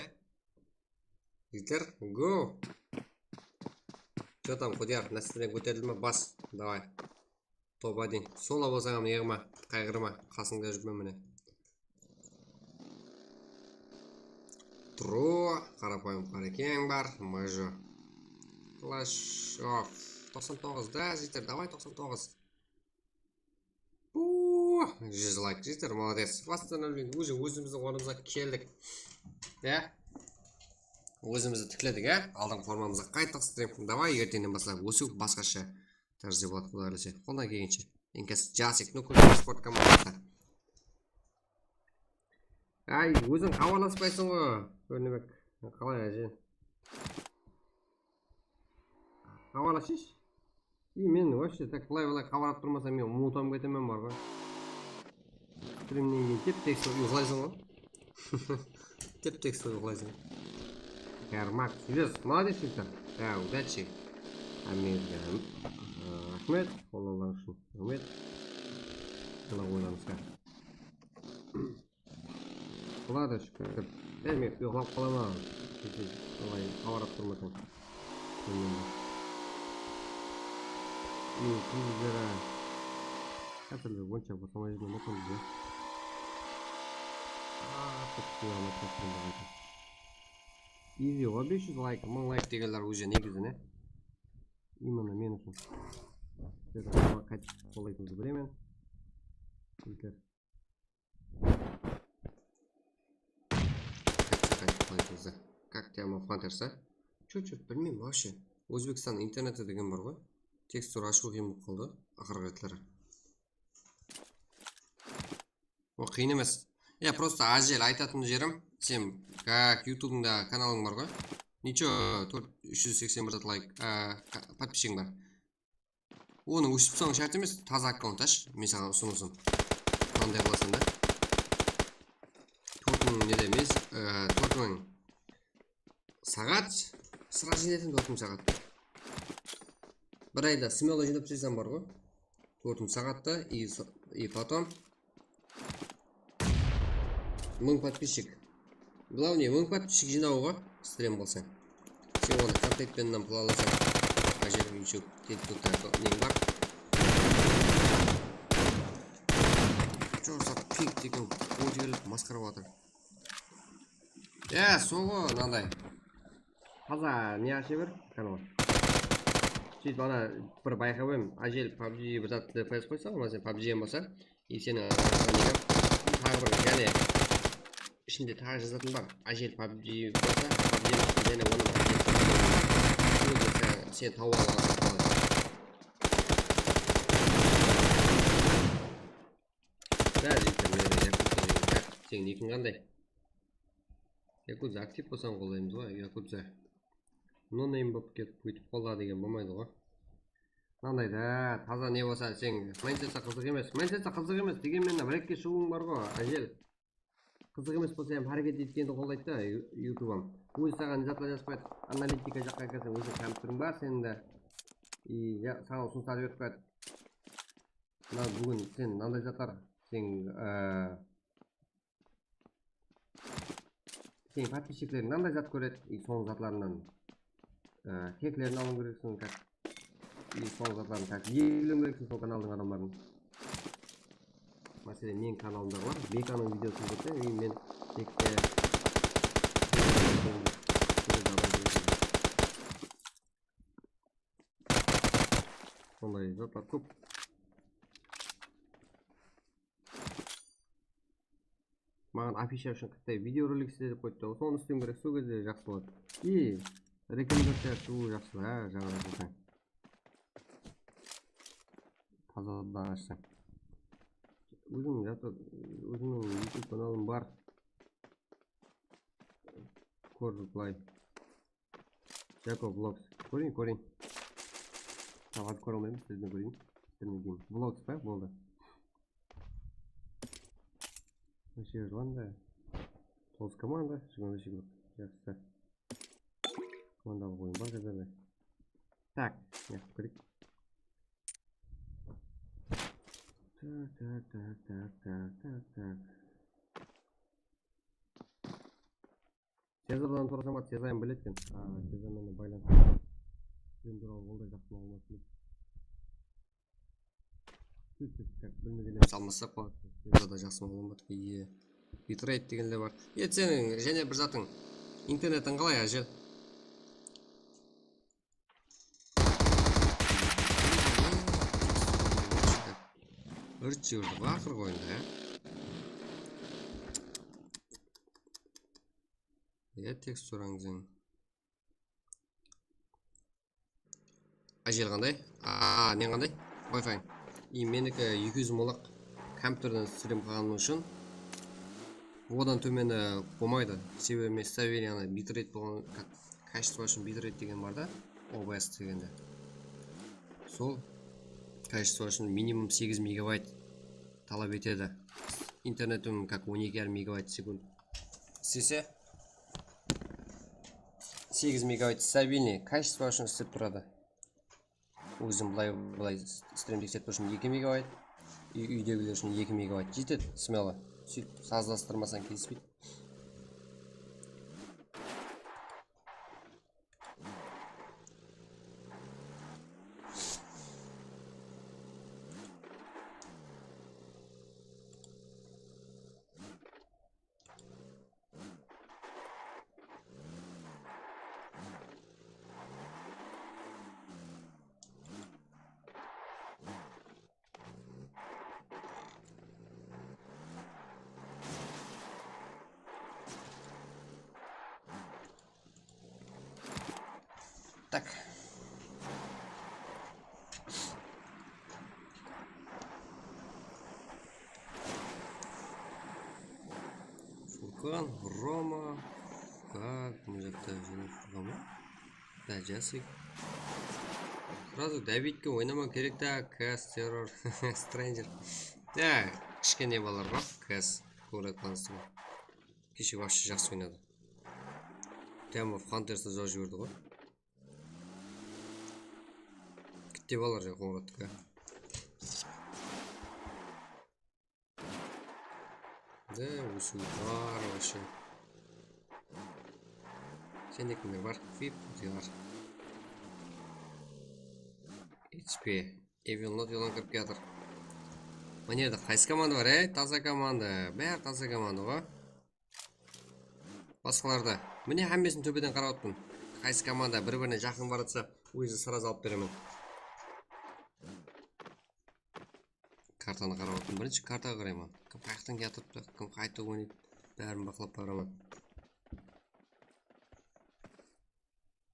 Jigitler, go! Jodam, Qudiyar, настроение kóterildi ma? Bas, davay. Toba deyin. Solo bolsań hám yıǵma, qayǵırma, qasıńda júrmen mine. Tru, qarapayım qarekeń bar, mıjı. Clash of toqsan toǵız da, jigitler, davay toqsan toǵız. Puh, júz layk, jigitler, молодец. Восстановление, уже ózimizdiń ornımızǵa keldik. Ya? Ózimizdi tikledik, ya? Aldınǵı formamızǵa qayttıq, stirem. Davay, erteńnen baslap ósiw basqasha. Tárziye boladı, Quday qálese. Qoldan kelgenshe. Enkas jasik, no, kúlki sport komandasına. Ay, óziń xabarlaspaysań ǵoy, Kórnebek. Qalay, áje? Xabarlasshısh. И men вообще так, bılay-bılay xabarlap turmasam, men umıtıp ketemen bar ǵoy. Streamnen keyin tep-tekis uyıqlaysań ǵoy. Tep-tekis uyıqlaysań. Yarmaq, Sibir, молодец, Виктор. Да, удачи. Ámir, raxmet, qollawlarıń ushın. Raxmet. Mına oylanısqa. Boladı, shúkir. Ey, men uyıqlap qalaman. Keche ılay xabarlap turmasań. Bilmeymen. Ey, televizor. Házirde onsha bosamay júrgen bolsam bizde. Aa, kútip almay turıppan. Easy ǵoy, bes júz layk, mıń layk degenler уже negizi ne? Именно men ushın. Sizlerdiń qaytip qollайтınıńızdı bilemen. Sizler. Qaytsa qaytip qoyıpsız. Как тебя мой фантер, а? Чё, чё, bilmeymen вообще. Ózbekstan interneti degen bar ǵoy. Tekstur ashıw qıyın bolıp qaldı. Aqırǵı retleri. O qıyın emes. Ya, просто Ájel aytatın jerim. Sen, как, YouTube'ıńda kanalıń bar ǵoy. Ничего, tórt, úsh júz seksen bir zat layk, a, podpischigiń bar. Onı óshirip taslaw shárt emes, taza akkaunt ash, men saǵan usınısım. Qanday qılasań da? Tórt mıń nede emes, e, tórt mıń saǵat, сразу jıynaysın tórt mıń saǵattı. Bir ayda смело jıynap taslaysań bar ǵoy. Tórt mıń saǵattı, и, и потом Mıń подписчик. Главное, mıń подписчик jıynawǵa, strem qılsań. Sen onı kontent penen pul alasań. Ájel YouTube, TikTokta neń bar? Чё за пинг degen odiylik masqara atır. Ya, soǵı mınaday. Taza ne asha ber, kanal. Sóytip ana bir bayqap edim, Ájel PUBG bir zat dep qoysa, ona sen PUBG em bolsa, и seni taǵı bir jáne ishinde taǵı jazatın bar. Ájel PUBG bolsa, PUBG em bolsa, jáne onı bir sen, sen tawıp alasań. Bári jigitler, mende Yakudza jigit. Seniń nikiń qanday? Yakudza aktiv bolsań qollaymız ǵoy, Yakudza. No name bolıp ketip, ótip qaladı degen bolmaydı ǵoy. Mınanday da, taza ne bolsa, sen Manchester qızıq emes, Manchester qızıq emes degen menen bir-eki shıǵıwıń bar ǵoy, Ájel. Qızıq emes bolsa hám háreket etkendi qollaydı da, yu-, YouTube hám. Ózi saǵan zatlar jazbaydı, analitika jaqqa kirseń, ózi kompyuteriń bar seniń de. I, ya, saǵan usınıslardı berip qoyadı. Mına búgin sen mınanday zatlar, sen, e, Seniń podpischikleriń mınanday zat kóredi, и sonıń zatlarınan, e, teklerin alıw kerekseń, как, и sonıń zatların как, belgilewim kerekseń sol kanaldıń adamların. Máselen, meniń kanalımdaǵılar Bekanıń videosın kórse, и men tekke sonday zatlar kóp. Maǵan afisha ushın qıttay videorolik isle dep qoyıptı. Sonı islewim kerek, sol gezde jaqsı boladı. I rekomendaciya shıǵıwı jaqsı, há, jańadan qılsań. Tazadan ashsań. Ózim jaqsı, ózimniń YouTube kanalım bar. Kór, reply. Jakob Vlogs. Kóreyin, kóreyin. Tamam, kóre almayman, sizden kóreyin. Sizden keyin. Vlogs pa? Boldı. Nashe jılan da. Toǵız komanda, jigirma bes jigirma. Jaqsı. Komandalıq oyın bar házirde. Tak, ne qılıp kerek? Tak, tak, tak. Sezardan sorasań ba, Sezar em biledi eken. A, Sezar menen baylanıs. Sen tuwralı onday jaqsı maǵlıwmat biledi. Sóytsek, как, bilmegenlerdi almasaq boladı. Sezarda jaqsı maǵlıwmat, iye. Bitreyt degenler bar. E, seniń jáne bir zatıń, internetiń qalay, Ájel? Irtshı ırtı baqır qoyında, ya. Ya, teksturangzın. Ájel qanday? Aa, ne qanday? Wi-Fi. I meniki eki júz molaq kompyuterden strim qılǵanım ushın odan tómeni bolmaydı. Sebebi men stabilnıy bitreyt bolǵan, ka-, качество ushın bitreyt degen bar da, O B S degende. Sol качество ushın minimum segiz megabayt talap etedi. Internetim как on eki yarım megabayt sekund islese, segiz megabayt stabilnıy качество ushın islep turadı. Ózim bılay bılay strim tekserip turıp eki megabayt, úy- úydegiler ushın eki megabayt jetedi, смело. Sóytip sazlastırmasań kelispeydi. Так. Furkan, Roma. Так, mına jaqta jáne Furkan ba? Да, jasik. Сразу Davidke oynama kerek ta, Kas, Terror, Stranger. Да, kishkene balalarǵa Kas, kóbirek tanıstım. Keshe вообще jaqsı oynadı. Прямо в Хантерсты jawıp jiberdi ǵoy. Kitte balar ja qońırattiki. Да, ósiw bar вообще. Sende kimler bar? Vip, Diyar. H P. Evil Not yoldan kirip kiyatır. Mına jerde qaysı komanda bar, ey? Taza komanda. Bári taza komanda ǵoy. Basqalarda. Mine, hámmesin tóbeden qarap atırman. Qaysı komanda bir-birine jaqın baratsa, ózi сразу alıp beremen. Kartanı qarap atırman. Birinshi kartaǵa qarayman. Kim qayaqtan kiyatırıptı, kim qaytıp oynaydı. Bárin baqlap baraman.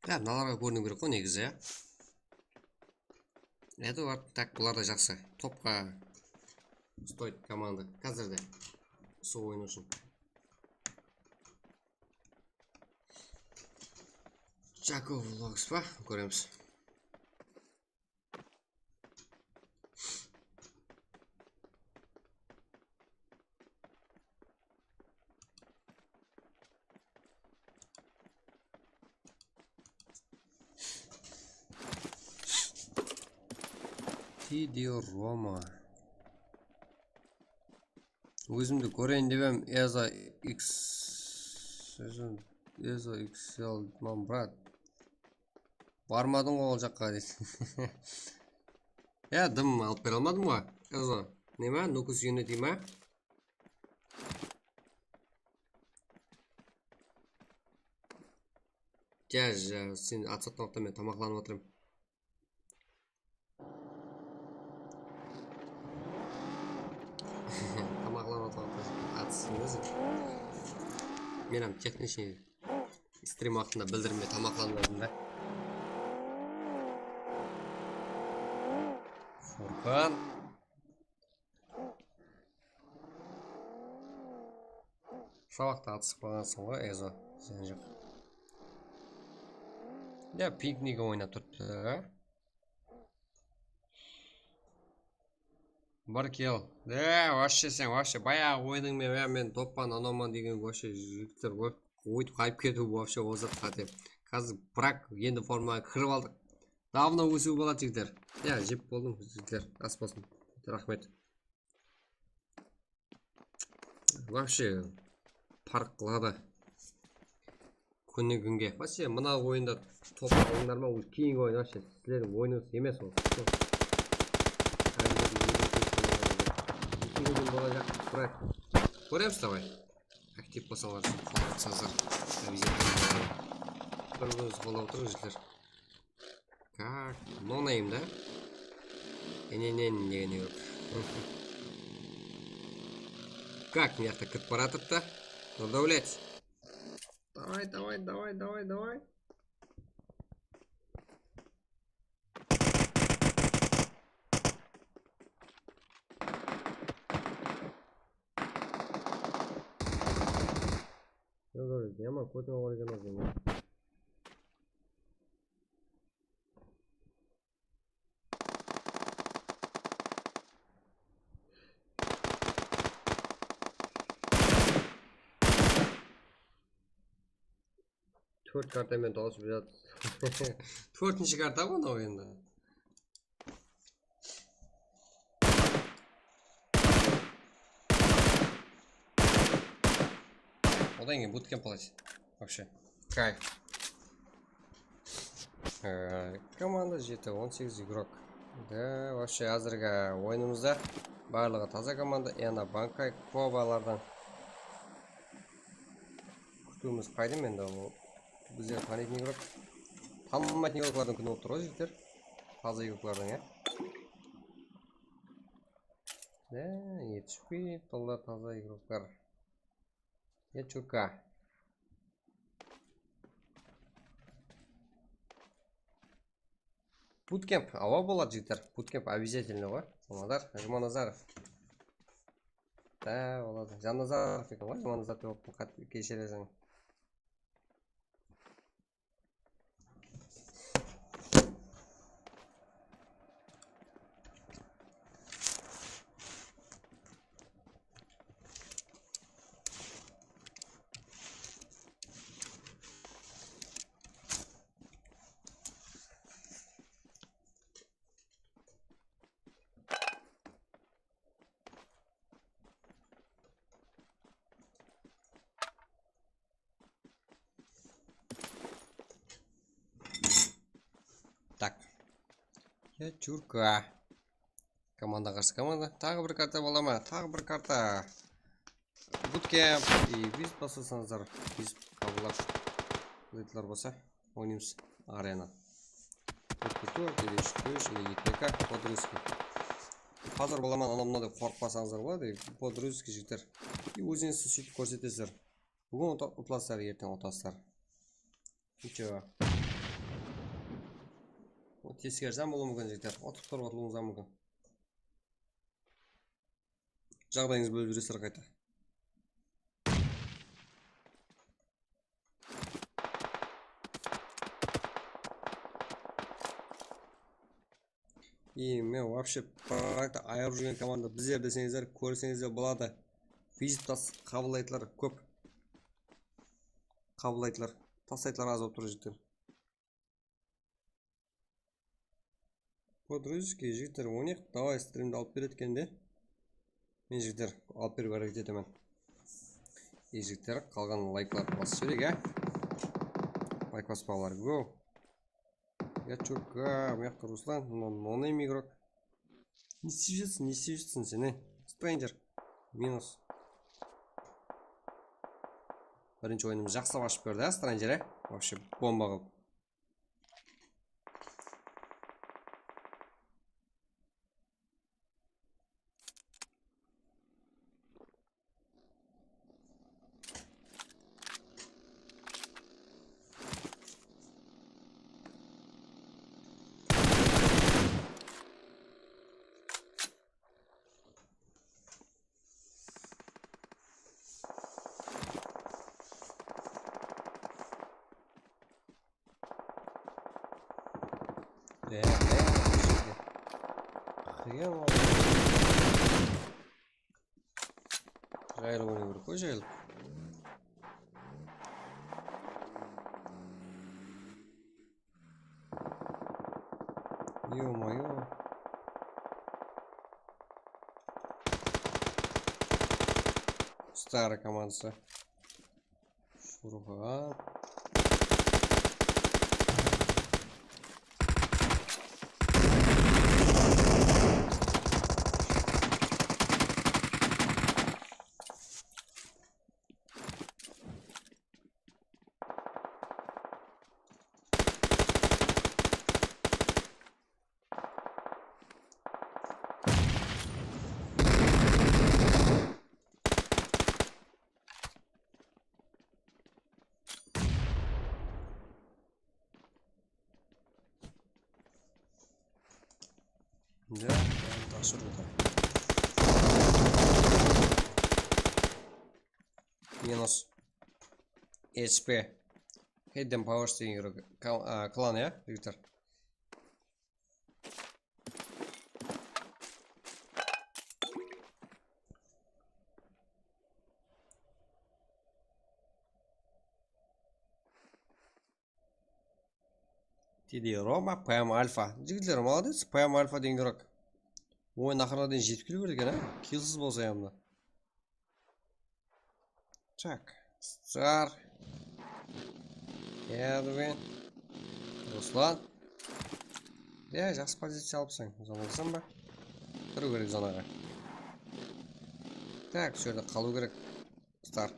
Ya, mınalarǵa kóriniw kerek ǵoy negizi, ya. Edward, так, bular da jaqsı. Topqa stoyt komanda. Házirde usı oyın ushın. Jakov Vlogs pa? Kóremiz. T D Roma. Ózimdi kóreyin dep em, Eza X, Eza X L, man, brat. Barmadıń ǵoy ol jaqqa, deydi. Ya, dım alıp bere almadım ǵoy. Eza, neme, Nukus Unity ma? Ja, ja, sen at satqan waqıtta men tamaqlanıp atırman. Tamaqlanıp atırman, at üstinde sen. Men hám техничный strim waqtında bildirmey tamaqlanıp atırman da. Furkan. Sabaqta atısıp qalǵansıń ǵoy, Ezo. Sen joq. Ya, piknik oynap turıptı. Bir kill. Ya, вообще sen, вообще, bayaǵı oyınıń menen, ya, men toppan, anawman degen, вообще, jigitler, oy, oyıp qayıp ketiw, вообще, ozat qáte. Házir, bırak, endi formaǵa kirip aldıq. Davno ósiw boladı, jigitler. Ya, jep boldım, jigitler. As bolsın. Raxmet. Вообще, parq qıladı. Kúnne kúnge. Вообще, mına oyında top alıńlar ma, ol keyingi oyın, вообще, sizlerdiń oyınıńız emes ol. Keyingi oyın bolajaq, brat. Kóremiz, davay. Aktiv bolsańlar, qollayıp tursańızlar. Обязательно. Bir-birińizdi qollap otırıń, jigitler. Как? No name, да? Enenen degen joq. Как, mıyaqta kirip baratırıptı? Добавлять. Давай, давай, давай, давай, давай. Joq, joq, yaman kótine bar eken ozan. Tórt karta menen tawsıp jatır. Tórtinshi karta ǵoy mınaw endi. Odan keyin bootcamp qılayıq. Вообще. Kayf. Ee, komanda jeti, on segiz igrok. Da, вообще, házirgi oyınımızda barlıǵı taza komanda, Ena Bankay, Kobalardan. Kútiwimiz qayda endi ol? Bizler tanıytın igrok. Tanımaytın igroklardıń kúni bolıp tur ǵoy, jigitler. Taza igroklardıń, ya. Da, yetishpeydi, bular taza igroklar. Ya, чурка. Bootcamp, awa boladı, jigitler. Bootcamp обязательно ǵoy. Jumanazar, Jumanazarov. Da, boladı. Jannazarov eken ǵoy, Jumanazarov dep atqan, qátte keshireseń. Так. Ya, чурка. Komanda qarsı komanda. Taǵı bir karta bola ma? Taǵı bir karta. Bootcamp. I biz baslasańızlar, biz qabıllap, laytlar bolsa, oynaymız. Arena. Tórt tórt, ele úsh úsh, ele eki eki, по-дружески. Házir bolaman, anam mına dep qorqpasańızlar boladı, по-дружески, jigitler. I ózińizdi sóytip kórsetesizler. Búgin uta-, utasızlar, erteń utasızlar. Ничего. Bul teskeri zam bolıwı múmkin, jigitler. Utıp turıp atılıwıńız da múmkin. Jaǵdayıńız bólip júresizler qayta. I men вообще, практика ayırıp júrgen komanda bizler deseńizler, kórseńizler boladı. Fizip tas qabıllaydılar, kóp. Qabıllaydılar. Taslaydılar, az bolıp tur, jigitler. По-дружески, jigitler, oynayıq, davay, strimdi alıp beredi eken de. Men, jigitler, alıp berip háreket etemen. I, jigitler, qalǵan layklardı basıp jibereyik, á? Layk baspaǵanlar, go! Ya, чурка, mıyaqta Ruslan, no-, no-name igrok. Ne islep júrseń, ne islep júrseń sen, e? Stranger. Minus. Birinshi oyınımız jaqsılap ashıp berdi, á, Stranger, e? Вообще bomba qılıp. Dayan, dayan, bir jerde. Qıyam al. Jayılıp oynaw kerek ǵoy, jayılıp. Ё-моё. Старый komandası. Furǵan. Ya, tashırıwda. Minus. H P. Hidden Powers degen igrok. Kal-, a, klan, ya, jigitler. Dedi Roma, P M Alfa. Jigitler, молодец, P M Alfa degen duraq. Oyın aqırına deyin jetip keliberdi eken, ha? Killsiz bolsa yanımda. Tak, Star. Edwin. Ruslan. Ya, jaqsı poziciya alıpsań. Zonalasań ba? Kiriw kerek zonaǵa. Tak, usı jerde qalıw kerek. Star.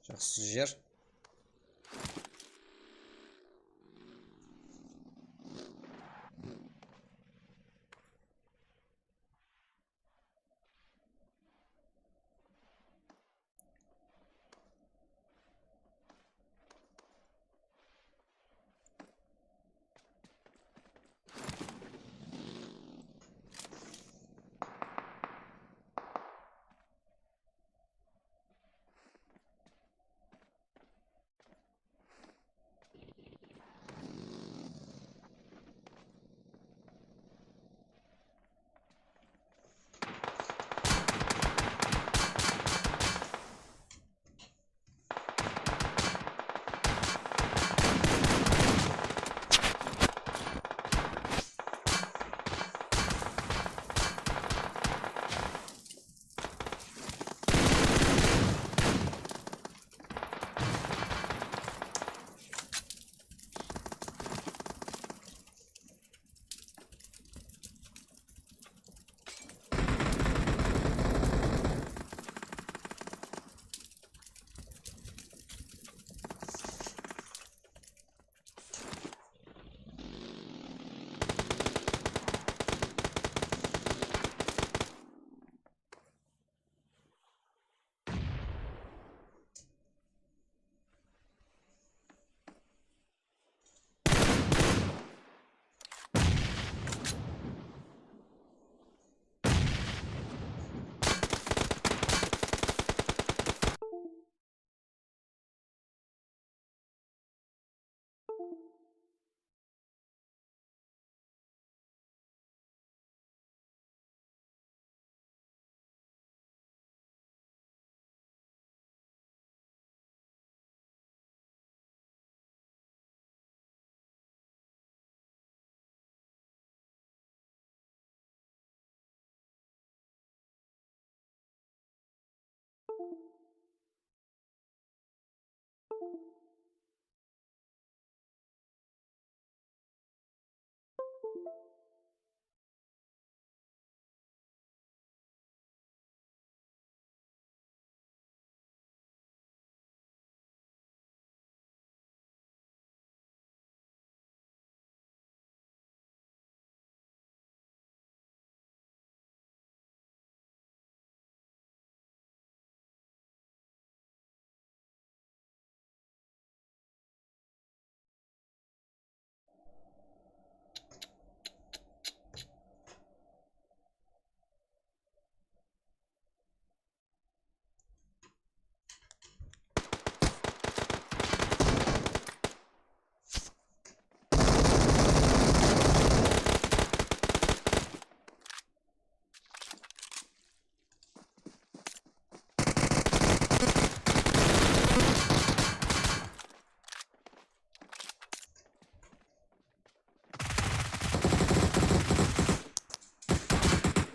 Jaqsı jer.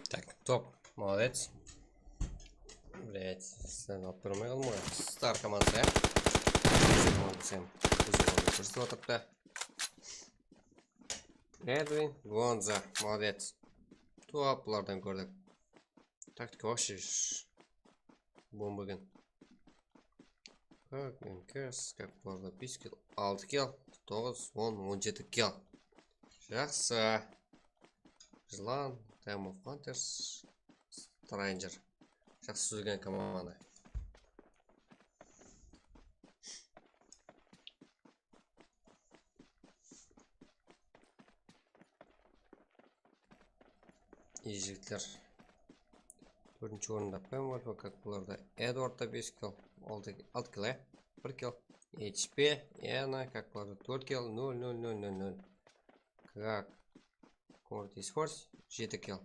Tak, top, молодец. Блять, sen alıp turmay qaldım ǵoy. Star komandası, ya. Komanda sen óz ornında kórsetip atırıptı. Edwin, Gonza, молодец. Top, bulardan kórdik. Taktika вообще bomba eken. Так, M K S, как bularda bes kill, altı kill, toǵız, on, on jeti kill. Jaqsı. Jılan, Time of Hunters, Stranger. Jaqsı dúzilgen komanda. Ey, jigitler. Tórtinshi orında P M Alfa, как bularda Edwardta bes kill, altı, altı kill, e? Bir kill. H P, Ena, как bularda tórt kill, nol, nol, nol, nol, nol. Как Kongrad Esports, jeti kill.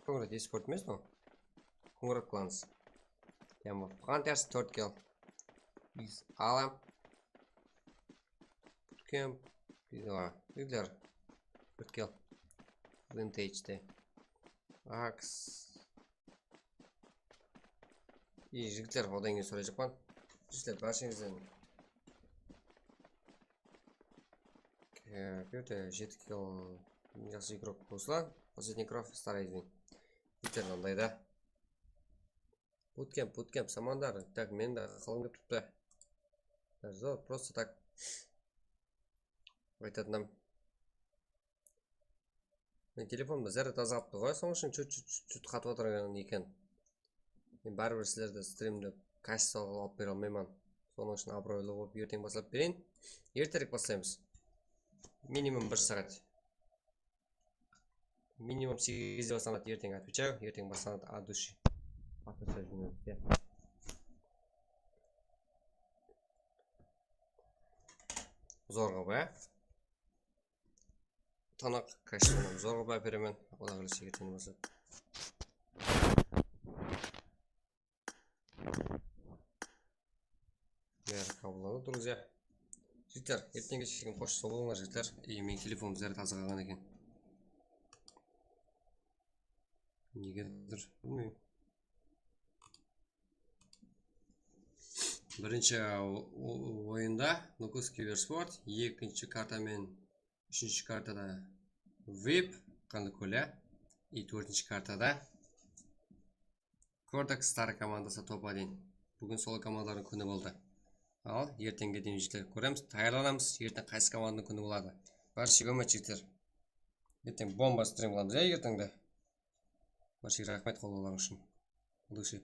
Kongrad Esport emes, mınaw. Kongrad Clans. Time of Hunters, tórt kill. Biz alam. Bootcamp, Jigitler, bir kel. Vintage de. Aks. I, jigitler, odan keyin sorayjaqpan. Jigitler, bársheńizden, e, bu jerde jeti kel, jaqsı igrok Ruslan, последний кровь старый. Jigitler, mınday da. Bootcamp, bootcamp, Samandar. Так, meniń de aqılım kep turıptı. Zor, просто так. Aytatınım. Men telefonımda zarad azǵalıptı ǵoy, sonıń ushın chut, chut, chut, chut qatıp atırǵan eken. Men báribir sizlerdi strimdi качестволы qılıp alıp bere almayman. Sonıń ushın abıroylı bolıp erteń baslap bereyin. Erterek baslaymız. Minimum bir saat. Minimum segizde baslanadı erteń, отвечаю, erteń baslanadı от души. Atırsa júrmeymiz, ya. Zorǵa ba? Tanaq, качестволы zorǵa ba beremen. Quda qálese erteń baslap. Bári qabılladı, друзья. Jigitler, erteń keshke shekem xosh sawlıńlar, jigitler. I, meniń telefonım zarad azǵarǵan eken. Negedur, bilmeymen. Birinshi o-, o-, oyında Nukus Kibersport, ekinshi karta menen úshinshi kartada vip, qandı kóle, и tórtinshi kartada Kordak Star komandası top один. Búgin sol komandalardıń kúni boldı. Al, erteńge deyin jigitler kóremiz, tayarlanamız, erteń qaysı komandanıń kúni boladı. Bárshege ómet, jigitler. Erteń bomba strim qılamız, ya, erteńde. Bárshege raxmet, qoldaǵanlarıń ushın. От души.